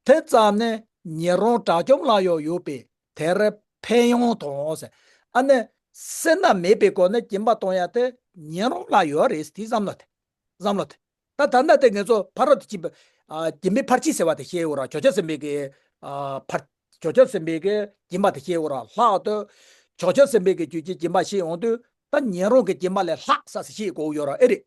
དེ་ཙམ་ནས་ཉེ་རང་དགྲ་བཅོམ་ལ་ཡང་ཡོད་པས་དེར་ ཕན་ཡོན་དང་ཟེར། ཨ་ནི་སེར་སྣ་མེད་པའི་སྒོ་ནས་སྦྱིན་པ་གཏོང་ཡ་དེ་ཉན་རང་ལ་ཡོད་རེད་དེ་བསམ་བློ་དེ། བསམ་བློ་དེ། ད་ད་ལྟ་དེ་ངེད་ཚོ་ཕ་རོལ་ཏུ་ཕྱིན་པ། ཨ། སྦྱིན་པའི་ཕར་ཕྱིན་ཟེར་བ་དེ་བཤད་ཡོད་ར། བྱང་ཆུབ་སེམས་དཔའི་གི། ཨ། ཕར། བྱང་ཆུབ་སེམས་དཔའི་གི་སྦྱིན་པ་དེ་བཤད་ཡོད་ར། ལྷག་ཏུ་བྱང་ཆུབ་སེམས་དཔའི་གི་རྒྱུད་ཀྱི་སྦྱིན་པ་བཤད་ཡོང་དུས་ད་ཉན་རང་གི་སྦྱིན་པ་ལས་ལྷག་ས་ཟེར་བཤད་དགོས་ཡོད་ར། ཨེ་རེད།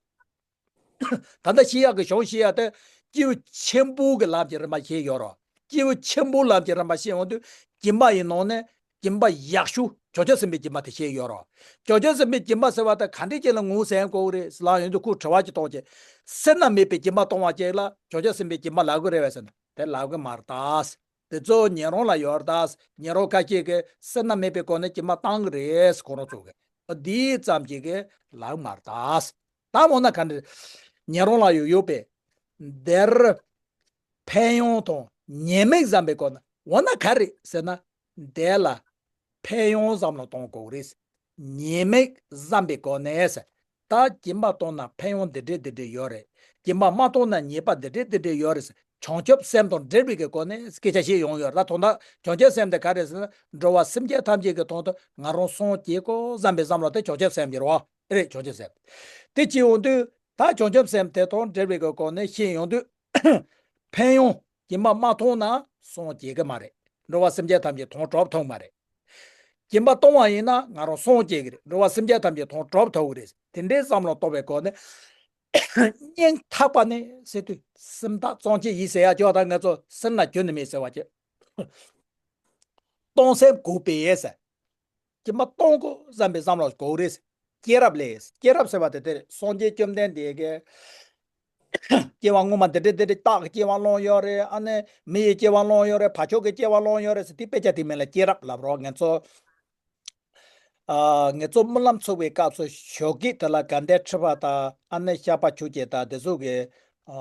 ད་ལྟ་བཤད་ཡག་གི་གཞུང་བཤད་ཡག་དེ་སྐྱེས་བུ་ཆེན་པོ་གི་ལམ་གྱི་རིམ་པ་བཤད་ཡོད་ར། སྐྱེས་བུ་ཆེན་པོ་ལམ་གྱི་རིམ་པ་བཤད་ཡོང་དུས་སྦྱིན་པ་ཡི་ནང་ནས་སྦྱིན་པ་ཡག་ཤོས་བྱང་ཆུབ་སེམས་དཔའི་སྦྱིན་པ་དེ་བཤད་ཡོད་ར། བྱང་ཆུབ་སེམས་དཔའི་སྦྱིན་པ་ཟེར་བ་དེ་ག་འདྲས་ཅིག་ལ་ངོས་ཟིན་དགོས་རེད་ལབ་ཡོང་དུས་ཁོས་དྲི་བ་ཅིག་གཏོང་བྱས། སེར་སྣ་མེད་པའི་སྦྱིན་པ་གཏོང་བ་ཅིག་ལ་བྱང་ཆུབ་སེམས་དཔའི་སྦྱིན་པ་ལབ་དགོས་རེད་བས་ཟེར་ན་དེ་ལབ་གི་མ་རེད་ད། དེ་ཚོ་ཉན་རང་ལ་ཡོད་རེད་ད། ཉན་རང་ཁ་ཤས་ཀྱིས་སེར་སྣ་མེད་པའི་སྒོ་ནས་སྦྱིན་པ་བཏང་གི་རེད་ཁོ་རང་ཚོ་གིས། འདི་ཙམ་ཅིག་གིས་ལབ་མ་རེད་ད། ད་འོ་ན་ག་འདྲ། ཉན་རང་ལ་ཡོད་ཡོད་པས། འདིར་ཕན་ཡོན་དང་ཉེས་དམིགས་བསམ་པའི་སྒོ་ནས་འོ་ན་ག་རེ་ཟེར་ན། འདི་ལ་ཕན་ཡོན་བསམ་བློ་གཏོང་དགོས་རེད། ཉེས་དམིགས་བསམ་པའི་སྒོ་ནས་ཟེར། ད་སྦྱིན་པ་གཏོང་ན་ཕན་ཡོན་འདི་འདྲས་འདི་འདྲས་ཡོད་རེད། སྦྱིན་པ་མ་གཏོང་ན་ཉེས་པ་འདི་འདྲས་འདི་འདྲས་ཡོད་རེད་ཟེར། བྱང་ཆུབ་སེམས་དང་འབྲེལ་བའི་གི་སྒོ་ནས་སྐད་ཆ་བཤད་ཡོང་ཡོད་རེད། ད་དོན་དག་བྱང་ཆུབ་སེམས་དེ་ག་རེ་ཟེར་ན་འགྲོ་བ་སེམས་ཅན་ཐམས་ཅད་ཀྱི་དོན་དུ་ང་རང་སངས་རྒྱས་དགོས་བསམ་པའི་བསམ་བློ་དེ་བྱང་ཆུབ་སེམས་ཀྱི་རེད་བ། རེད། བྱང་ཆུབ་སེམས་དེ་བྱེད་ཡོང་དུས། ད་བྱང་ཆུབ་སེམས་དེ་དང་འབྲེལ་བའི་གི་སྒོ་ནས་བཤད་ཡོང་དུས། ཕན་ཡོན་སྦྱིན་པ་མ་གཏོང་ན་སངས་རྒྱས་ཀྱི་མ་རེད། འགྲོ་བ་སེམས་ཅན་ཐམས་ཅད་དོན་གྲུབ་ཐུབ་མ་རེད། སྦྱིན་པ་གཏོང་བ་ཡིན་ན་ང་རང་སངས་རྒྱས་ཀྱི་རེད། འགྲོ་བ་སེམས་ཅན་ཐམས་ཅད་དོན་གྲུབ་ཐུབ་ཀྱི་རེད། དེ་འདྲའི་བསམ་བློ་གཏོང་བའི་སྒོ་ནས། སྙིང་ཐག་པ་ནས་ཟེར་དུས་སེམས་ཐག་གཙང་ཆེ་ཡིན་ཟེར་ཡ་ཅོག་ད་ང་ཚོ་སེམས་ན་རྒྱུན་ནས་མེད་ཟེར་བ་ཅེ། གཏོང་སེམས་འགུགས་པའི་ཟེར། སྦྱིན་པ་གཏོང་དགོས་བསམ་པའི་བསམ་བློ་དགོས་རེད། སྐྱེས་རབས་ལས། སྐྱེས་རབས་ཟེར་བ་དེ་དེ་རེད། སངས་རྒྱས་བཅོམ་ལྡན་འདས་ཀྱིས་སྐྱེ་བ་སྔོན་མ་འདི་འདྲ་འདི་འདྲ་སྟག་གི་སྐྱེ་བ་བླངས་ཡོད་རེད། ཨ་ནི་མི་ཡི་སྐྱེ་བ་བླངས་ཡོད་རེད། བ་ཕྱུགས་ཀྱི་སྐྱེ་བ་བླངས་ཡོད་རེད་ཟེར་དེ་དཔེ་ཆ་དེ་མིན་ལ་སྐྱེས་རབས་ལབ་རོགས། ང་ཚོ་ཨ་ང་ཚོ་སྨོན་ལམ་ཚོགས་པའི་སྐབས་སུ་ཞོགས་ཀས་དེ་ལ་དགའ་ལྡན་ཁྲི་པ་དང་ཨ་ནི་ཤར་པ་ཆོས་རྒྱལ་དང་དེ་ཚོ་གི་ཨ་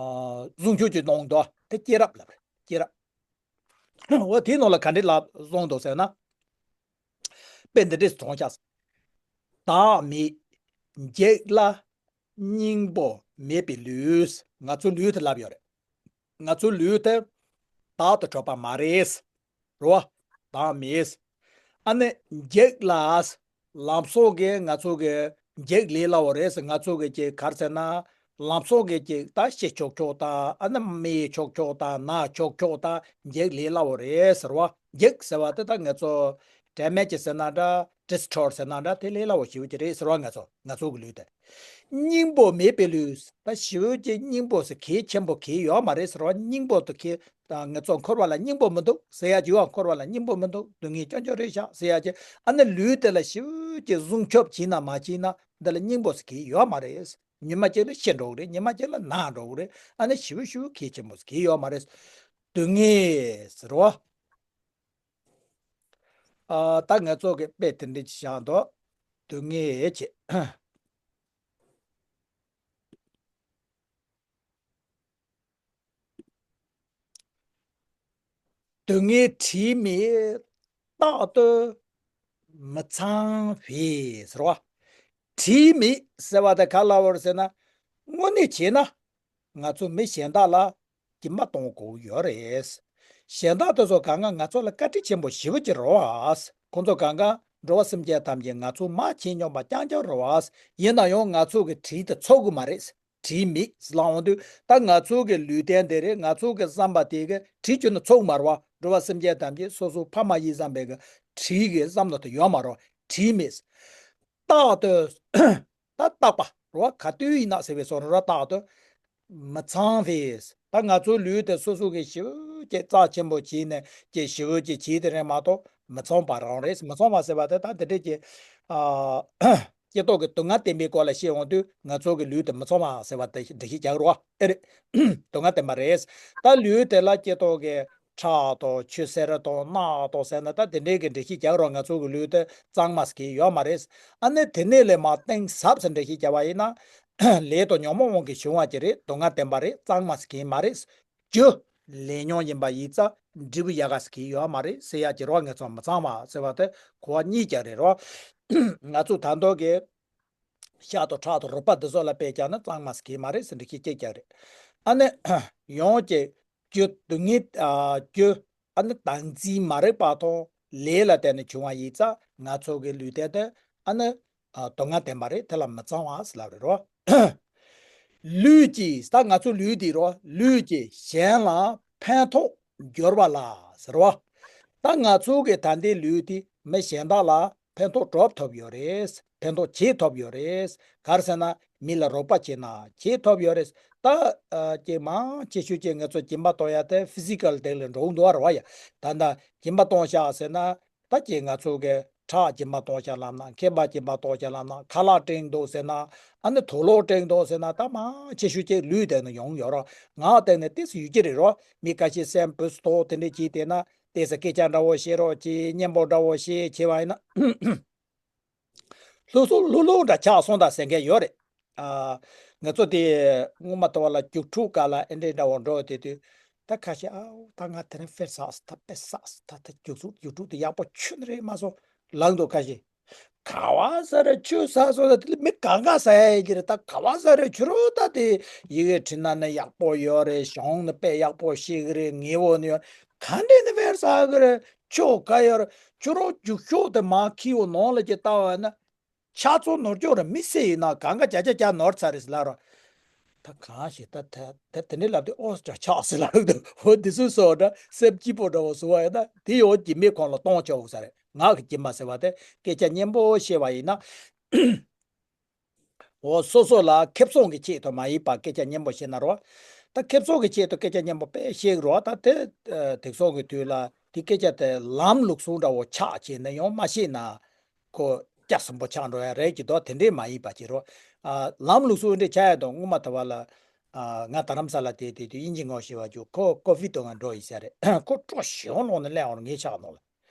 གཟུངས་ཆོས་ཀྱི་གནང་འདུག་དེ་སྐྱེས་རབས་ལབ་རེད། སྐྱེས་རབས། འོ་དེའི་ནང་ལ་ག་འདྲས་ལབ་གསུངས་འདུག་ཟེར་ན། དཔེ་འདི་འདྲས་སུ་མཐོང་ཤག་བདག་མེད་བགེགས་ལ་སྙིང་པོ་མེད་པའི་ལུས། ང་ཚོའི་ལུས་དེ་ལབ་ཡོད་རེད། ང་ཚོའི་ལུས་དེ་བདག་ཏུ་གྲུབ་པ་མ་རེད། རེད་བ། བདག་མེད། ཨ་ནི་བགེགས་ལ། ལམ་སང་གི་ང་ཚོ་གི་བགེགས་ལས་སླ་བོ་རེད་ཟེར། ང་ཚོ་གི་ཅིག་ག་རེ་ཟེར་ན། ལམ་སང་གི་ཅིག་ད་ཤི་ཆོག་ཆོག་དང་ཨ་ནི་རྨས་ཆོག་ཆོག་དང་ན་ཆོག་ཆོག་དང་བགེགས་ལས་སླ་བོ་རེད་ཟེར་བ། བགེགས་ཟེར་བ་དེ་ད་ང་ཚོ་damage་ཟེར་ན་འདྲ། destroy་ཟེར་ན་འདྲ། དེ་ལས་སླ་བོ་ཞེ་པོ་ཅིག་རེད་ཟེར་བ། ང་ཚོ་ང་ཚོ་གི་ལུས་དེ། སྙིང་པོ་མེད་པའི་ལུས། ད་ཞེ་པོ་ཅིག་སྙིང་པོ་ཟེར་གལ་ཆེན་པོ་གལ་ཡོད་མ་རེད་ཟེར་བ། སྙིང་པོ་དེ་གལ། ད་ང་ཚོ་འཁོར་བ་ལ་སྙིང་པོ་མི་འདུག་ཟེར་ཡ་ཅིག་ཡོད། འཁོར་བ་ལ་སྙིང་པོ་མི་འདུག་སྡུག་བསྔལ་རྐྱང་རྐྱང་རེད་ཤག་ཟེར་ཡ་ཅིག་ཨ་ནི་ལུས་དེ་ལ་ཞེ་པོ་ཅིག་སྲུང་སྐྱོབ་བྱས་ན་མ་བྱས་ན་འདི་ལ་སྙིང་པོ་ཟེར་གྱི་ཡོད་མ་རེད། ཉི་མ་གཅིག་ལ་ཤི་འགྲོ་གི་རེད། ཉི་མ་གཅིག་ལ་ན་འགྲོ་གི་རེད། ཨ་ནི་ཞེ་པོ་ཞེ་པོ་གལ་ཆེན་པོ་ཟེར་གྱི་ཡོད་མ་རེད། སྡུག་བསྔལ་ཟེར་བ། ཨ་ད་ང་ཚོ་གི་དཔེ་དེ་འདྲ་ཅིག་བཞག་འདུག་སྡུག་བསྔལ་བྱེད། སྡུག་བསྔལ་དྲི་མེད་རྟག་ཏུ་མི་ཚང་བས་ཟེར་བ། དྲི་མེད་ཟེར་བ་དེ་ག་ལ་བར་ཟེར་ན། དངོས་གནས་བྱས་ན་ང་ཚོ་མི་གཞན་དག་ལ་སྦྱིན་པ་གཏོང་དགོས་ཡོད་རེད། གཞན་དག་དེ་ཚོ་གང་ག་ང་ཚོ་ལ་བཀའ་དྲིན་ཆེན་པོ་ཞེ་པོ་ཅིག་རེད་བ། ཁོང་ཚོ་གང་ག་འགྲོ་བ་སེམས་ཅན་ཐམས་ཅད་ང་ཚོ་མ་མཁྱེན་མྱོང་པ་རྐྱང་རྐྱང་རེད་བ། ཡིན་ན་ཡང་ང་ཚོ་གི་དྲིན་དེ་ཚོར་གི་མ་རེད། དྲི་མེད་ལབ་འོང་དུས་ད་ང་ཚོ་གི་ལུས་རྟེན་དེ་རེད། ང་ཚོ་གི་བསམ་པ་དེ་གི་དྲི་ཁྱོན་ནས་ཚོགས་མ་རེད་བ། འགྲོ་བ་སེམས་ཅན་ཐམས་ཅད་སོ་སོ་ཕ་མ་ཡིན་བསམ་པའི་གི་དྲི་གི་བསམ་བློ་དེ་ཡོད་མ་རེད་བ། དྲི་མེད། རྟག་ཏུ། ད་རྟག་པ་རེད་བ། ག་དུས་ཡིན་ན་ཟེར་བའི་བཟོ་འདྲ་རྟག་ཏུ་མི་ཚང་བས། ད་ང་ཚོའི་ལུས་དེ་སོ་སོ་གི་ཞེ་པོ་ཅིག་རྩ་ཆེན་པོ་བྱས་ནས་ཀྱི་ཞེ་པོ་ཅིག་བྱས་དེ་རེད་མ་གཏོགས་མི་ཚང་བ་རང་རེད། མི་ཚང་བ་ཟེར་བ་དེ་ད་དེ་འདྲས་ཀྱི་ཨ། སྐྱེ་ཐོག་གི་སྡུག་བསྔལ་བསྟན་པའི་སྐོར་ལ་བཤད་འོང་དུས་ང་ཚོ་གི་ལུས་དེ་མི་ཚང་བ་ཟེར་བ་དེ་འགྲེལ་བཤད་རྒྱག་རོགས་ཨེ་རེད། སྡུག་བསྔལ་བསྟན་པ་རེད། ད་ལུས་དེ་ལ་སྐྱེ་ཐོག་གི་ཁྲག་དང་ཆུ་སེར་དང་རྣག་དང་ཟེར་ན་ད་དེ་འདྲའི་གི་འགྲེལ་བཤད་རྒྱག་རོགས། ང་ཚོ་གི་ལུས་དེ་གཙང་མ་ཟེར་གྱི་ཡོད་མ་རེད། ཨ་ནི་དེ་ནས་ལས་མ་གཏིང་ཟབ་ཟེར་འགྲེལ་བཤད་རྒྱག་པ་ཡིན་ན། ལས་དང་ཉོན་མོངས་དབང་གིས་བྱུང་བ་ཅིག་རེད། སྡུག་བསྔལ་བསྟན་པ་རེད། གཙང་མ་ཟེར་གྱི་མ་རེད། རྒྱུ་ལས་ཉོན་ཡིན་པ་ཡིན་ཙང་འབྲས་བུ་ཡག་ག་ཟེར་གྱི་ཡོད་མ་རེད་ཟེར་ཡག་གི་རོ། ང་ཚོ་མི་ཚང་བ་ཟེར་བ་དེ་གོ་བ་གཉིས་ཀྱང་རེད་རོ། ང་ཚོ་ད་མདོ་གི་ཤ་དང་ཁྲག་དང་རུས་པ་འདི་ཚོ་ལ་དཔེ་བཞག་ན་གཙང་མ་ཟེར་གྱི་མ་རེད་ཟེར་འགྲེལ་བཤད་གཅིག་ཀྱང་རེད། ཨ་ནི་ཡང་གཅིག་རྒྱུ་སྡུག་བསྔལ་ཨ་རྒྱུ་ཨ་ནི་བདག་འཛིན་མ་རིག་པ་དང་ ལས་ལ་བརྟེན་ནས་བྱུང་བ་ཡིན་ཙང་ང་ཚོ་གི་ལུས་རྟེན་དེ་ཨ་ནི་ཨ་སྡུག་བསྔལ་བདེན་པ་རེད། དེ་ལ་མི་གཙང་བ་ཟེར་ལབ་རེད་རོ། ལུས་ཀྱིས་ད་ང་ཚོ་ལུས་འདི་རོ། ལུས་ཀྱིས་གཞན་ལ་ཕན་ཐོགས་འབྱོར་བ་ལ་ཟེར་བ། ད་ང་ཚོ་གི་ད་ལྟའི་ལུས་འདི་མི་གཞན་དག་ལ་ཕན་ཐོགས་སྒྲུབ་ཐུབ་ཡོད་རེད། ཕན་ཐོགས་བྱེད་ཐུབ་ཡོད་རེད། ག་རེ་ཟེར་ན་མི་ལ་རོགས་པ་བྱེད་ན་བྱེད་ཐུབ་ཡོད་རེད། ད་ཨ་ཀྱེ་མང་ཆེ་ཤོས་ཀྱིས་ང་ཚོ་སྦྱིན་པ་གཏོང་ཡ་དེ་ཕི་སི་ཀལ་སྟེང་ལ་འགྲོ་གི་འདུག་བ་རེད་བ་ཡ། ད་ལྟ་སྦྱིན་པ་གཏོང་ཤག་ཟེར་ན། ད་ཀྱེ་ང་ཚོ་གི་ཁྲག་སྦྱིན་པ་གཏོང་ཤག་ལབ་ན། མཁལ་མ་སྦྱིན་པ་གཏོང་ཤག་ལབ་ན། ཁ་ལག་སྤྲད་འདུག་ཟེར་ན། ཨ་ནི་དུག་ལོག་སྤྲད་འདུག་ཟེར་ན། ད་མང་ཆེ་ཤོས་ཀྱིས་ལུས་སྟེང་ནས་ཡོང་ཡོད་རོ། ངག་སྟེང་ནས་ཏོག་ཙམ་ཡོད་ཀྱི་རེད་རོ། མི་ཁ་ཤས་སེམས་བུ་སི་ཏོག་དེ་འདྲས་བྱས་བསྡད་ན་ཏོག་ཙམ་སྐད་ཆ་འདྲ་བོ་བཤད་རོགས་བྱེད། སྙན་པོ་འདྲ་བོ་བཤད་བྱས་པ་ཡིན་ན། ལྷུག་སུ་ལྷུག་ལྷུག་འདྲ་ཆགས་སོང་ད་ཟེར་མཁན་ཡོད་རེད། ཨ། ང་ཚོ་དེ་སྔོན་མ་དུ་བ་ལ་རྒྱུགས་འཕྲུག་སྒང་ལ་ཨེ་འདྲས་འདྲ་བོ་འགྲོ་དེ་དུས། ད་ཁ་ཤས་ཨའུ་ད་ང་དེ་རིང་ཕེར་ཟགས་སོང་། ད་དཔེ་ཟགས་སོང་། ད་ད་རྒྱུགས་འཕྲུག་རྒྱུགས་འཕྲུག་དེ་ཡག་པོ་ཆུ་ནི་རེད་མ་སོང་ལབ་འདུག་ཁ་ཤས། ག་བ་ས་རེད་ཆུ་ཟགས་སོང་། ད་དེ་ལ་མི་གང་ག་ཟ་ཡ་ཡིན་གྱི་རེད། ད་ག་བ་ས་རེད་ཆུ་རོ། ད་དེ་ཡི་གེ་བྲིས་ན་ནི་ཡག་པོ་ཡོད་རེད། གཞུང་ནི་དཔེ་ཡག་པོ་ཤེས་གི་རེད། ངེས་པོ་ནི་ཡོད། ག་འདྲས་ནི་ཕེར་ཟགས་གི་རེད། ཆོ་ག་ཡོད་རེད། ཆུ་རོ་རྒྱུགས་ཤོག་དེ་མ་ཁྱེར་ཡོང་ནང་ལ་ཅིག་བལྟ་བ་ན། ཆགས་ཚོད་ནོར་འགྱོག་རེད། མི་སེ་ཡིན་ན་གང་ག་བརྒྱ་ཆ་བརྒྱ་ནོར་ཚར་རེད་ཟེར་ལབ་རོགས། ད་གང་ཞིག་ད་ད་ད་དེ་འདྲས་ལབ་དུས་ཨོ་འདྲ་ཆགས་ཟེར་ལབ་འདུག་འོ་འདི་ཚོ་སོགས་འདྲ་སེམས་སྐྱིད་པོ་འདྲ་བོ་བཟོ་བ་ཡིན་ན་དེ་ཡོད་ཀྱི་མི་ཁོང་ལ་གཏོང་ཆོག་ས་རེད། ངག་གི་སྦྱིན་པ་ཟེར་བ་དེ་སྐད་ཆ་སྙན་པོ་བཤད་པ་ཡིན་ན། འོ་སོ་སོ་ལ་ཁེ་བཟང་གི་ཆེད་དུ་མ་ཡིན་པ་སྐད་ཆ་སྙན་པོ་བཤད་ན་རོ། ད་ཁེ་བཟང་གི་ཆེད་དུ་སྐད་ཆ་སྙན་པོ་དཔེ་བཤད་རོ། ད་དེ་དེང་སང་གི་དུས་ལ་དེ་སྐད་ཆ་དེ་ལམ་ལུགས་སྲོལ་འདྲ་བོ་ཆགས་བྱས་ནས་ཡང་མ་བཤད་ན། ཁོ་སྐྱ་སུན་པོ་ཆགས་འགྲོ་ཡ་རེད་ཀྱི་འདུག་དེ་འདྲས་མ་ཡིན་པ་ཅིག་རོ། ཨ། ལམ་ལུགས་སྲོལ་འདྲས་ཆགས་ཡ་དང་སྔོན་མ་དུ་བ་ལ། ཨ། ང་རྡ་རམ་ས་ལ་དེ་དེ་དུས་དབྱིན་ཇི་ངོ་ཤེས་པ་ཅིག་ཁོ་ཀོ་ཝིད་དུ་ང་འགྲོ་ཡི་ཟེར་རེད། ཁོ་སྤྲོ་ཞེ་པོ་ལོང་ནས་སླེབས་འོང་ངའི་ཕྱག་ནང་ལ།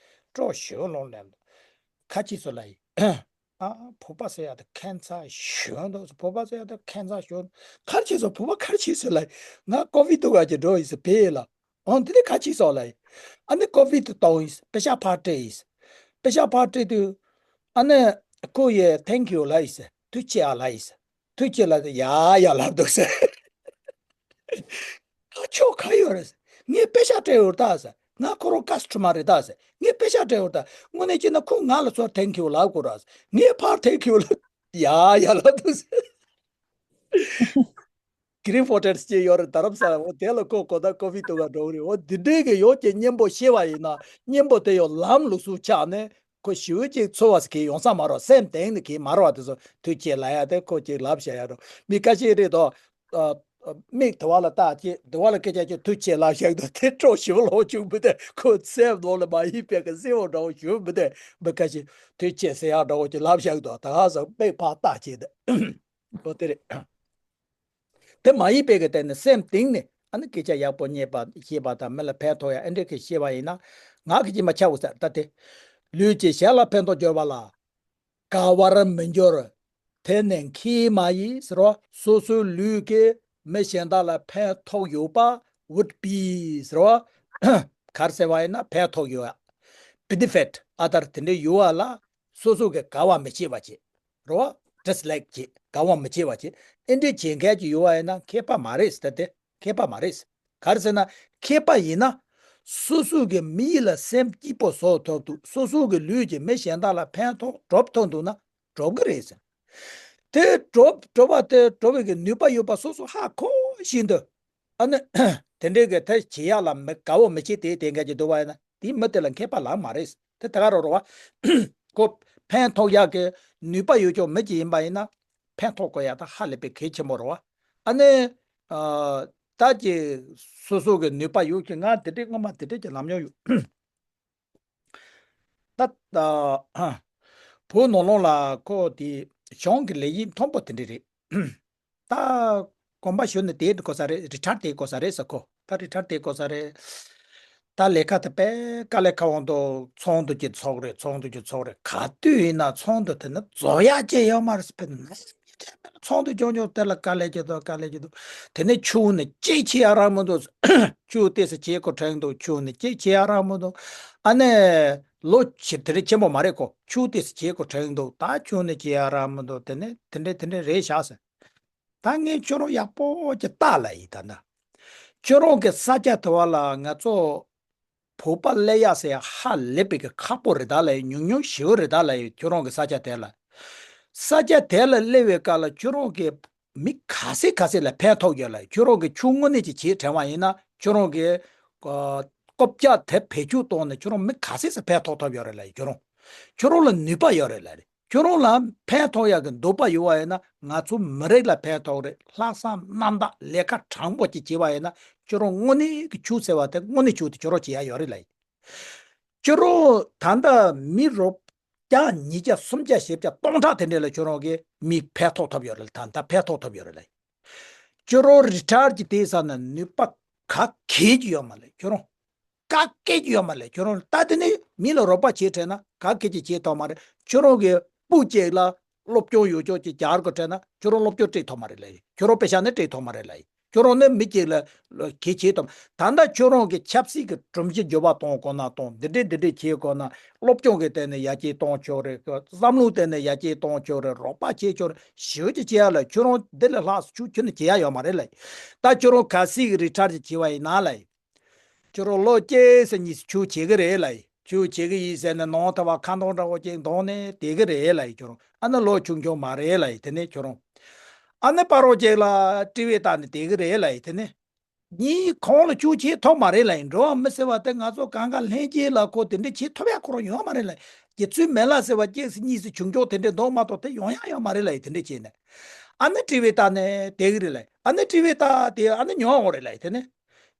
སྤྲོ་ཞེ་པོ་ལོང་སླེབས་འདུག་ཁ་ཅིག་ཚོ་ལ་ཡིན། ཨ། བོད་པ་ཟེར་ཡ་དེ་ཁྱད་མཚར་ཞེ་པོ་འདུག་བོད་པ་ཟེར་ཡ་དེ་ཁྱད་མཚར་ཞེ་པོ། ག་རེ་བྱས་སོང་། བོད་པ་ག་རེ་བྱས་སོང་ལ་ཡིན། ང་ཀོ་ཝིད་དུ་ག་ཅིག་འགྲོ་ཡི་ཟེར་བས་ལ། འོང་དེ་ནས་ག་ཅིག་སོགས་ལ་ཡིན། ཨ་ནི་ཀོ་ཝིད་དུ་གཏོང་ཡིན། པེ་ཤག་ཕར་སྤྲད་ཡིན། པེ་ཤག་ཕར་སྤྲད་དུས། ཨ་ནི་ཁོ་ཡས་thank you་ལབ་ཡིན། ཐུགས་རྗེ་ཆེ་ཨ་ལབ་ཡིན། ཐུགས་རྗེ་ལབ་དུས་ཡ་ཡ་ལབ་འདུག་ཟེར། ཁ་ཕྱོགས་ག་ཡོད་རེད་ཟེར། ངས་པེ་ཤག་སྤྲད་ཡོད་ད་ཟེར། ང་ཁོ་རང་ཀ་སི་ཊ་མར་རེད་ད་ཟེར། ངས་པེ་ཤག་སྤྲད་ཡོད་ད། དངོས་གནས་བྱས་ན་ཁོ་ང་ལ་ཚུར་thank you་ལབ་དགོས་ར་ཟེར། ངས་ཕར་thank you་ལབ། ཡ་ཡ་ལབ་འདུག་ཟེར། གི་རིན་ཧོ་ཊེལ་ཅིག་ཡོད་རེད་རྡ་རམ་ས་ལ། འོ་དེ་ལ་ཁོ་གོ་ད་ཀོ་ཝིད་དུ་ག་འགྲོ་གི་རེད། འོ་འདི་འདྲའི་གི་ཡོད་ཀྱི་སྙན་པོ་བཤད་པ་ཡིན་ན་སྙན་པོ་དེ་ཡང་ལམ་ལུགས་སུ་ཆགས་ནས་ཁོ་ཞེ་པོ་ཅིག་ཚོར་བ་ཟེར་གི་ཡོང་ས་མ་རེད། སེམས་གཏིང་ནས་གི་མ་རེད་བ། དེ་ཚོ་ཐུགས་རྗེ་ཆེ་ལབ་ཡ་དེ་ཁོ་ཅིག་ལབ་བཞག་ཡ་འགྲོ། མི་ཁ་ཤས་རེད་དོ། ཨ། ཨ། མིག་དུ་བ་ལ་བལྟ་ཅིག་དུ་བ་ལ་སྐད་ཆ་ཅིག་ཐུགས་རྗེ་ཆེ་ལབ་བཞག་འདུག་དེ་སྤྲོ་ཞེ་པོ་ལོང་བྱུང་། མི་དེ་ཁོ་སེམས་ནང་ལ་མ་ཡིན་པའི་གི་སེམས་འདྲ་བོ་བྱུང་། མི་དེ་མི་ཁ་ཤས་ཐུགས་རྗེ་ཆེ་ཟེར་ཡ་འདྲ་བོ་ཅིག་ལབ་བཞག་འདུག་ད་ག་ཟེར་མིག་ཕར་བལྟ་ཅིག་དེ། འོ་དེ་རེད། དེ་མ་ཡིན་པའི་གི་སྟེང་ནས་སེམས་གཏིང་ནས་ཨ་ནི་སྐད་ཆ་ཡག་པོ་རྙེད་པ་ཤེས་པ་དང་མི་ལ་ཕན་ཐོགས་ཡ་ཨེ་འདྲས་ཀྱི་ཤེས་པ་ཡིན་ན་ངག་གི་སྦྱིན་པ་ཆགས་འོང་ཟེར། ད་དེ་ལུས་ཀྱིས་གཞན་ལ་ཕན་ཐོགས་འབྱོར་བ་ལ་དགའ་བར་མི་འགྱུར། དེ་ནི་མཁས་མ་ཡིན་ཟེར་བ། སོ་སོའི་ལུས་ཀྱིས་མི་གཞན་དག་ལ་ཕན་ཐོགས་ཡོད་པ་would be་ཟེར་བ། ག་རེ་ཟེར་བ་ཡིན་ན་ཕན་ཐོགས་ཡོད་ཡ། benefit other་དེ་འདྲས་ཡོད་པ་ལ་སོ་སོ་གི་དགའ་བ་མི་བྱེད་པ་བྱེད། རེད་བ། dislike་བྱེད། དགའ་བ་མི་བྱེད་པ་བྱེད། ཨེ་འདྲས་བྱེད་མཁན་ཅིག་ཡོད་པ་ཡིན་ན་མཁས་པ་མ་རེད་ཟེར། ད་དེ་མཁས་པ་མ་རེད་ཟེར། ག་རེ་ཟེར་ན་མཁས་པ་ཡིན་ན་སོ་སོ་གི་མི་ཡིས་ལ་སེམས་སྐྱིད་པོ་བཟོ་ཐུབ་འདུག་སོ་སོ་གི་ལུས་ཀྱིས་མི་གཞན་དག་ལ་ཕན་ཐོགས་སྒྲུབ་ཐུབ་འདུག་ན་སྒྲུབ་གི་རེད་ཟེར། དེ་སྒྲུབ་སྒྲུབ་པ་དེ་སྒྲུབ་པའི་གི་ནུས་པ་ཡོད་པ་སོ་སོ་ཧ་གོ་བཞིན་དུ། ཨ་ནི། དེ་འདྲའི་གི་དེ་བྱེད་ཡག་ལ་མི་དགའ་བོ་མི་བྱེད་དེ་དེ་འགའ་ཅིག་འདུག་བ་ཡིན་ན་དེའི་མི་དེ་ལ་མཁས་པ་ལབ་མ་རེད། དེ་ད་ག་རང་རེད་བ། ཁོ་ཕན་ཐོགས་ཡག་གི་ནུས་པ་ཡོད་ཀྱོག་མི་ཅིག་ཡིན་པ་ཡིན་ན་ཕན་ཐོགས་དགོས་ཡག་ད་ཧ་ལས་པའི་གལ་ཆེན་པོ་རེད་བ། ཨ་ནི། ཨ། ད་ཀྱི་སོ་སོ་གི་ནུས་པ་ཡོད་ཀྱི་ང་དེ་འདྲའི་སྔོན་མ་དེ་འདྲའི་ཀྱི་ལམ་ཡོང་ཡོད། ད་ད་བོད་ནང་ལོགས་ལ་ཁོ་དེ་གཞུང་གི་ལས་ཀྱི་མཐོན་པོ་དེ་འདྲ་རེད། ད་གོམ་པ་ཞུ་ནས་དེ་དགོས་ས་རེད། རི་ཊ་ཡར་དེ་དགོས་ས་རེད་ཟེར་ཁོ། ད་རི་ཊ་ཡར་དེ་དགོས་ས་རེད། ད་ལས་ཀ་དེ་དཔེ་དཀའ་ལས་ཁག་པོ་འདུག་ཚོགས་འདུ་གྱི་ཚོགས་རེད། ཚོགས་འདུ་གྱི་ཚོགས་རེད། ག་དུས་ཡིན་ན་ཚོགས་འདུ་དེ་ནི་རྫོགས་ཡག་ཅིག་ཡོད་མ་རེད་ཟེར། དཔེ་ཚོགས་འདུ་རྐྱང་རྐྱང་དེ་ལ་དཀའ་ལས་ཀྱི་འདུག་དཀའ་ལས་ཀྱི་འདུག་དེ་ནས་ཆུ་ནི་གཅིག་ཆེ་ཡ་རང་མི་འདུག་ཆུ་ཏོག་ཙམ་ཆེ་ཁོ་དྲན་འདུག་ཆུ་ནི་གཅིག་ཆེ་ཡ་རང་མི་འདུག་ཨ་ནི་ལོ་ཆེ་དེ་རིང་ཆེན་པོ་མ་རེད་ཁོ། ཆུ་ཏོག་ཙམ་ཆེ་ཁོ་དྲན་འདུག་ད་ཆུ་ནི་ཆེ་ཡ་རང་མི་འདུག་དེ་ནི་དེ་འདྲ་དེ་འདྲ་རེད་ཤག་ཟེར། ད་ངས་ཁྱོད་རང་ཡག་པོ་ཅིག་ལྟ་ལ་ཡིན་ད་ན། ཁྱོད་རང་གི་ས་ཆ་དེ་བ་ལ་ང་ཚོ་ བོད་པ་སླེབས་ཡག་ཟེར་ཡག་ཧ་ལས་པའི་གི་ཁག་པོ་རེད་ད་ལབ་ཡིན། ཉུང་ཉུང་ཞེ་པོ་རེད་ད་ལབ་ཡིན། ཁྱོད་རང་གི་ས་ཆ་དེ་ལ། ས་ཆ་དེ་ལ་སླེབས་པའི་སྐབས་ལ་ཁྱོད་རང་གི་མི་ག་ཚད་ག་ཚད་ལ་ཕན་ཐོགས་ཡོད་ལབ་ཡིན། ཁྱོད་རང་གི་ཆུ་དངོས་གནས་ཀྱི་བྱེད་དྲན་པ་ཡིན་ན་ཁྱོད་རང་གི་ཨ་རྐུབ་བཀྱག་དེ་བེད་སྤྱོད་བཏང་ནས་ཁྱོད་རང་མི་ག་ཚད་ཙམ་ཕན་ཐོགས་ཐུབ་ཡོད་རེད་ལབ་ཡིན། ཁྱོད་རང་ཁྱོད་རང་ལ་ནུས་པ་ཡོད་རེད་ལབ་རེད། ཁྱོད་རང་ལ་ཕན་ཐོགས་ཡག་གི་འདོད་པ་ཡོད་པ་ཡིན་ན་ང་ཚོ་མི་རིགས་ལ་ཕན་ཐོགས་རེད། ལྷག་བསམ་རྣམ་དག་ལས་ཀ་དྲང་པོ་ཅིག་བྱས་པ་ཡིན་ན་ཁྱོད་རང་དངོས་གནས་ཀྱི་ཆོས་ཟེར་བ་དེ་དངོས་གནས་ཆོས་དེ་ཁྱོད་རང་བྱེད་ཡག་ཡོད་རེད་ལབ་ཡིན། ཁྱོད་རང་ད་ལྟ་མི་རོགས་བརྒྱ་ཉིས་བརྒྱ་སུམ་བརྒྱ་བཞི་བརྒྱ་སྟོང་ཕྲག་དེ་འདྲས་ལ་ཁྱོད་རང་གིས་མི་ཕན་ཐོགས་ཐུབ་ཡོད་རེད། ད་ལྟ་ཕན་ཐོགས་ཐུབ་ཡོད་རེད་ལབ་ཡིན། ཁྱོད་རང་རི་ཊ་ཡར་གྱི་དེ་ས་ན་ནུས་པ་ག་གེ་ཅིག་ཡོད་མ་རེད། ཁྱོད་རང་ག་གེ་ཅིག་ཡོད་མ་རེད། ཁྱོད་རང་ད་དེ་ནས་མི་ལ་རོགས་པ་བྱེད་དྲན་ན་ག་གེ་ཅིག་བྱེད་ཐུབ་མ་རེད། ཁྱོད་རང་གི་སྤུ་གཅིག་ལ་སློབ་སྦྱོང་ཡོད་ཅོག་ཅིག་རྒྱག་དགོས་དྲན་ན་ཁྱོད་རང་སློབ་སྦྱོང་སྤྲད་ཐུབ་མ་རེད་ལབ་ཡིན། ཁྱོད་རང་དཔེ་ཆ་ནི་སྤྲད་ཐུབ་མ་རེད་ལབ་ཡིན། ཁྱོད་རང་ནི་མི་གཅིག་ལ་གལ་ཆེ་དང་། ད་ལྟ་ཁྱོད་རང་གི་ཆབ་སྲིད་ཀྱི་སྒྲོམ་གཞི་འགྱུར་བ་གཏོང་དགོས་ན་གཏོང་། འདི་འདྲས་འདི་འདྲས་བྱེད་དགོས་ན་སློབ་སྦྱོང་གི་སྟེང་ནས་ཡར་རྒྱས་གཏོང་ཆོག་རེད། བསམ་བློའི་སྟེང་ནས་ཡར་རྒྱས་གཏོང་ཆོག་རེད། རོགས་པ་བྱེད་ཆོག་རེད། ཞེ་པོ་ཅིག་བྱེད་ཡ་ལ་ཁྱོད་རང་འདི་ལས་ལྷག་ཆུ་ཁྱོད་ནི་བྱེད་ཡ་ཡོད་མ་རེད་ལབ་ཡིན། ད་ཁྱོད་རང་གལ་སྲིད་ཀྱི་རི་ཊ་ཡར་ཅིག་བྱས་པ་ཡིན་ན་ལབ་ཡིན། ཁྱོད་རང་ལོ་གཅིག་ཙམ་གཉིས་ཙམ་ཆུ་བྱེད་ཀྱི་རེད་ལབ་ཡིན། ཆུ་བྱེད་ཀྱི་ཡིན་ཟེར་ནས་ནང་ཐོག་བ་ཁ་འདོན་འདྲ་བོ་ཅིག་འདོན་ནས་བསྡད་ཀྱི་རེད་ལབ་ཡིན། ཁྱོད་རང་ཨ་ནི་ལོ་ཆུང་ཆུང་མ་རེད་ལབ་ཡིན། དེ་ནས་ཁྱོད་རང་ཨ་ནི་ཕ་རོལ་ཅིག་ལ་དཀྲི་བའི་སྟེང་ནས་བསྡད་ཀྱི་རེད་ལབ་ཡིན། དེ་ནས་ངས་ཁོང་ལ་ཆུ་བྱེད་ཐུབ་མ་རེད་ལབ་ཡིན། འགྲོ་བ་མི་ཟེར་བ་དེ་ང་ཚོ་གང་ག་ལྷན་སྐྱེས་ལ་ཁོ་དེ་འདྲས་བྱེད་ཐུབ་ཡ་ཁོ་རང་ཡོད་མ་རེད་ལབ་ཡིན། རྗེ་བཙུན་མི་ལ་ཟེར་བ་གཅིག་ཙམ་གཉིས་ཙམ་ཆུང་ཆུང་དེ་འདྲས་འདོན་མ་གཏོགས་དེ་ཡོང་ཡ་ཡོད་མ་རེད་ལབ་ཡིན། དེ་འདྲས་བྱས་ནས་ཨ་ནི་དཀྲི་བའི་སྟེང་ནས་བསྡད་ཀྱི་རེད་ལབ་ཡིན། ཨ་ནི་དཀྲི་བའི་སྟེང་དེ་ཨ་ནི་ཉོ་འོང་རེད་ལབ་ཡིན། དེ་ནས་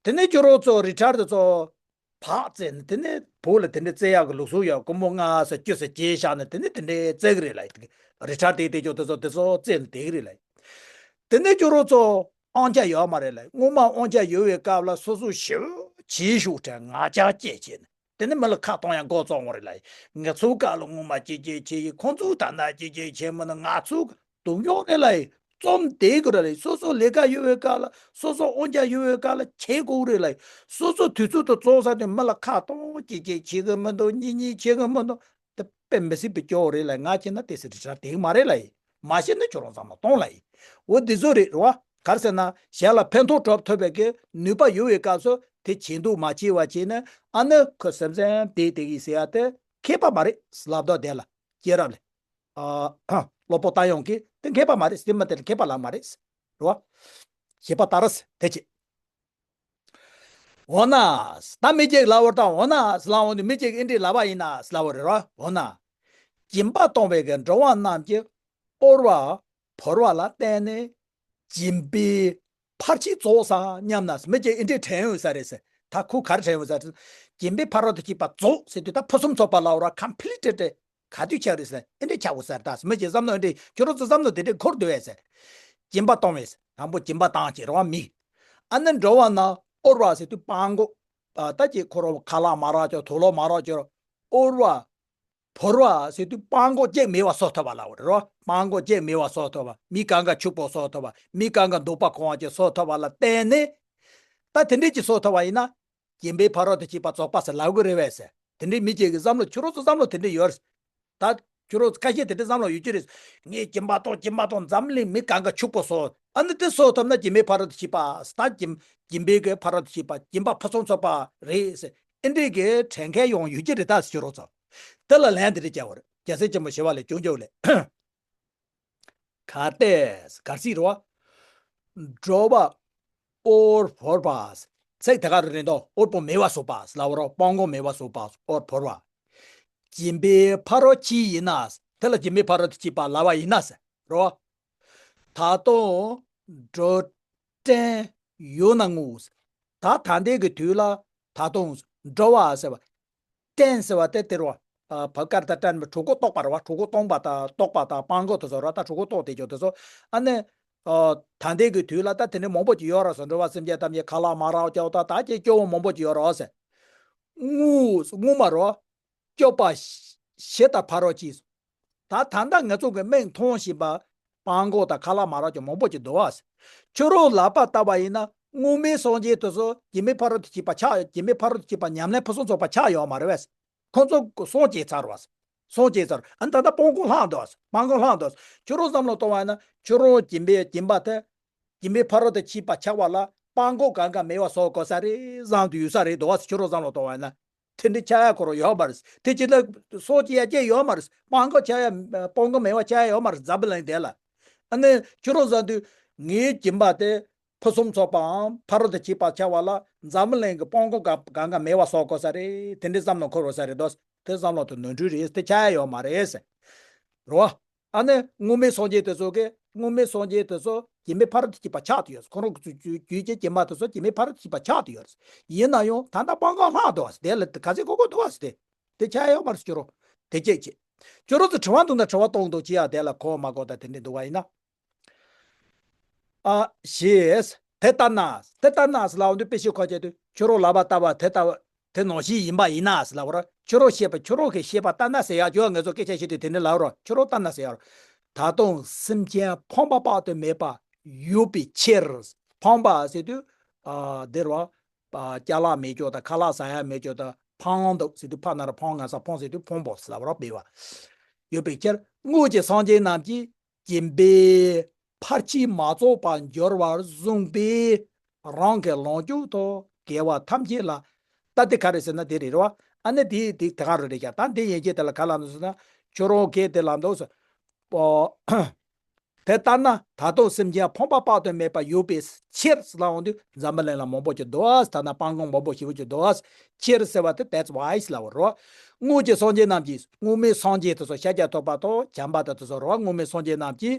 དེ་ནས་ཁྱོད་རང་ཚོ་རི་ཊ་ཡར་དེ་ཚོ་ཕར་བཙལ་ནས་དེ་ནས་བོད་ལ་དེ་འདྲས་བཙལ་ཡག་གི་ལུགས་སྲོལ་ཡོད། སྒོར་མོ་ལྔ་ཙམ་བཅུ་ཙམ་བརྗེས་བཞག་ནས་དེ་ནས་དེ་འདྲས་བཙལ་གི་རེད་ལབ་ཡིན། རི་ཊ་ཡར་དེ་དེ་ཚོ་དེ་ཚོ་དེ་ཚོ་བཙལ་ནས་བསྡད་ཀྱི་རེད་ལབ་ཡིན། དེ་ནས་ཁྱོད་རང་ཚོ་དབང་ཆ་ཡོད་མ་རེད་ལབ་ཡིན། སྔོན་མ་དབང་ཆ་ཡོད་པའི་སྐབས་ལ་སོ་སོ་ཞེ་པོ་བྱེད་ཤུགས་དྲན། ང་ཅག་སྐྱེས་བྱས་ནས་དེ་ནས་མི་ལ་ཁ་གཏོང་ཡང་འགོ་བཙུགས་འོང་རེད་ལབ་ཡིན། ང་ཚོའི་སྐབས་ལ་སྔོན་མ་ཅི་ཅི་བྱས་ཡིན། ཁོང་ཚོའི་ད་ལྟ་ཅི་ཅི་བྱས་མིན་ན་ང་ཚོའི་སྡུག་ཡོང་རེད་ལབ་ཡིན། རྩོམ་བསྡད་དགོས་རེད་ལབ་ཡིན། སོ་སོ་ལས་ཀ་ཡོད་པའི་སྐབས་ལ་སོ་སོ་དབང་ཆ་ཡོད་པའི་སྐབས་ལ་བྱེད་དགོས་རེད་ལབ་ཡིན། སོ་སོ་དུས་ཚོད་དུ་བཙོང་ས་དེ་མི་ལ་ཁ་གཏོང་ཅི་ཅི་བྱེད་གི་མི་འདུག་གཉིས་གཉིས་བྱེད་གི་མི་འདུག་དེ་དཔེ་མི་སྲིད་པའི་སྐྱོ་བོ་རེད་ལབ་ཡིན། ང་བྱས་ན་དེ་སྲིད་རི་ཊ་ཡར་བསྡད་གི་མ་རེད་ལབ་ཡིན། མ་བྱས་ན་ཁྱོད་རང་བསམ་བློ་གཏོང་ལབ་ཡིན། འོ་འདི་ཚོ་རེད་རེད་བ། ག་རེ་ཟེར་ན་གཞན་ལ་ཕན་ཐོགས་སྒྲུབ་ཐུབ་པའི་གི་ནུས་པ་ཡོད་པའི་སྐབས་སུ་དེ་བྱེད་འདུག་མ་བྱས་པ་བྱས་ན་ཨ་ནི་ཁོ་སེམས་ཅན་བསྡད་བསྡད་ཀྱི་ཟེར་ཡ་དེ་མཁས་པ་མ་རེད་ལབ་དོ་བསྡད་ལ་སྐྱེས་རབས་ལས། ཨ་སློབ་དཔོན་རྟ་དབྱངས་ཀྱིས་དེ་མཁས་པ་མ་རེད། དེ་མི་དེ་ལ་མཁས་པ་ལབ་མ་རེད། རེད་བ། ཞེས་པ་ལྟར་དེ་བྱེད། འོ་ན། ད་མི་གཅིག་ལབ་པ་དང་འོ་ན་ལབ་འོ་ནི་མི་གཅིག་ཨེ་འདྲས་ལབ་པ་ཡིན་ན་ལབ་པ་རེད་རོ། འོ་ན། སྦྱིན་པ་གཏོང་བའི་གི་འགྲོ་བ་རྣམས་ཀྱི་དབོར་བ་བོར་བ་ལ་བརྟེན་ནས་སྦྱིན་པའི་ཕར་ཕྱིན་རྫོགས་སམ་སྙམ་ན་མི་གཅིག་ཨེ་འདྲས་དྲན་ཡོད་ས་རེད་ཟེར། ད་ཁོ་ག་རེ་དྲན་ཡོད་ས་རེད། སྦྱིན་པའི་ཕ་རོལ་ཏུ་ཕྱིན་པ་རྫོགས་ཟེར་དུས་ད་ཕུན་སུམ་ཚོགས་པ་ལབ་རོ། ཀམ་པི་ལི་ཊེཌ། ག་དུས་ཆགས་རེད་ཟེར། ཨེ་འདྲས་ཆགས་དགོས་ཟེར། ད་མི་གཅིག་བསམ་བློ་ཨེ་འདྲས་ཁྱོད་རང་ཚོ་བསམ་བློ་དེ་འདྲས་འཁོར་འདུག་བས་ཟེར། སྦྱིན་པ་གཏོང་བས་ཟེར། དང་པོ་སྦྱིན་པ་བཏང་བྱས་རོགས་མི། ཨ་ནི་འགྲོ་བ་རྣམས་དབོར་བ་ཟེར་དུས་སྤྲང་པོ། ད་ཅིག་ཁོ་རང་ཁ་ལག་མ་རག་ཅོག་དུག་ལོག་མ་རག་ཅོག་དབོར་བ། བོར་བ་ཟེར་དུས་སྤྲང་པོ་ཅིག་མེད་པ་བཟོ་ཐུབ་པ་ལབ་པ་རེད་རོ། སྤྲང་པོ་ཅིག་མེད་པ་བཟོ་ཐུབ་པ། མི་གང་ག་ཕྱུག་པོ་བཟོ་ཐུབ་པ། མི་གང་ག་འདོད་པ་ཁེངས་པ་ཅིག་བཟོ་ཐུབ་པ་ལ་བརྟེན་ནས། ད་དེ་འདྲས་ཅིག་བཟོ་ཐུབ་པ་ཡིན་ན། སྦྱིན་པའི་ཕ་རོལ་ཏུ་ཕྱིན་པ་རྫོགས་པ་ཟེར་ལབ་དགོས་རེད་བས་ཟེར། དེ་འདྲའི་མི་གཅིག་གི་བསམ་བློ་ཁྱོད་རང་ཚོ་བསམ་བློ་དེ་འདྲ་ཡོད་རེད། ད་ཁྱོད་རང་ཚོ་ཁ་ཤས་དེ་འདྲའི་བསམ་བློ་ཡོད་ཀྱི་རེད། ངས་སྦྱིན་པ་གཏོང་སྦྱིན་པ་གཏོང་འཛམ་གླིང་མི་གང་ག་ཕྱུག་པོ་བཟོ། ཨ་ནི་དེ་བཟོ་ཐུབ་ན་སྦྱིན་པའི་ཕ་རོལ་ཏུ་ཕྱིན་པ། ད་སྦྱིན་སྦྱིན་པའི་གི་ཕ་རོལ་ཏུ་ཕྱིན་པ་སྦྱིན་པ་ཕུན་སུམ་ཚོགས་པ་རེད་ཟེར། ཨེ་འདྲས་གི་དྲན་མཁན་ཡོང་ཡོད་ཀྱི་རེད། ད་ཁྱོད་རང་ཚོ་དེ་ལ་ལན་དེ་འདྲ་བརྒྱབ་པ་རེད། རྒྱལ་སྲས་ཆེན་པོ་ཞི་བ་ལྷས་སྐྱོན་བརྗོད་ལས། གལ་ཏེ། གལ་སྲིད་རེད་བ། འགྲོ་བ་དབོར་བོར་བ། ཚིག་དེ་ག་རེ་རེད་འདུག་དབོར་པོ་མེད་པ་བཟོ་བ་ལབ་པ་རོ། སྤྲང་པོ་མེད་པ་བཟོ་བ། དབོར་བོར་བ། སྦྱིན་པའི་ཕ་རོལ་ཕྱིན་ཡིན་ན། དེ་ལ་སྦྱིན་པའི་ཕ་རོལ་ཏུ་ཕྱིན་པ་ལབ་པ་ཡིན་ན་ཟེར་རོ། ད་དུང་འགྲོ་དྲན་ཡོད་ན་ངུ། ད་ད་ལྟའི་གི་དུས་ལ་ད་དུང་འགྲོ་བ་ཟེར་བ། དྲན་ཟེར་བ་དེ་དེ་རེད་བ། ཨ། བབ་ཀ་ར་ཏ་དྲན་པའི་གྲོད་ཁོག་ལྟོགས་པ་རེད་བ། གྲོད་ཁོག་སྟོང་པ་དང་ལྟོགས་པ་དང་སྤྲང་པོ་དེ་ཚོ་རེད་བ། ད་གྲོད་ཁོག་ལྟོགས་བསྡད་ཀྱོག་དེ་ཚོ། ཨ་ནི། ཨ། ད་ལྟའི་གི་དུས་ལ་ད་དེ་འདྲའི་མང་པོ་ཅིག་ཡོད་རེད་ཟེར། འགྲོ་བ་སེམས་ཅན་ཐམས་ཅད་ཁ་ལག་མ་རག་ཅོག་ད་ད་ཅིག་སྐྱོ་བོ་མང་པོ་ཅིག་ཡོད་རེད་ཟེར། ངུ་ངུ་མ་རེད་བ། སྐྱོབ་པ་ཞི་དང་ཕ་རོལ་ཕྱིན། ད་ད་ལྟ་ང་ཚོ་གི་མིག་མཐོང་བཞིན་པ་སྤྲང་པོ་དང་ཁ་ལག་མ་རག་ཅོག་མང་པོ་ཅིག་འདུག་བ། ཁྱོད་རང་ལག་པ་བལྟས་པ་ཡིན་ན་སྔོན་མའི་སངས་རྒྱས་དེ་ཚོ་སྦྱིན་པའི་ཕ་རོལ་ཏུ་ཕྱིན་པ་ཆགས། སྦྱིན་པའི་ཕ་རོལ་ཏུ་ཕྱིན་པ་ཉམས་ལེན་ཕུན་སུམ་ཚོགས་པ་ཆགས་ཡོད་མ་རེད་བས། ཁོང་ཚོ་སངས་རྒྱས་ཚར་བ། སངས་རྒྱས་ཚར། ཨ་ནི་ད་ལྟ་སྤྲང་པོ་ལྷག་འདུག་སྤྲང་པོ་ལྷག་འདུག་ཁྱོད་རང་བསམ་བློ་གཏོང་བ་ཡིན་ན་ཁྱོད་རང་སྦྱིན་པའི་སྦྱིན་པ་དེ། སྦྱིན་པའི་ཕ་རོལ་ཏུ་ཕྱིན་པ་ཆགས་པ་ལ་སྤྲང་པོ་གང་ག་མེད་པ་བཟོ་དགོས་ས་རེད་བསམ་དུ་ཡོད་ས་རེད་འདུག་བ། ཁྱོད་རང་བསམ་བློ་གཏོང་བ་ཡིན་ན། དེ་འདྲའི་ཆགས་ཡ་ཁོ་རང་ཡོད་མ་རེད། དེ་ཅི་ལ་སྲོག་སྐྱེལ་ཡ་ཅི་ཡོད་མ་རེད། སྤང་ཁ་ཆགས་ཡ་སྤང་ཁ་མེད་པ་ཆགས་ཡ་ཡོད་མ་རེད། འཛམ་བུ་གླིང་དེ་ལ། ཨ་ནི་ཁྱོད་རང་བཟང་དུས་ངའི་སྦྱིན་པ་དེ་ཕུན་སུམ་ཚོགས་པའམ་ཕ་རོལ་ཏུ་ཕྱིན་པ་ཆགས་པ་ལ་འཛམ་བུ་གླིང་གི་སྤང་ཁ་གང་གང་ག་མེད་པ་བཟོ་དགོས་ས་རེད། དེ་འདྲའི་བསམ་བློ་འཁོར་བ་ས་རེད་དོ། དེ་བསམ་བློ་དེ་ནོར་འཁྲུལ་རེད། དེ་ཆགས་ཡ་ཡོད་མ་རེད། རེད་བ། ཨ་ནི་སྔོན་མའི་སངས་རྒྱས་དེ་ཚོ་གིས་སྔོན་མའི་སངས་རྒྱས་དེ་ཚོ་སྦྱིན་པའི་ཕ་རོལ་ཏུ་ཕྱིན་པ་ཆགས་ཏེ་ཡོད། ཁོ་རང་གི་རྒྱུད་ཀྱི་སྦྱིན་པ་དེ་ཚོ་སྦྱིན་པའི་ཕ་རོལ་ཏུ་ཕྱིན་པ་ཆགས་ཏེ་ཡོད། ཡིན་ན་ཡང་ད་ལྟ་སྤང་ཁ་ལྷག་འདུག་བ། དེ་ལ་ག་ཚད་གོ་གོ་འདུག་བ། དེ་དེ་ཆགས་ཡོད་མ་རེད། ཁྱོད་རང་དེ་སྐད་ཅེས། ཁྱོད་རང་ཚོ་དྲི་བ་འདུག་ན་དྲི་བ་གཏོང་འདུག་ཅི་ཡ། དེ་ལ་གོ་མ་གོ་ད་དེ་འདྲ་འདུག་བ་ཡིན་ན། ཨ་ཞེས། དེ་ལྟ་ན། དེ་ལྟ་ན་ཟེར་ལབ་དུས་དཔེ་ཤེས་ཁོ་བྱེད་དུས་ཁྱོད་རང་ལབ་པ་ལྟ་བུ་དེ་ལྟ་བུ་དེ་ནང་བཞིན་ཡིན་པ་ཡིན་ན་ཟེར་ལབ་རོ། ཁྱོད་རང་ཤེས་པ་ཁྱོད་རང་གིས་ཤེས་པ་ལྟ་ན་ཟེར་ཡག་ཅོ་ངེད་ཚོ་སྐད་ཆ་བཤད་དུས་དེ་འདྲ་ལབ་རོ། ཁྱོད་རང་ལྟ་ན་ཟེར་ཡག་རོ། ད་དུང་སེམས་ཅན་ཕངས་པ་དཔག་ཏུ་མེད་པ་ཡོད་པའི་ཕྱིར། ཕངས་པ་ཟེར་དུས་ཨ་དེ་རོ། ཨ་ཅ་ལག་མེད་ཅོ་དང་ཁ་ལག་ཟ་ཡ་མེད་ཅོ་དང་ཕངས་འདུག་ཟེར་དུས་ཕ་ན་ར་ཕངས་ང་ས་ཕངས་ཟེར་དུས་ཕངས་པོ་ཟེར་ལབ་རོ། སྦེ་བ་ཡོད་པའི་ཕྱིར་སྔོན་གྱི་སངས་རྒྱས་རྣམས་ཀྱིས་སྦྱིན་པས་ཕར་ཕྱིན་མ་རྫོགས་པར་འགྱུར་བར་གསུངས་པས། རང་གི་ལོངས་སྤྱོད་དུ་དགེ་བ་ཐམས་ཅད་ལ། ད་དེ་ག་རེ་ཟེར་ན་དེ་རེད་རོ། ཨ་ནི་དེ་དེ་དེ་ག་རེ་རེད་ཀྱང་ད་དེ་ཡན་ཆད་དེ་ལ་ག་ལ་ནུ་ཟེར་ན་ཁྱོད་རང་གིས་དེ་ལ་འདུག་ཟེར། ཨོ། དེ་ལྟར་ན་ད་དུང་སེམས་ཅན་ཕོངས་པ་དཔག་ཏུ་མེད་པ་ཡོད་པའི་ཕྱིར་ཟེར་ལ་འོང་དུས་འཛམ་བུ་གླིང་ལ་མང་པོ་ཅིག་འདུག་ཨ། ད་ན་སྤང་གང་མང་པོ་ཞེ་པོ་ཅིག་འདུག་ཨ། ཕྱིར་ཟེར་བ་དེ་that's why ཟེར་ལ་འོ་རོ། སྔོན་གྱི་སངས་རྒྱས་རྣམས་ཀྱིས་སྔོན་མའི་སངས་རྒྱས་དེ་ཚོ་ཤཱཀྱ་ཐུབ་པ་དང་བྱམས་པ་དེ་ཚོ་རོ། སྔོན་མའི་སངས་རྒྱས་རྣམས་ཀྱིས་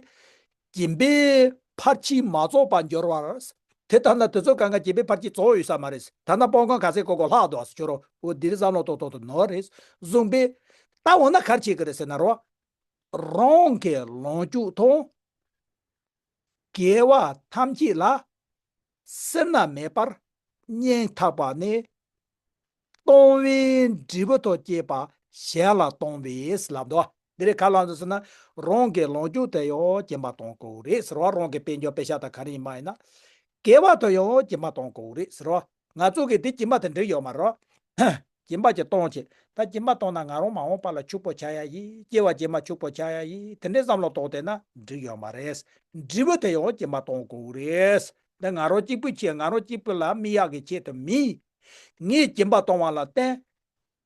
སྦྱིན་པས་ཕར་ཕྱིན་མ་རྫོགས་པར་འགྱུར་བར། དེ་ལྟར་ན་དེ་ཚོ་གང་ག་སྦྱིན་པའི་ཕར་ཕྱིན་རྫོགས་ཡོད་ས་མ་རེད། ད་ན་སྤང་གང་ག་ཚད་གོ་གོ་ལྷག་འདུག་ཨ། ཁྱོད་རོ་འོ་འདིར་བསམ་བློ་ཏོག་ཏོག་ཏུ་ནོར་རེད། བཟུང་པས་ད་འོ་ན་ག་རེ་བྱེད་ཀྱི་རེད་ཟེར་ན་རོ། རང་གི་ལོངས་སྤྱོད་དང་། དགེ་བ་ཐམས་ཅད་ལ་སེར་སྣ་མེད་པར་སྙིང་ཐག་པ་ནས་གཏོང་བའི་འབྲས་བུ་དང་བཅས་པ་གཞན་ལ་གཏོང་བས་ལབ་འདུག་འདི་རེད་ག་ལ་འདུག་ཟེར་ན་རང་གི་ལོངས་སྤྱོད་དེ་ཡང་སྦྱིན་པ་གཏོང་དགོས་རེད་ཟེར་བ། རང་གི་དཔལ་འབྱོར་པེ་ཤག་དང་ག་རེ་ཡིན་པ་ཡིན་ན་དགེ་བ་དེ་ཡང་སྦྱིན་པ་གཏོང་དགོས་རེད་ཟེར་བ། ང་ཚོ་གིས་དེ་སྦྱིན་པ་དེ་འགྲིག་ཡོད་མ་རེད། སྦྱིན་པ་ཅིག་གཏོང་བྱེད། ད་སྦྱིན་པ་གཏོང་ན་ང་རང་མ་འོངས་པ་ལ་ཕྱུག་པོ་ཆགས་ཡ་ཡིན། སྐྱེ་བ་རྗེས་མ་ཕྱུག་པོ་ཆགས་ཡ་ཡིན། དེ་འདྲའི་བསམ་བློ་གཏོང་བསྡད་ན་འགྲིག་ཡོད་མ་རེད། འབྲས་བུ་དེ་ཡང་སྦྱིན་པ་གཏོང་དགོས་རེད། འདི་ང་རང་གཅིག་པུའི་ཆེད་ང་རང་གཅིག་པུ་ལ་མི་ཡག་གི་ཆེད་དུ་མིན། ངས་སྦྱིན་པ་གཏོང་བ་ལ་བརྟེན།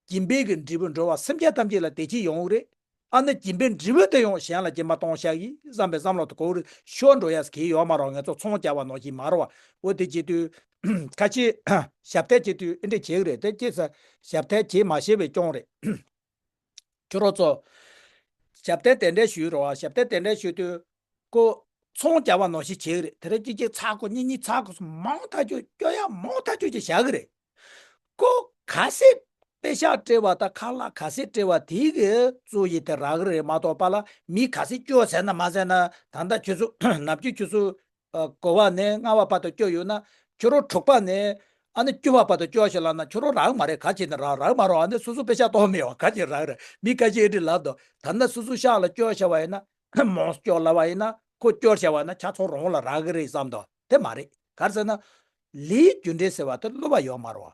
སྦྱིན་པའི་གི་འབྲས་བུ་འགྲོ་བ་སེམས་ཅན་ཐམས་ཅད་ལ་བདེ་སྐྱིད་ཡོང་གི་རེད། ཨ་ནི་སྦྱིན་པའི་འབྲས་བུ་དེ་ཡང་གཞན་ལ་སྦྱིན་པ་གཏོང་བྱ་ཡིན་བསམ་པའི་བསམ་བློ་དེ་གོ་གི་རེད། ཤོར་འགྲོ་ཡ་གི་ཡོད་མ་རེད། ང་ཚོ་ཚོང་རྒྱག་པ་ནང་བཞིན་མ་རེད་བ། འོ་དེ་བྱེད་དུས། ཁ་ཆེ། ཞབས་བརྟན་བྱེད་དུས་ཨེ་འདྲ་བྱེད་གི་རེད། དེ་སྐྱེས་ས་ཞབས་བརྟན་བྱེད་མ་ཤེས་པའི་སྐྱོན་རེད། ཁྱོད་རང་ཚོ། ཞབས་བརྟན་དེ་འདྲ་ཞུས་རོགས། ཞབས་བརྟན་དེ་འདྲ་ཞུས་དུས། ཁོ། ཚོང་རྒྱག་པ་ནང་བཞིན་བྱེད་གི་རེད། དེ་རིང་གཅིག་གཅིག་ཚར་གོ་གཉིས་གཉིས་ཚར་གོ་སོང་མང་ཐག་ཆོད་སྐྱོ་ཡ་མང་ཐག་ཆོད་ཅིག་བཞག་གི་རེད། ཁོ་ག་ཚད་པེ་ཤག་སྤྲད་པ་དང་ཁ་ལག་ག་ཚད་སྤྲད་པ་དེའི་གི་གཙོ་ཡི་དེ་རག་གི་རེད་མ་གཏོགས་པ་ལ་མི་ག་ཚད་སྐྱོ་ཟེར་ན་མ་ཟེར་ན་ད་ལྟ་ཁྱོད་ཚོ་ནམ་རྒྱུན་ཁྱོད་ཚོ། ཨ། དགུ་པ་ནས་ལྔ་པ་བར་དུ་སྐྱོ་ཡོད་ན། ཁྱོད་རང་དྲུག་པ་ནས་ཨ་ནི་བཅུ་པ་བར་དུ་སྐྱོ་ཞིག་ལབ་ན་ཁྱོད་རང་རག་མ་རེད། ག་ཅིག་ནི་རག་རག་མ་རོགས། ཨ་ནི་སོ་སོ་པེ་ཤག་གཏོང་མེད་བ་ག་ཅིག་རག་རེད། མི་ཁ་ཤས་ཨེ་འདྲ་ལབ་འདུག་ད་ན་སོ་སོ་ཤག་ལ་སྐྱོ་ཤ་བ་ཡིན་ན། མང་སྐྱོ་ལབ་པ་ཡིན་ན་ཁོ་སྐྱོ་ཤ་བ་ཡིན་ན་ཆ་ཚང་རང་ལ་རག་གི་རེད་བསམ་འདུག་དེ་མ་རེད། ག་རེ་ཟེར་ན། ལས་རྒྱུ་འབྲས་ཟེར་བ་དེ་བསླུ་བ་ཡོད་མ་རེད་བ།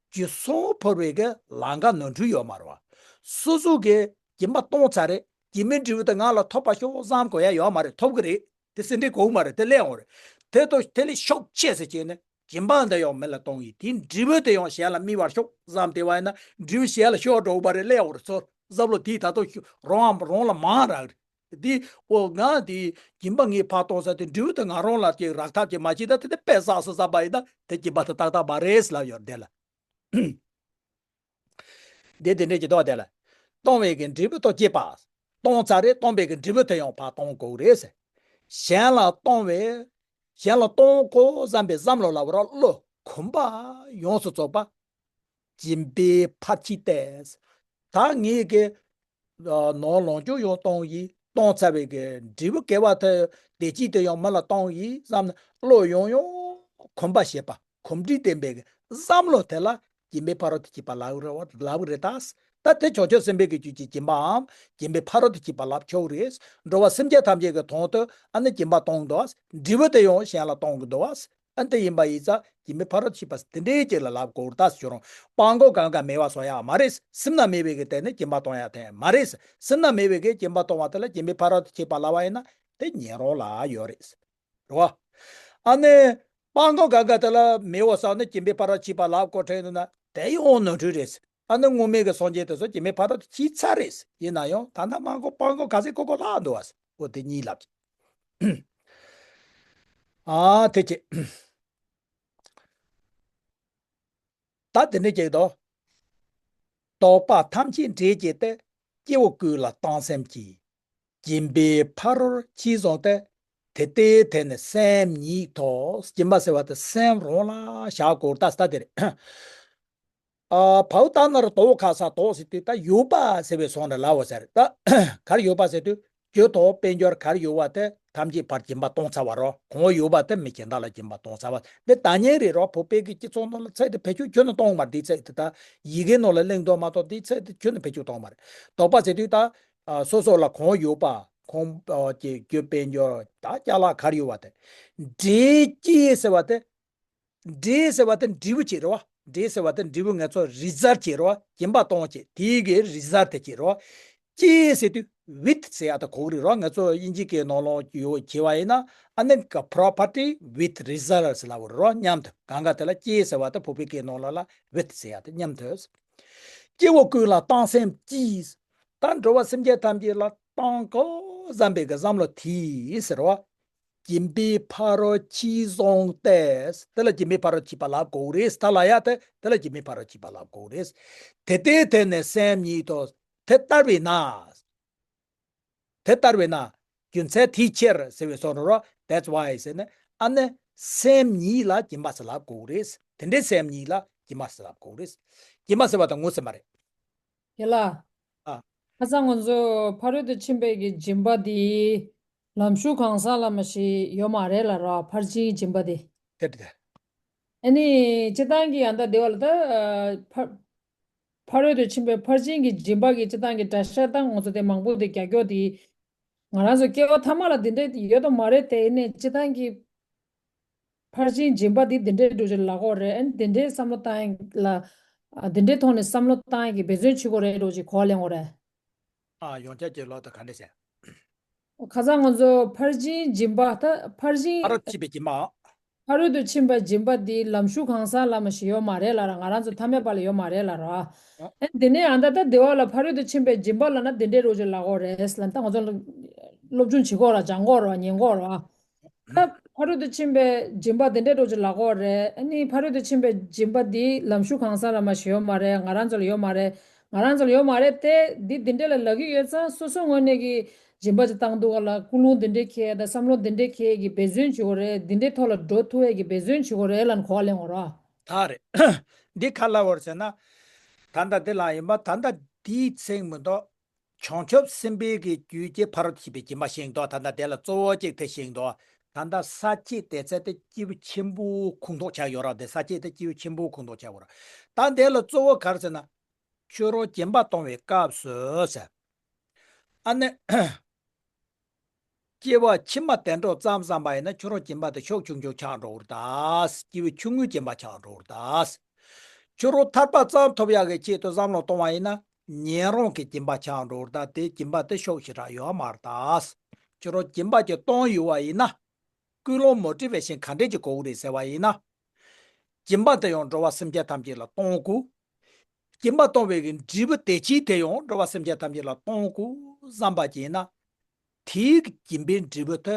རྒྱུ་གསུམ་ཕུར་བའི་གི་ལམ་ཁ་ནོར་འཁྲུལ་ཡོད་མ་རེད་བ། སོ་སོ་གི་སྦྱིན་པ་གཏོང་ཚར་རེད། སྦྱིན་པའི་འབྲས་བུ་དེ་ང་ལ་ཐོབ་པ་ཤོག་བསམ་དགོས་ཡ་ཡོད་མ་རེད། ཐོབ་གི་རེད། དེ་སེམས་ཁྲལ་དགོས་མ་རེད། དེ་སླེབས་འོང་རེད། དེ་དང་དེ་ལས་ཤུགས་ཆེ་ཟེར་བྱས་ནས་སྦྱིན་པ་འདི་ཡང་མི་ལ་གཏོང་ཡིན། དེའི་འབྲས་བུ་དེ་ཡང་གཞན་ལ་སྨིན་པར་ཤོག་བསམ་བསྡད་པ་ཡིན་ན་འབྲས་བུ་གཞན་ལ་ཤོར་འགྲོ་གི་མ་རེད། སླེབས་འོང་རེད། ཚོར་བསམ་བློ་དེའི་ད་དུང་ཤུ་རང་རང་ལ་མང་རག་རེད། དེ་འོ་ང་དེ་སྦྱིན་པ་ངས་ཕར་གཏོང་ས་དེ་འབྲས་བུ་དེ་ང་རང་ལ་ཅིག་རག་ཐབས་ཅིག་མ་བྱས་ན་དེ་དེ་དཔེ་བསགས་སོང་བསམ་པ་ཡིན་ན་དེ་སྦྱིན་པ་དེ་ཏག་ཏག་མ་རེད་ལབ་ཡོད་རེད་དེ་ལ། དེ་དེ་འདྲས་ཀྱི་མདོ་དེ་ལ། གཏོང་བའི་གི་འབྲས་བུ་དང་བཅས་པ། གཏོང་ཚར་རེད། གཏོང་པའི་གི་འབྲས་བུ་དེ་ཡང་ཕར་གཏོང་དགོས་རེད་ཟེར། གཞན་ལ་གཏོང་བའི། གཞན་ལ་གཏོང་དགོས་བསམ་པའི་བསམ་བློ་ལ་བར་བློ་གོམས་པ་ཡོངས་སུ་རྫོགས་པ། སྦྱིན་པའི་ཕར་ཕྱིན་ཏེ། ད་ངེད་ཀྱི། ནོར་ལོངས་སྤྱོད་ཡོང་གཏོང་ཡིན། གཏོང་ཚར་བའི་གི་འབྲས་བུ་དགེ་བ་དེ་བདེ་སྐྱིད་དེ་ཡང་མི་ལ་གཏོང་ཡིན་བསམ་ནས་བློ་ཡང་ཡང་གོམས་པ་བྱེད་པ་གོམས་འདྲིས་ལྡན་པའི་གི་བསམ་བློ་དེ་ལ་སྦྱིན་པའི་ཕ་རོལ་ཏུ་ཕྱིན་པ་ལབ་རེད་ལབ་རེད་ད། ད་དེ་བྱང་ཆུབ་སེམས་དཔའི་གི་རྒྱུད་ཀྱི་སྦྱིན་པའམ་སྦྱིན་པའི་ཕ་རོལ་ཏུ་ཕྱིན་པ་ལབ་ཆོག་རེད། འགྲོ་བ་སེམས་ཅན་ཐམས་ཅད་ཀྱི་དོན་དུ་ཨ་ནི་སྦྱིན་པ་གཏོང་གི་འདུག་འབྲས་བུ་དེ་ཡང་གཞན་ལ་གཏོང་གི་འདུག་ཨ་ནི་དེ་ཡིན་པ་ཡིན་ཙང་སྦྱིན་པའི་ཕ་རོལ་ཏུ་ཕྱིན་པ་དེ་འདྲའི་ཅིག་ལ་ལབ་དགོས་རེད་ད་ཟེར་རུང་སྤང་གང་གང་ག་མེད་པ་བཟོ་ཡག་མ་རེད། སེར་སྣ་མེད་པའི་གི་སྟེང་ནས་སྦྱིན་པ་གཏོང་ཡག་དེ་མ་རེད། སེར་སྣ་མེད་པའི་གི་སྦྱིན་པ་གཏོང་བ་དེ་ལ་སྦྱིན་པའི་ཕ་རོལ་ཏུ་ཕྱིན་པ་ལབ་པ་ཡིན་ན་དེ་ཉན་རང་ལ་ཡོད་རེད། རེད་བ། ཨ་ནི། སྤང་གང་གང་ག་དེ་ལ་མེད་པ་བསམ་ནས་སྦྱིན་པའི་ཕ་རོལ་ཏུ་ཕྱིན་པ་ལབ་དགོས་དྲན་འདུག་ན་དེ་ཡང་ནོར་འཁྲུལ་རེད། ཨ་ནི་སྔོན་མའི་གི་སངས་རྒྱས་དེ་ཚོ་སྐྱེ་མེད་ཕ་རོལ་ཏུ་ཕྱིན་ཚར་རེད། ཡིན་ན་ཡང་ད་ལྟ་མ་གོ་པ་གོ་ག་ཚད་གོ་གོ་ལྷག་འདུག་བ། འོ་དེ་གཉིས་ལབ་ཀྱི། ཨ་དེ་ཀྱི། ད་དེ་འདྲ་ཅིག་དང་། དོགས་པ་ཐམས་ཅད་འགྲེལ་བྱེད་དེ། སྐྱེ་བོ་ཀུན་ལ་བཏང་སེམས་ཀྱིས། སྦྱིན་པའི་ཕ་རོལ་ཕྱིན་བཟུང་སྟེ། དེ་ལྟའི་དོན་ནི་སེམས་ཉིད་དོ། སྦྱིན་པ་ཟེར་བ་དེ་སེམས་རང་ལ་བཞག་དགོས་ད་ལྟ་དེ་རེད། ཨ་བའུ་ཏ་ན་ར་དོ་ཁ་ས་དོ་ཟེར་དུས་ད་ཡོད་པ་ཟེར་བའི་སོང་ནས་ལབ་བ་ཟེར། ད་གར་ཡོད་པ་ཟེར་དུས། རྒྱུ་དང་དཔལ་འབྱོར་གར་ཡོད་པ་དེ་ཐམས་ཅད་ཕར་སྦྱིན་པ་གཏོང་ཚར་བ་རོ། གང་ཡོད་པ་དེ་མི་གཞན་དག་ལ་སྦྱིན་པ་གཏོང་ཚར་བ་འདི་ད་ཉན་རེད་རོ། བོད་པའི་གི་སྤྱི་ཚོགས་ནང་ལ་ཚད་དེ་བེད་སྤྱོད་ཁྱོན་ནས་གཏོང་མ་རེད། དེ་ཚད་དེ་ད་ཡི་གེ་ནང་ལ་གླེང་དོ་མ་གཏོགས་དེ་ཚད་དེ་ཁྱོན་ནས་བེད་སྤྱོད་གཏོང་མ་རེད། དོགས་པ་ཟེར་དུས་ད་ཨ་སོ་སོ་ལ་གང་ཡོད་པ་གང་ཨ་ཀྱི་རྒྱུ་དཔལ་འབྱོར་ད་ཅ་ལག་གར་ཡོད་པ་དེ་འབྲས་སྐྱེས་ཟེར་བ་དེ། འབྲས་ཟེར་བ་དེ་འབྲས་བུ་ཅིག་རེད་བ། འབྲས་ཟེར་བ་དེ་འབྲས་བུ་ངེད་ཚོ་རི་ཛལ་ཅིག་རེད་བ། སྦྱིན་པ་གཏོང་བྱེད་དེའི་གི་རི་ཛལ་དེ་ཅིག་རེད་བ། སྐྱེས་ཟེར་དུས་with ཟེར་ཡ་དེ་གོ་གི་རེད་བ། ངེད་ཚོ་དབྱིན་ཇི་སྐད་ནང་ལོགས་ཡོད་བྱས་པ་ཡིན་ན་ཨ་ནི་ག་property with results ལབ་པ་རེད་བ། མཉམ་དུ་གང་ག་དེ་ལ་སྐྱེས་ཟེར་བ་དེ་བོད་པའི་སྐད་ནང་ལོགས་ལ་with ཟེར་ཡ་དེ་མཉམ་དུ། སྐྱེ་བོ་ཀུན་ལ་བཏང་སེམས་ཀྱིས། ད་འགྲོ་བ་སེམས་ཅན་ཐམས་ཅད་ལ་བཏང་དགོས་བསམ་པའི་གི་བསམ་བློ་དེས་ཟེར་བ། སྦྱིན་པའི་ཕ་རོལ་ཕྱིན་བཟུང་སྟེ། དེ་ལ་སྦྱིན་པའི་ཕ་རོལ་ཕྱིན་པ་ལབ་དགོས་རེད། ད་ལ་ཡ་དེ་དེ་ལ་སྦྱིན་པའི་ཕ་རོལ་ཕྱིན་པ་ལབ་དགོས་རེད། དེ་ལྟའི་དོན་ནི་སེམས་ཉིད་དོ། དེ་ལྟར་བས་ན། དེ་ལྟར་བས་ན། རྒྱུ་མཚན་དེའི་ཕྱིར་ཟེར་བའི་སོགས་རོ། That's why ཟེར་ནས་ཨ་ནི་སེམས་ཉིད་ལ་སྦྱིན་པ་ཟེར་ལབ་དགོས་རེད། དེ་འདྲའི་སེམས་ཉིད་ལ་སྦྱིན་པ་ཟེར་ལབ་དགོས་རེད། སྦྱིན་པ་ཟེར་བ་དང་ངོ་ཚ་མ་རེད། ཡ་ལ། ཨ། ཁ་སང་ང་ཚོ་ཕ་རོལ་ཏུ་ཕྱིན་པའི་གི་སྦྱིན་པ་འདི། ལམ་ཞུགས་གང་ཟག་ལ་མ་ཞིག་ཡོད་མ་རེད་ལ་ར་ཕར་ཕྱིན་སྦྱིན་པ་འདི། དེ་དེ། ཨ་ནི་སྤྱིར་བཏང་གི་ཡང་ད་དེ་བ་ལ་ད་ཕ་ཕ་རོལ་ཏུ་ཕྱིན་པའི་ཕར་ཕྱིན་གྱི་སྦྱིན་པ་གི་སྤྱིར་བཏང་གི་གྲྭ་ཤག་ད་ང་ཚོ་དེ་མང་པོ་དེ་རྒྱག་རྒྱོག་དེ། ང་རང་ཚོ་སྐྱེ་བ་ཐ་མ་ལ་འདི་འདྲ་ཡོད་དོ་མ་རེད་དེ། ཨ་ནི་སྤྱིར་བཏང་གི་ཕར་ཕྱིན་སྦྱིན་པ་འདི་འདི་འདྲའི་འགྲོ་ཅིག་ལ་གོ་རེད། ཨ་ནི་འདི་འདྲའི་བསམ་བློ་བཏང་ཡ་ལ། ཨ་འདི་འདྲའི་ཐོག་ནས་བསམ་བློ་བཏང་ཡ་གི་འབད་བརྩོན་བྱེད་དགོས་རེད་འགྲོ་ཅིག་གོ་ལེན་དགོས་རེད། ཨ་ཡོངས་ཁྱབ་ཀྱི་ལོག་ཏུ་ག་འདྲ་བྱས། ཁ་སང་ང་ཚོ་ཕར་ཕྱིན་སྦྱིན་པ་ད་ཕར་ཕྱིན། ཕ་རོལ་ཕྱིན་པའི་སྦྱིན་པ། ཕ་རོལ་ཏུ་ཕྱིན་པའི་སྦྱིན་པ་འདི་ལམ་ཞུགས་གང་ཟག་ལ་མ་ཞིག་ཡོད་མ་རེད་ལ་ར། ང་རང་ཚོ་ཐ་མལ་པ་ལ་ཡོད་མ་རེད་ལ་ར། ཨ་འདི་ནས་ཨ་ད་ད་དེ་བ་ལ་ཕ་རོལ་ཏུ་ཕྱིན་པའི་སྦྱིན་པ་ལ་ན་འདི་འདྲའི་རོ་ཅིག་ལ་གོ་རེད་ལ། ད་ང་ཚོ་སློབ་སྦྱོང་བྱེད་དགོས་ར་སྦྱང་དགོས་ར་ཉན་དགོས་ར། ད་ཕ་རོལ་ཏུ་ཕྱིན་པའི་སྦྱིན་པ་འདི་འདྲའི་རོ་ཅིག་ལ་གོ་རེད། ཨ་ནི་ཕ་རོལ་ཏུ་ཕྱིན་པའི་སྦྱིན་པ་འདི་ལམ་ཞུགས་གང་ཟག་ལ་མ་ཞིག་ཡོད་མ་རེད། ང་རང་ཚོ་ལ་ཡོད་མ་རེད། ང་རང་ཚོ་ལ་ཡོད་མ་རེད་དེ། འདི་འདི་འདྲ་ལ་ལབ་ཀྱི་ཡོད་ཙང་སོ་སོ་ངོས་ནས་ཀྱི་སྦྱིན་པ་ཅིག་བཏང་འདུག་ག་ལ། ཀུན་སློང་འདི་འདྲའི་འཁྱེར་དང་བསམ་བློ་འདི་འདྲའི་འཁྱེར་གྱི་འབད་བརྩོན་བྱེད་དགོས་རེད། འདི་འདྲའི་ཐོག་ལ་འགྲོ་ཐུབ་ཡས་ཀྱི་འབད་བརྩོན་བྱེད་དགོས་རེད་ལབ་ནས་གོ་བ་ལེན་དགོས་ར། ད་རེད། འདི་ག་ལབ་པ་རེད་ཟེར་ན། ད་ལྟ་འདི་ལ་ཡིན་པ་ད་ལྟ་འདིའི་ཚིག་མི་འདུག་བྱང་ཆུབ་སེམས་དཔའི་གི་རྒྱུད་ཀྱི་ཕ་རོལ་ཏུ་ཕྱིན་པའི་སྦྱིན་པ་ཤེས་འདུག་ད་ལྟ་དེ་ལ་གཙོ་བོ་གཅིག་དེ་ཤེས་འདུག་ད་ལྟ་ས་བཅད་དེ་ཚད་དེ་སྐྱེས་བུ་ཆེན་པོའི་ཁུངས་གཏུགས་ཆགས་ཡོད་ར། དེ་ས་བཅད་དེ་སྐྱེས་བུ་ཆེན་པོའི་ཁུངས་གཏུགས་ཆགས་ཡོད་ར། ད་དེ་ལ་གཙོ་བོ་ག་རེ་ཟེར་ན། ཁྱོད་རང་སྦྱིན་པ་གཏོང་བའི་སྐབས་སུ་ཟེར། ཨ་ནི། སྐྱེ་བ་ཕྱི་མ་དེ་འགྲོ་ཙམ་བསམ་པ་ཡིན་ན་ཁྱོད་རང་སྦྱིན་པ་དེ་ཤུགས་ཆུང་ཆུང་ཆགས་འགྲོ་གི་རེད་ད། སྐྱེས་བུ་ཆུང་ངུའི་སྦྱིན་པ་ཆགས་འགྲོ་གི་རེད་ད། ཁྱོད་རང་ཐར་པ་ཙམ་ཐོབ་ཡག་གི་ཆེད་དུ་བསམ་བློ་གཏོང་བ་ཡིན་ན་ཉན་རང་གི་སྦྱིན་པ་ཆགས་འགྲོ་གི་རེད་ད། དེ་སྦྱིན་པ་དེ་ཤུགས་ཞེ་དྲག་ཡོད་མ་རེད་ད། ཁྱོད་རང་སྦྱིན་པ་ཅིག་གཏོང་ཡོད་པ་ཡིན་ན། ཀུན་སློང་མོ་ཊི་ཝེ་ཤན་ག་འདྲས་ཅིག་དགོས་ཀྱི་རེད་ཟེར་བ་ཡིན་ན། སྦྱིན་པ་དེ་ཡང་འགྲོ་བ་སེམས་ཅན་ཐམས་ཅད་ལ་གཏོང་དགོས། སྦྱིན་པ་གཏོང་བའི་གི་འབྲས་བུ་དེ་ཅིག་དེ་ཡང་འགྲོ་བ་སེམས་ཅན་ཐམས་ཅད་ལ་གཏོང་དགོས་བསམ་པ་ཅིག་ཡིན་ན། དེའི་གི་སྦྱིན་པའི་འབྲས་བུ་དེ་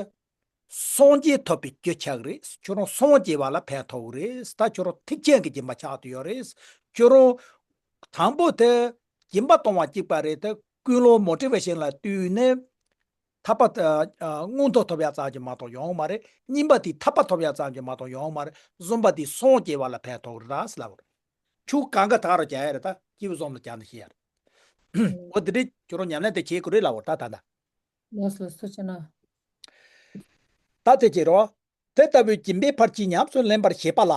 སངས་རྒྱས་ཐོབ་པའི་རྒྱུ་ཆགས་ཀྱི་རེད། ཁྱོད་རང་སངས་རྒྱས་པ་ལ་ཕན་ཐོགས་ཀྱི་རེད། ད་ཁྱོད་རང་ཐེག་ཆེན་གྱི་སྦྱིན་པ་ཆགས་བསྡད་ཡོད་རེད། ཁྱོད་རང་དང་པོ་དེ་སྦྱིན་པ་གཏོང་བ་གཅིག་པ་རེད་དེ། ཀུན་སློང་མོ་ཊི་ཝེ་ཤན་ལ་བསྟུན་ནས་ཐར་པ་དེ་མངོན་མཐོ་ཐོབ་ཡག་ཙམ་གྱིས་མ་གཏོགས་ཡོང་མ་རེད། གཉིས་པ་དེ་ཐར་པ་ཐོབ་ཡག་ཙམ་གྱིས་མ་གཏོགས་ཡོང་མ་རེད། གསུམ་པ་དེ་སངས་རྒྱས་པ་ལ་ཕན་ཐོགས་རེད་ད་ཟེར་ལབ་པ་རེད། ཁྱོད་གང་ག་དག་རུ་བྱ་ཡ་རེད་ད། སྐྱེས་བུ་གསུམ་ལ་བྱ་ན་ཤེས་ཡ་རེད། འོ་དེ་འདྲའི་ཁྱོད་རང་ཉམས་ལེན་དེ་བྱེད་དགོས་རེད་ལབ་པ་ད་ད་ད། ལགས་སོ་ལགས་སོ་ཐུགས་རྗེ་གནང་། ད་དེ་བྱེད་རོགས། དེ་ལྟ་བུའི་སྦྱིན་པའི་ཕར་ཕྱིན་ཉམས་སུ་ལེན་པར་བྱེད་པ་ལ།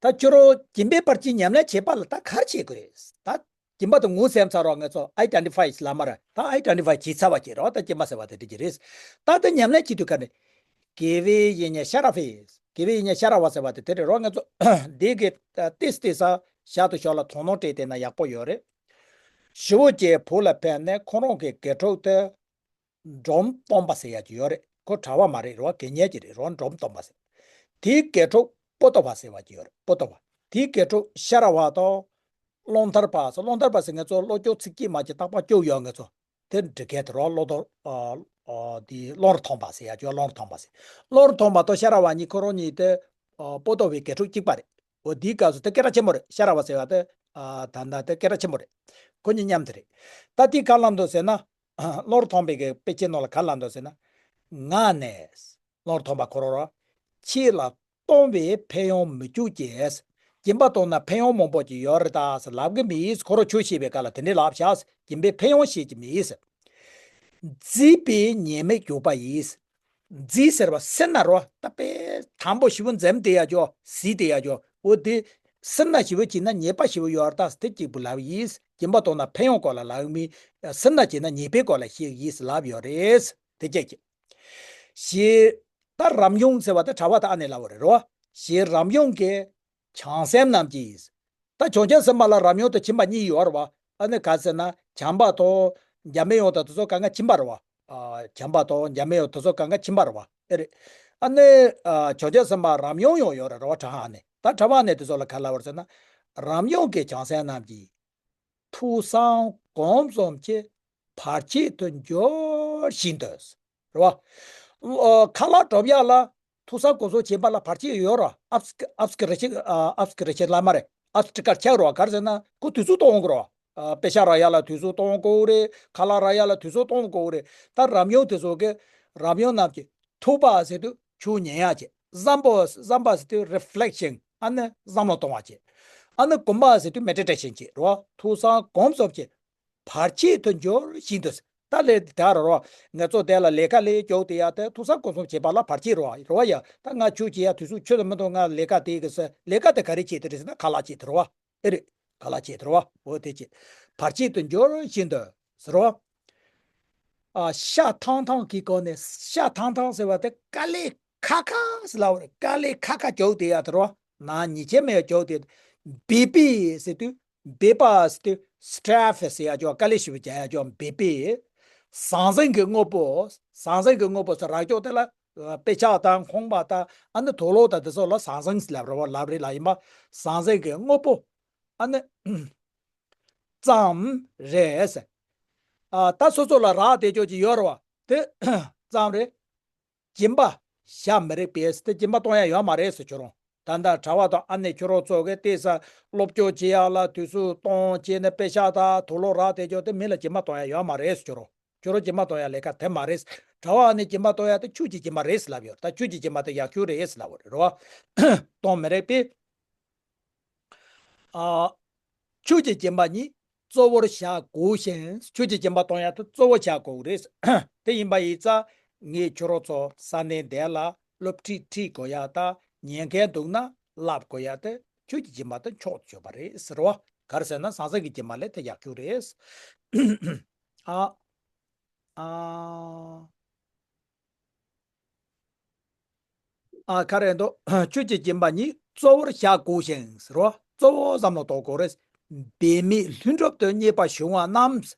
ད་ཁྱོད་རང་སྦྱིན་པའི་ཕར་ཕྱིན་ཉམས་ལེན་བྱེད་པ་ལ་ད་ག་རེ་བྱེད་དགོས་རེད་ད། སྦྱིན་པ་དེ་ངོ་ཚ་ཚར་བ་ང་ཚོ་ཨའི་ཌེན་ཊི་ཕའི་ལབ་མ་རེད་ད། ཨའི་ཌེན་ཊི་ཕའི་བྱས་ཚར་བ་བྱེད་རོགས་ད། སྦྱིན་པ་ཟེར་བ་དེ་འདྲ་ཅིག་རེད། ད་དེ་ཉམས་ལེན་བྱེད་དུས་ག་ནས། དགེ་བའི་བཤེས་གཉེན་ཤེས་རབ་ཕྱིས། དགེ་བའི་བཤེས་གཉེན་ཤེས་རབ་པ་ཟེར་བ་དེ་དེ་རེད་རོགས། ང་ཚོ་འདི་གི་ཏིས་ཏིས་ས་ཞག་ཏུ་ཞོག་ལ་དོ་སྣང་སྤྲད་བསྡད་ན་ཡག་པོ་ཡོད་རེད། ཞི་བོ་བརྒྱད་བོད་ལ་ཕེབས་ནས་ཁོང་རང་གི་དགེ་ཕྲུག་དེ། འབྲོམ་སྟོན་པ་ཟེར་ཡ་ཅིག་ཡོད་རེད། ཁོ་གྲྭ་པ་མ་རེད་རོ། དགེ་བསྙེན་ཅིག་རེད་རོ། འབྲོམ་སྟོན་པ་ཟེར། དེའི་དགེ་ཕྲུག་པོ་ཏོ་བ་ཟེར་བ་ཅིག་ཡོད་རེད། པོ་ཏོ་བ། དེའི་དགེ་ཕྲུག་ཤ་ར་བ་དང་ རླུང་ཐར་པ་ཟེར། རླུང་ཐར་པ་ཟེར་ང་ཚོ་བློ་སྐྱོ་ཚིག་གཅིག་མ་གཅིག་རྟག་པར་སྐྱོ་ཡོད་ང་ཚོ། དེ་འདྲི་མཁན་དེ་རོ། བློ་དོ་ཨ་ཨ་དེ་རླུང་རོ་ཐོང་པ་ཟེར་ཡ་ཅོ། རླུང་རོ་ཐོང་པ་ཟེར། རླུང་རོ་ཐོང་པ་དང་ཤ་ར་བ་གཉིས་ཁོ་རང་གཉིས་དེ་ཨ་པོ་ཏོ་བའི་དགེ་ཕྲུག་གཅིག་པ་རེད། འོ་དེའི་སྐབས་སུ་དེ་སྐད་གྲགས་ཆེན་པོ་རེད། ཤ་ར་བ་ཟེར་བ་དེ་ཨ་ད་ལྟ་དེ་སྐད་གྲགས་ཆེན་པོ་རེད། ཁོ་གཉིས་མཉམ་དེ་རེད། ད་དེ་ག་ལབ་འདུག་ཟེར་ན། རླུང་རོ་ཐོང་པའི་གི་དཔེ་ཆའི་ནང་ལ་ག་ལབ་འདུག་ཟེར་ན། ང་ནས། རླུང་རོ་ཐོང་པ་ཁོ་རང་རོ། ཁྱེད་ལ་གཏོང་བའི་ཕན་ཡོན་མི་བཅུག་ཅེས། སྦྱིན་པ་གཏོང་ན་ཕན་ཡོན་མང་པོ་ཅིག་ཡོད་རེད་ད་ཟེར་ལབ་གི་མེད། ཁོ་རང་ཆོས་བཤད་པའི་སྐབས་ལ་དེ་འདྲའི་ལབ་བཞག། སྦྱིན་པའི་ཕན་ཡོན་བཤད་ཀྱི་མེད། བརྫིས་པས་ཉེས་དམིགས་གྱུར་པ་ཡིས། བརྫིས་ཟེར་བ་སེར་སྣ་རོ། ད་དཔེ་དམ་པོ་ཞེ་པོ་འཛེམ་དེ་ཡ་ཅོ། བརྫིས་དེ་ཡ་ཅོ། འོ་དེ་སེར་སྣ་ཞེ་པོ་བྱས་ན་ཉེས་པ་ཞེ་པོ་ཡོད་རེད་ད་ཟེར་དེ་གཅིག་པུ་ལབ་ཡིས། སྦྱིན་པ་གཏོང་ན་ཕན་ཡོན་སྐོར་ལ་ལབ་མེད། སེར་སྣ་བྱས་ན་ཉེས་པའི་སྐོར་ལ་བཤད་ཡིས་ལབ་ཡོད་རེད། དེ་སྐད་ཅིག་ཞེས། ད་རབ་བྱུང་ཟེར་བ་དེ་གྲྭ་པ་དང་ཨ་ནེ་ལབ་པ་རེད་རོ། ཞེས་རབ་བྱུང་གི་བྱང་སེམས་རྣམས་ཀྱིས། ད་བྱང་ཆུབ་སེམས་དཔའ་ལ་རབ་བྱུང་དང་སྦྱིན་པ་གཉིས་ཡོད་རེད་བ། ཨ་ནི་ག་ཟེར་ན་བྱམས་པ་དང་འཇམ་པའི་དབྱངས་དང་དེ་ཚོ་གང་ག་སྦྱིན་པ་རེད་བ། ཨ་བྱམས་པ་དང་འཇམ་པའི་དབྱངས་དེ་ཚོ་གང་ག་སྦྱིན་པ་རེད་བ། ཨེ་རེད། ཨ་ནི་ཨ་བྱང་ཆུབ་སེམས་དཔའ་རབ་བྱུང་ཡང་ཡོད་རེད་རེད་བ། གྲྭ་ཨ་ནེ། ད་གྲྭ་པ་ཨ་ནེ་དེ་ཚོ་ལ་ག་ལབ་པ་རེད་ཟེར་ན། རབ་བྱུང་གི་བྱང་སེམས་རྣམས་ཀྱིས། ཐུགས་བསམ་གང་བསམ་གྱིས་བར་ཆད་དུ་འགྱུར་བཞིན་དུ། རེད་བ། ཨ་ཁ་ལག་སྒྲུབ་ཡག་ལ་ཐུགས་བསམ་གང་བསམ་བྱེད་པ་ལ་བར་ཆད་ཡོད་རེད། ཨབ་སི་ཨབ་སི་ཀི་རེ་ཆེ་ཨ་ཨབ་སི་ཀི་རེ་ཆེ་ལ་མ་རེད། ཨབ་སི་ཀི་ཆགས་རེད་བ། ག་རེ་ཟེར་ན་ཁོ་དུས་ཚོད་གཏོང་དགོས་རེད་བ། ཨ་དཔེ་ཆ་རག་ཡག་ལ་དུས་ཚོད་གཏོང་དགོས་རེད། ཁ་ལག་རག་ཡག་ལ་དུས་ཚོད་གཏོང་དགོས་རེད། ད་རབ་བྱུང་དེ་ཚོ་གི་རབ་བྱུང་རྣམས་ཀྱི། ཐུབ་པ་ཟེར་དུས་ཆོས་ཉན་ཡག་བྱེད། བསམ་པ་བསམ་པ་ཟེར་དུས་རི་ཕི་ལེག་ཤན། ཨ་ནི་བསམ་བློ་གཏོང་བ་བྱེད། ཨ་ནི་སྒོམ་པ་ཟེར་དུས་མེ་ཌི་ཊེ་ཤན་བྱེད་རེད་བ། ཐུགས་བསམ་གང་བསམ་བྱེད། བར་ཆད་དུ་འགྱུར་བཞིན་དུ། ད་ལས་དེ་ད་རེད་རོ། ང་ཚོ་དེ་ལ་ལས་ཀ་ལས་རྒྱུགས་དེ་ཡ་དེ་ཐུགས་བསམ་གང་བསམ་བྱེད་པ་ལ་བར་ཆད་རེད་བ། རེད་བ་ཡ། ད་ང་ཆོས་བྱེད་ཡ་དུས་ཚོད་ཆོད་དུ་མི་འདུག་ང་ལས་ཀ་དེ་གི་ས་ལས་ཀ་དེ་ག་རེ་བྱེད་དེ་རེད་ཟེར་ན་ཁ་ལག་བྱེད་དེ་རེད་བ། ཨེ་རེད། ཁ་ལག་བྱེད་དེ་རེད་བ། འོ་དེ་བྱེད། བར་ཆད་དུ་འགྱུར་བཞིན་དུ་ཟེར་རོ། ཨ་ཤ་ཐང་ཐང་གི་སྒོ་ནས། ཤ་ཐང་ཐང་ཟེར་བ་དེ་དཀའ་ལས་ཁག་ཁག་ཟེར་ལབ་རེད། དཀའ་ལས་ཁག་ཁག་རྒྱག་དེ་ཡ་དེ་རོ། ན་ཉི་ཆེ་མེ་ཡ་རྒྱག་དེ། འབད་པས་ཟེར་དུས། འབད་པ་ཟེར་དུས་སི་ཊེ་ཕ་ཟེར་ཡ་ཅོ། དཀའ་ལས་ཞེ་པོ་རྒྱག་ཡ་ཅོ། འབད་པས། ཟང་ཟིང་གི་དངོས་པོ། ཟང་ཟིང་གི་དངོས་པོ་ཟེར་རག་ཅོག་དེ་ལ་དཔེ་ཆ་དང་ཁང་པ་དང་ཨ་ནི་དུག་ལོག་དང་དེ་ཚོ་ལ་ཟང་ཟིང་ཟེར་ལབ་རེད་བ། ལབ་རེད་ལ་ཡིན་པ། ཟང་ཟིང་གི་དངོས་པོ། ཨ་ནི་ཙམ་རེ་ཟེར། ཨ་ད་སོ་སོ་ལ་རག་དེ་ཅོག་ཅིག་ཡོད་རེད་བ། དེ་ཙམ་རེ། སྦྱིན་པ་བྱ་མི་རིགས་པས་དེ་སྦྱིན་པ་གཏོང་ཡ་ཡོད་མ་རེད་ཟེར། ཁྱོད་རང་ད་ལྟ་གྲྭ་པ་དང་ཨ་ནེ་ཁྱོད་རང་ཚོ་གིས་བལྟས་ས་སློབ་སྦྱོང་བྱེད་ཡ་ལ་དུས་ཚོད་གཏོང་བྱས་ནས་དཔེ་ཆ་དང་དུག་ལོག་རག་དེ་ཅོག་དེ་མི་ལ་སྦྱིན་པ་གཏོང་ཡ་ཡོད་མ་རེད་ཟེར། ཁྱོད་རང་ཁྱོད་རང་སྦྱིན་པ་གཏོང་ཡ་ལས་ཀ་དེ་མ་རེད། གྲྭ་པ་ཨ་ནེ་སྦྱིན་པ་གཏོང་ཡ་དེ་ཆོས་ཀྱི་སྦྱིན་པ་རེད་ཟེར་ལབ་ཡོད། ད་ཆོས་ཀྱི་སྦྱིན་པ་དེ་ཡག་ཤོས་རེད་ཟེར་ལབ་པ་རེད་རོ། གཏོང་མི་རིགས་པས། ཨ། ཆོས་ཀྱི་སྦྱིན་པ་ཉིད་གཙོ་བོར་བྱ་དགོས་ཤིང་། ཆོས་ཀྱི་སྦྱིན་པ་གཏོང་ཡ་དེ་གཙོ་བོ་བྱ་དགོས་རེད། དེ་ཡིན་པ་ཡིན་ཙང་ངས་ཁྱོད་རང་ཚོ་ས་གནས་འདི་ལ་སློབ་ཁྲིད་ཁྲིད་དགོས་ཡ་དང་ཉན་མཁན་འདུག་ན་བསླབ་དགོས་ཡ་དེ་ཆོས་ཀྱི་སྦྱིན་པ་དེ་མཆོག་ཏུ་གྱུར་པ་རེད་ཟེར་བ། ག་རེ་ཟེར་ན་ཟང་ཟིང་གི་སྦྱིན་པ་ལས་དེ་ཡག་ཤོས་རེད། ཨ། ཨ། ཨ་ག་རེ་འདུག་ཆོས་ཀྱི་སྦྱིན་པ་ཉིད་གཙོ་བོར་བྱ་དགོས་ཤིང་ཟེར་རོ། གཙོ་བོ་བསམ་བློ་གཏོང་དགོས་རེད། འབད་མེད་ལྷུན་གྲུབ་ཏུ་རྙེད་པ་བྱུང་བ་རྣམས།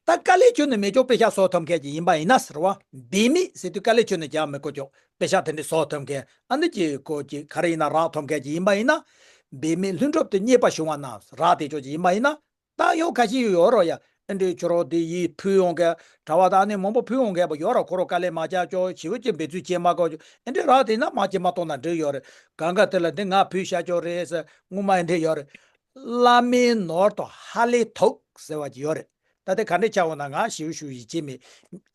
ད་དཀའ་ལས་ཁྱོན་ནས་མི་ཆོག་དཔེ་ཆ་བཟོ་ཐུབ་མཁན་ཅིག་ཡིན་པ་ཡིན་ན་ཟེར་བ། འབད་མེད་ཟེར་དུས་དཀའ་ལས་ཁྱོན་ནས་རྒྱག་མི་དགོས་ཆོག་དཔེ་ཆ་དེ་འདྲ་བཟོ་ཐུབ་མཁན་ཨ་ནི་ཅིག་གོ་ཅིག་ག་རེ་ཡིན་ན་རག་ཐུབ་མཁན་ཅིག་ཡིན་པ་ཡིན་ན། འབད་མེད་ལྷུན་གྲུབ་ཏུ་རྙེད་པ་བྱུང་བ་རྣམས་རག་དེ་ཆོག་ཅིག་ཡིན་པ་ཡིན་ན། ད་ཡང་ཁ་ཤས་ཡོད་རོ་ཡ། ཨེ་འདྲའི་ཁྱོད་རང་དེ་ཡིས་ཕུལ་ཡོང་གི། གྲྭ་པ་དང་ཨ་ནེ་མང་པོ་ཕུལ་ཡོང་གི་ཡོད་རོ། ཁོ་རང་དཀའ་ལས་མ་རྒྱག་ཆོག་ཞེ་པོ་ཅིག་འབད་རྩོལ་བྱེད་མ་དགོས་ཆོག་ཨེ་འདྲའི་རག་དེ་ན་མ་སྦྱིན་པ་གཏོང་ན་འགྲིག་ཡོད་རེད། གང་ག་དེ་ལ་འདི་ང་ཕུལ་བཞག་ཆོག་རེད་ཟེར་སྔོན་མ་ཨེ་འདྲའི་ཡོད་རེད། བླ་མའི་ནོར་དང་ཧ་ལས་ཐོགས་ཟེར་བ་ཅིག་ཡོད་རེད། ད་དེ་ག་འདྲས་ཆགས་འོང་ན་ང་ཞེ་པོ་ཞེ་པོ་ཞིག་བྱེད་མེད།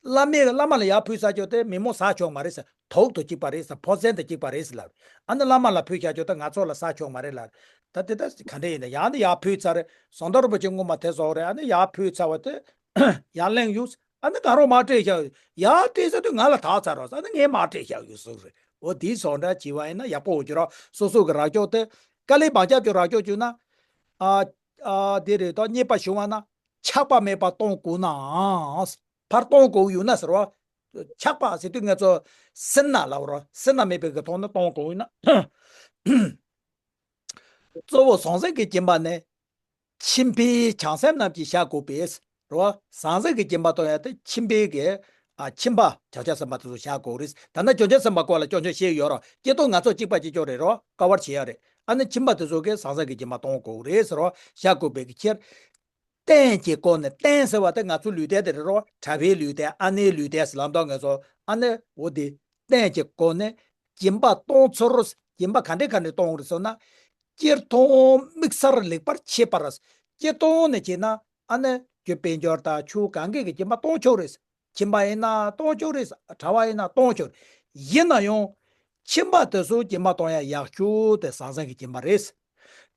བླ་མའི་བླ་མ་ལ་ཡར་ཕུལ་ཚར་ཆོག་དེ་མི་མོ་ཟ་ཆོག་མ་རེད་ཟེར། དོགས་དང་གཅིག་པ་རེད་ཟེར། ཕོ་མཚན་དང་གཅིག་པ་རེད་ཟེར་ལབ། ཨ་ནི་བླ་མ་ལ་ཕུལ་བཞག་ཆོག་ད་ང་ཚོ་ལ་ཟ་ཆོག་མ་རེད་ལབ། ད་དེ་ད་ག་འདྲ་ཡིན་ན་ཡང་ནི་ཡར་ཕུལ་ཚར་རེད། ཟམ་གདོང་རིན་པོ་ཆེ་སྔོན་མ་དེ་བཟོ་རེད། ཨ་ནི་ཡར་ཕུལ་ཚར་བ་དེ་ཡར་གླེང་ཡོང་། ཨ་ནི་ད་རུང་མར་སྤྲད་བཞག་ཡར་སྤྲད་ཚར་དུས་ང་ལ་ཐག་ཚར་རོགས། ཨ་ནི་ངས་མར་སྤྲད་བཞག་ཡོད་བཟོ་རེད། འོ་དེའི་བཟོ་འདྲ་བྱས་པ་ཡིན་ན་ཡག་པོ་འོང་རྒྱུ་རོགས། སོ་སོ་གི་རག་ཆོག་དེ་དཀའ་ལས་མ་རྒྱབ་ཀྱི་རག་ཆོག་བྱུང་ན། ཨ་ཨ་དེ་རེད་ད། རྙེད་པ་བྱུང་བ་ན་ཆགས་པ་མེད་པར་གཏོང་དགོས་ནའང་། ཕར་གཏོང་དགོས་ཡོད་ན་ཟེར་བ། ཆགས་པ་ཟེར་དུས་ང་ཚོ་སེར་སྣ་ལབ་རོ། སེར་སྣ་མེད་པའི་གི་ཐོག་ནས་གཏོང་དགོས་ཡོད་ན། གཙོ་བོ་ཟང་ཟིང་གི་སྦྱིན་པ་ནི་ཁྱིམ་པའི་བྱང་སེམས་རྣམས་ཀྱིས་བྱ་དགོས་པས་རོ། ཟང་ཟིང་གི་སྦྱིན་པ་གཏོང་ཡ་དེ་ཁྱིམ་པའི་གི་ ཨ་ཁྱིམ་པ་བྱང་ཆུབ་སེམས་དཔའ་དེ་ཚོ་བཞག་དགོས་རེད། ད་ནི་བྱང་ཆུབ་སེམས་དཔའ་སྐོར་ལ་སྐྱོན་ཆ་བཤད་ཡོད་རོ། སྐྱེ་སྟོབས་ང་ཚོ་གཅིག་པ་གཅིག་ཀྱང་རེད་རོ། དཀའ་བར་བྱེད་ཡ་རེད། ཨ་ནི་ཁྱིམ་པ་དེ་ཚོ་གིས་ཟང་ཟིང་གི་སྦྱིན་པ་གཏོང་དགོས་རེད་ཟེར་རོ། བཞག་དགོས་པའི་གི་ཕྱིར། རྟེན་གྱི་སྒོ་ནས། རྟེན་ཟེར་བ་དེ་ང་ཚོའི་ལུས་རྟེན་དེ་རེད་རོ། གྲྭ་པའི་ལུས་རྟེན། ཨ་ནེའི་ལུས་རྟེན་ཟེར་ལབ་དུས་ང་ཚོ། ཨ་ནི་འོ་དེ་རྟེན་གྱི་སྒོ་ནས་སྦྱིན་པ་གཏོང་ཚུལ། སྦྱིན་པ་ག་འདྲས་ག་འདྲས་གཏོང་དགོས་རེད་ཟེར་ན། སྤྱིར་བཏང་དམིགས་བསལ་ལེགས་པར་མཁྱེན་པར། སྤྱིར་བཏང་ནས་བྱས་ན། ཨ་ནི་རྒྱུ་དཔལ་འབྱོར་དང་ཆོས་གང་ག་གི་སྦྱིན་པ་གཏོང་ཆོག་རེད། ཁྱིམ་པ་ཡིན་ན་གཏོང་ཆོག་རེད། གྲྭ་པ་ཡིན་ན་གཏོང་ཆོག་རེད། ཡིན་ན་ཡང་ཁྱིམ་པ་དེ་ཚོ་སྦྱིན་པ་གཏོང་ཡ་ཡག་ཤོས་དེ་ཟང་ཟིང་གི་སྦྱིན་པ་རེད།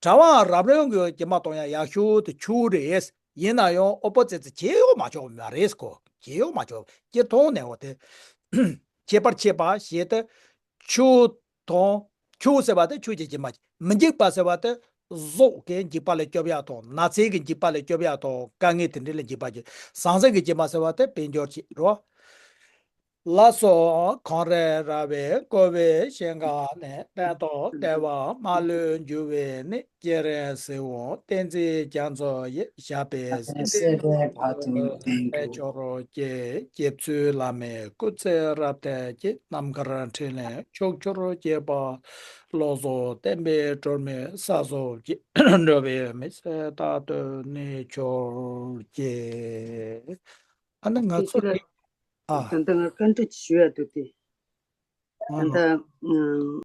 གྲྭ་པ་རབ་བྱུང་གི་སྦྱིན་པ་གཏོང་ཡ་ཡག་ཤོས་དེ་ཆོས་རེད། ཡིན་ན་ཡང་ཨོ་པོ་ཙི་ཙི་བྱེད་ཡོང་མ་ཆོག་མ་རེད་ཀོ། བྱེད་ཡོང་མ་ཆོག། སྤྱིར་བཏང་ནས་འོ་དེ། མཁྱེན་པར་མཁྱེན་པ་ཞེས་ཏེ། ཆོས་དང་། ཆོས་ཟེར་བ་དེ་ཆོས་ཀྱི་སྦྱིན་པ། མི་འཇིགས་པ་ཟེར་བ་དེ་གཟུགས་ཀྱི་འཇིགས་པ་ལས་སྐྱོབ་ཡ་དང་། ནགས་ཚལ་གྱི་འཇིགས་པ་ལས་སྐྱོབ་ཡ་དང་། དཀའ་ངལ་དེ་འདྲ་ལས་འཇིགས་པ་གྱི། ཟང་ཟིང་གི་སྦྱིན་པ་ཟེར་བ་དེ་དཔལ་འབྱོར་གྱི་རོ། ལགས་སོ། གངས་རི་ར་བས་བསྐོར་བའི་ཞིང་ཁམས་ནས། ཕན་འདོགས་བདེ་བ་མ་ལུས་འབྱུང་བའི་གནས། སྤྱན་རས་གཟིགས་དབང་བསྟན་འཛིན་རྒྱ་མཚོ་ཡི། ཞབས་པད་སྲིད་པའི་བར་དུ་བརྟན་གྱུར་ཅིག། རྒྱལ་ཚུལ་བླ་མའི་སྐུ་ཚེ་རབ་བརྟན་ཅིག། རྣམ་དཀར་འཕྲིན་ལས་ཕྱོགས་བཅུར་རྒྱས་པ། བློ་བཟང་བསྟན་པའི་སྒྲོན་མེ་གསལ་བཟང་ཅིག། འགྲོ་བའི་མི་ཚེ་རྟག་ཏུ་གནས་གྱུར་ཅིག། ཨ་ནི་ང་ཚོ་གི་ཨ། ད་ལྟ་ང་བཀའ་འདྲི་ཞུ་ཡ་འདུག་སྟེ། ཨ་ད་ལྟ་ཨ།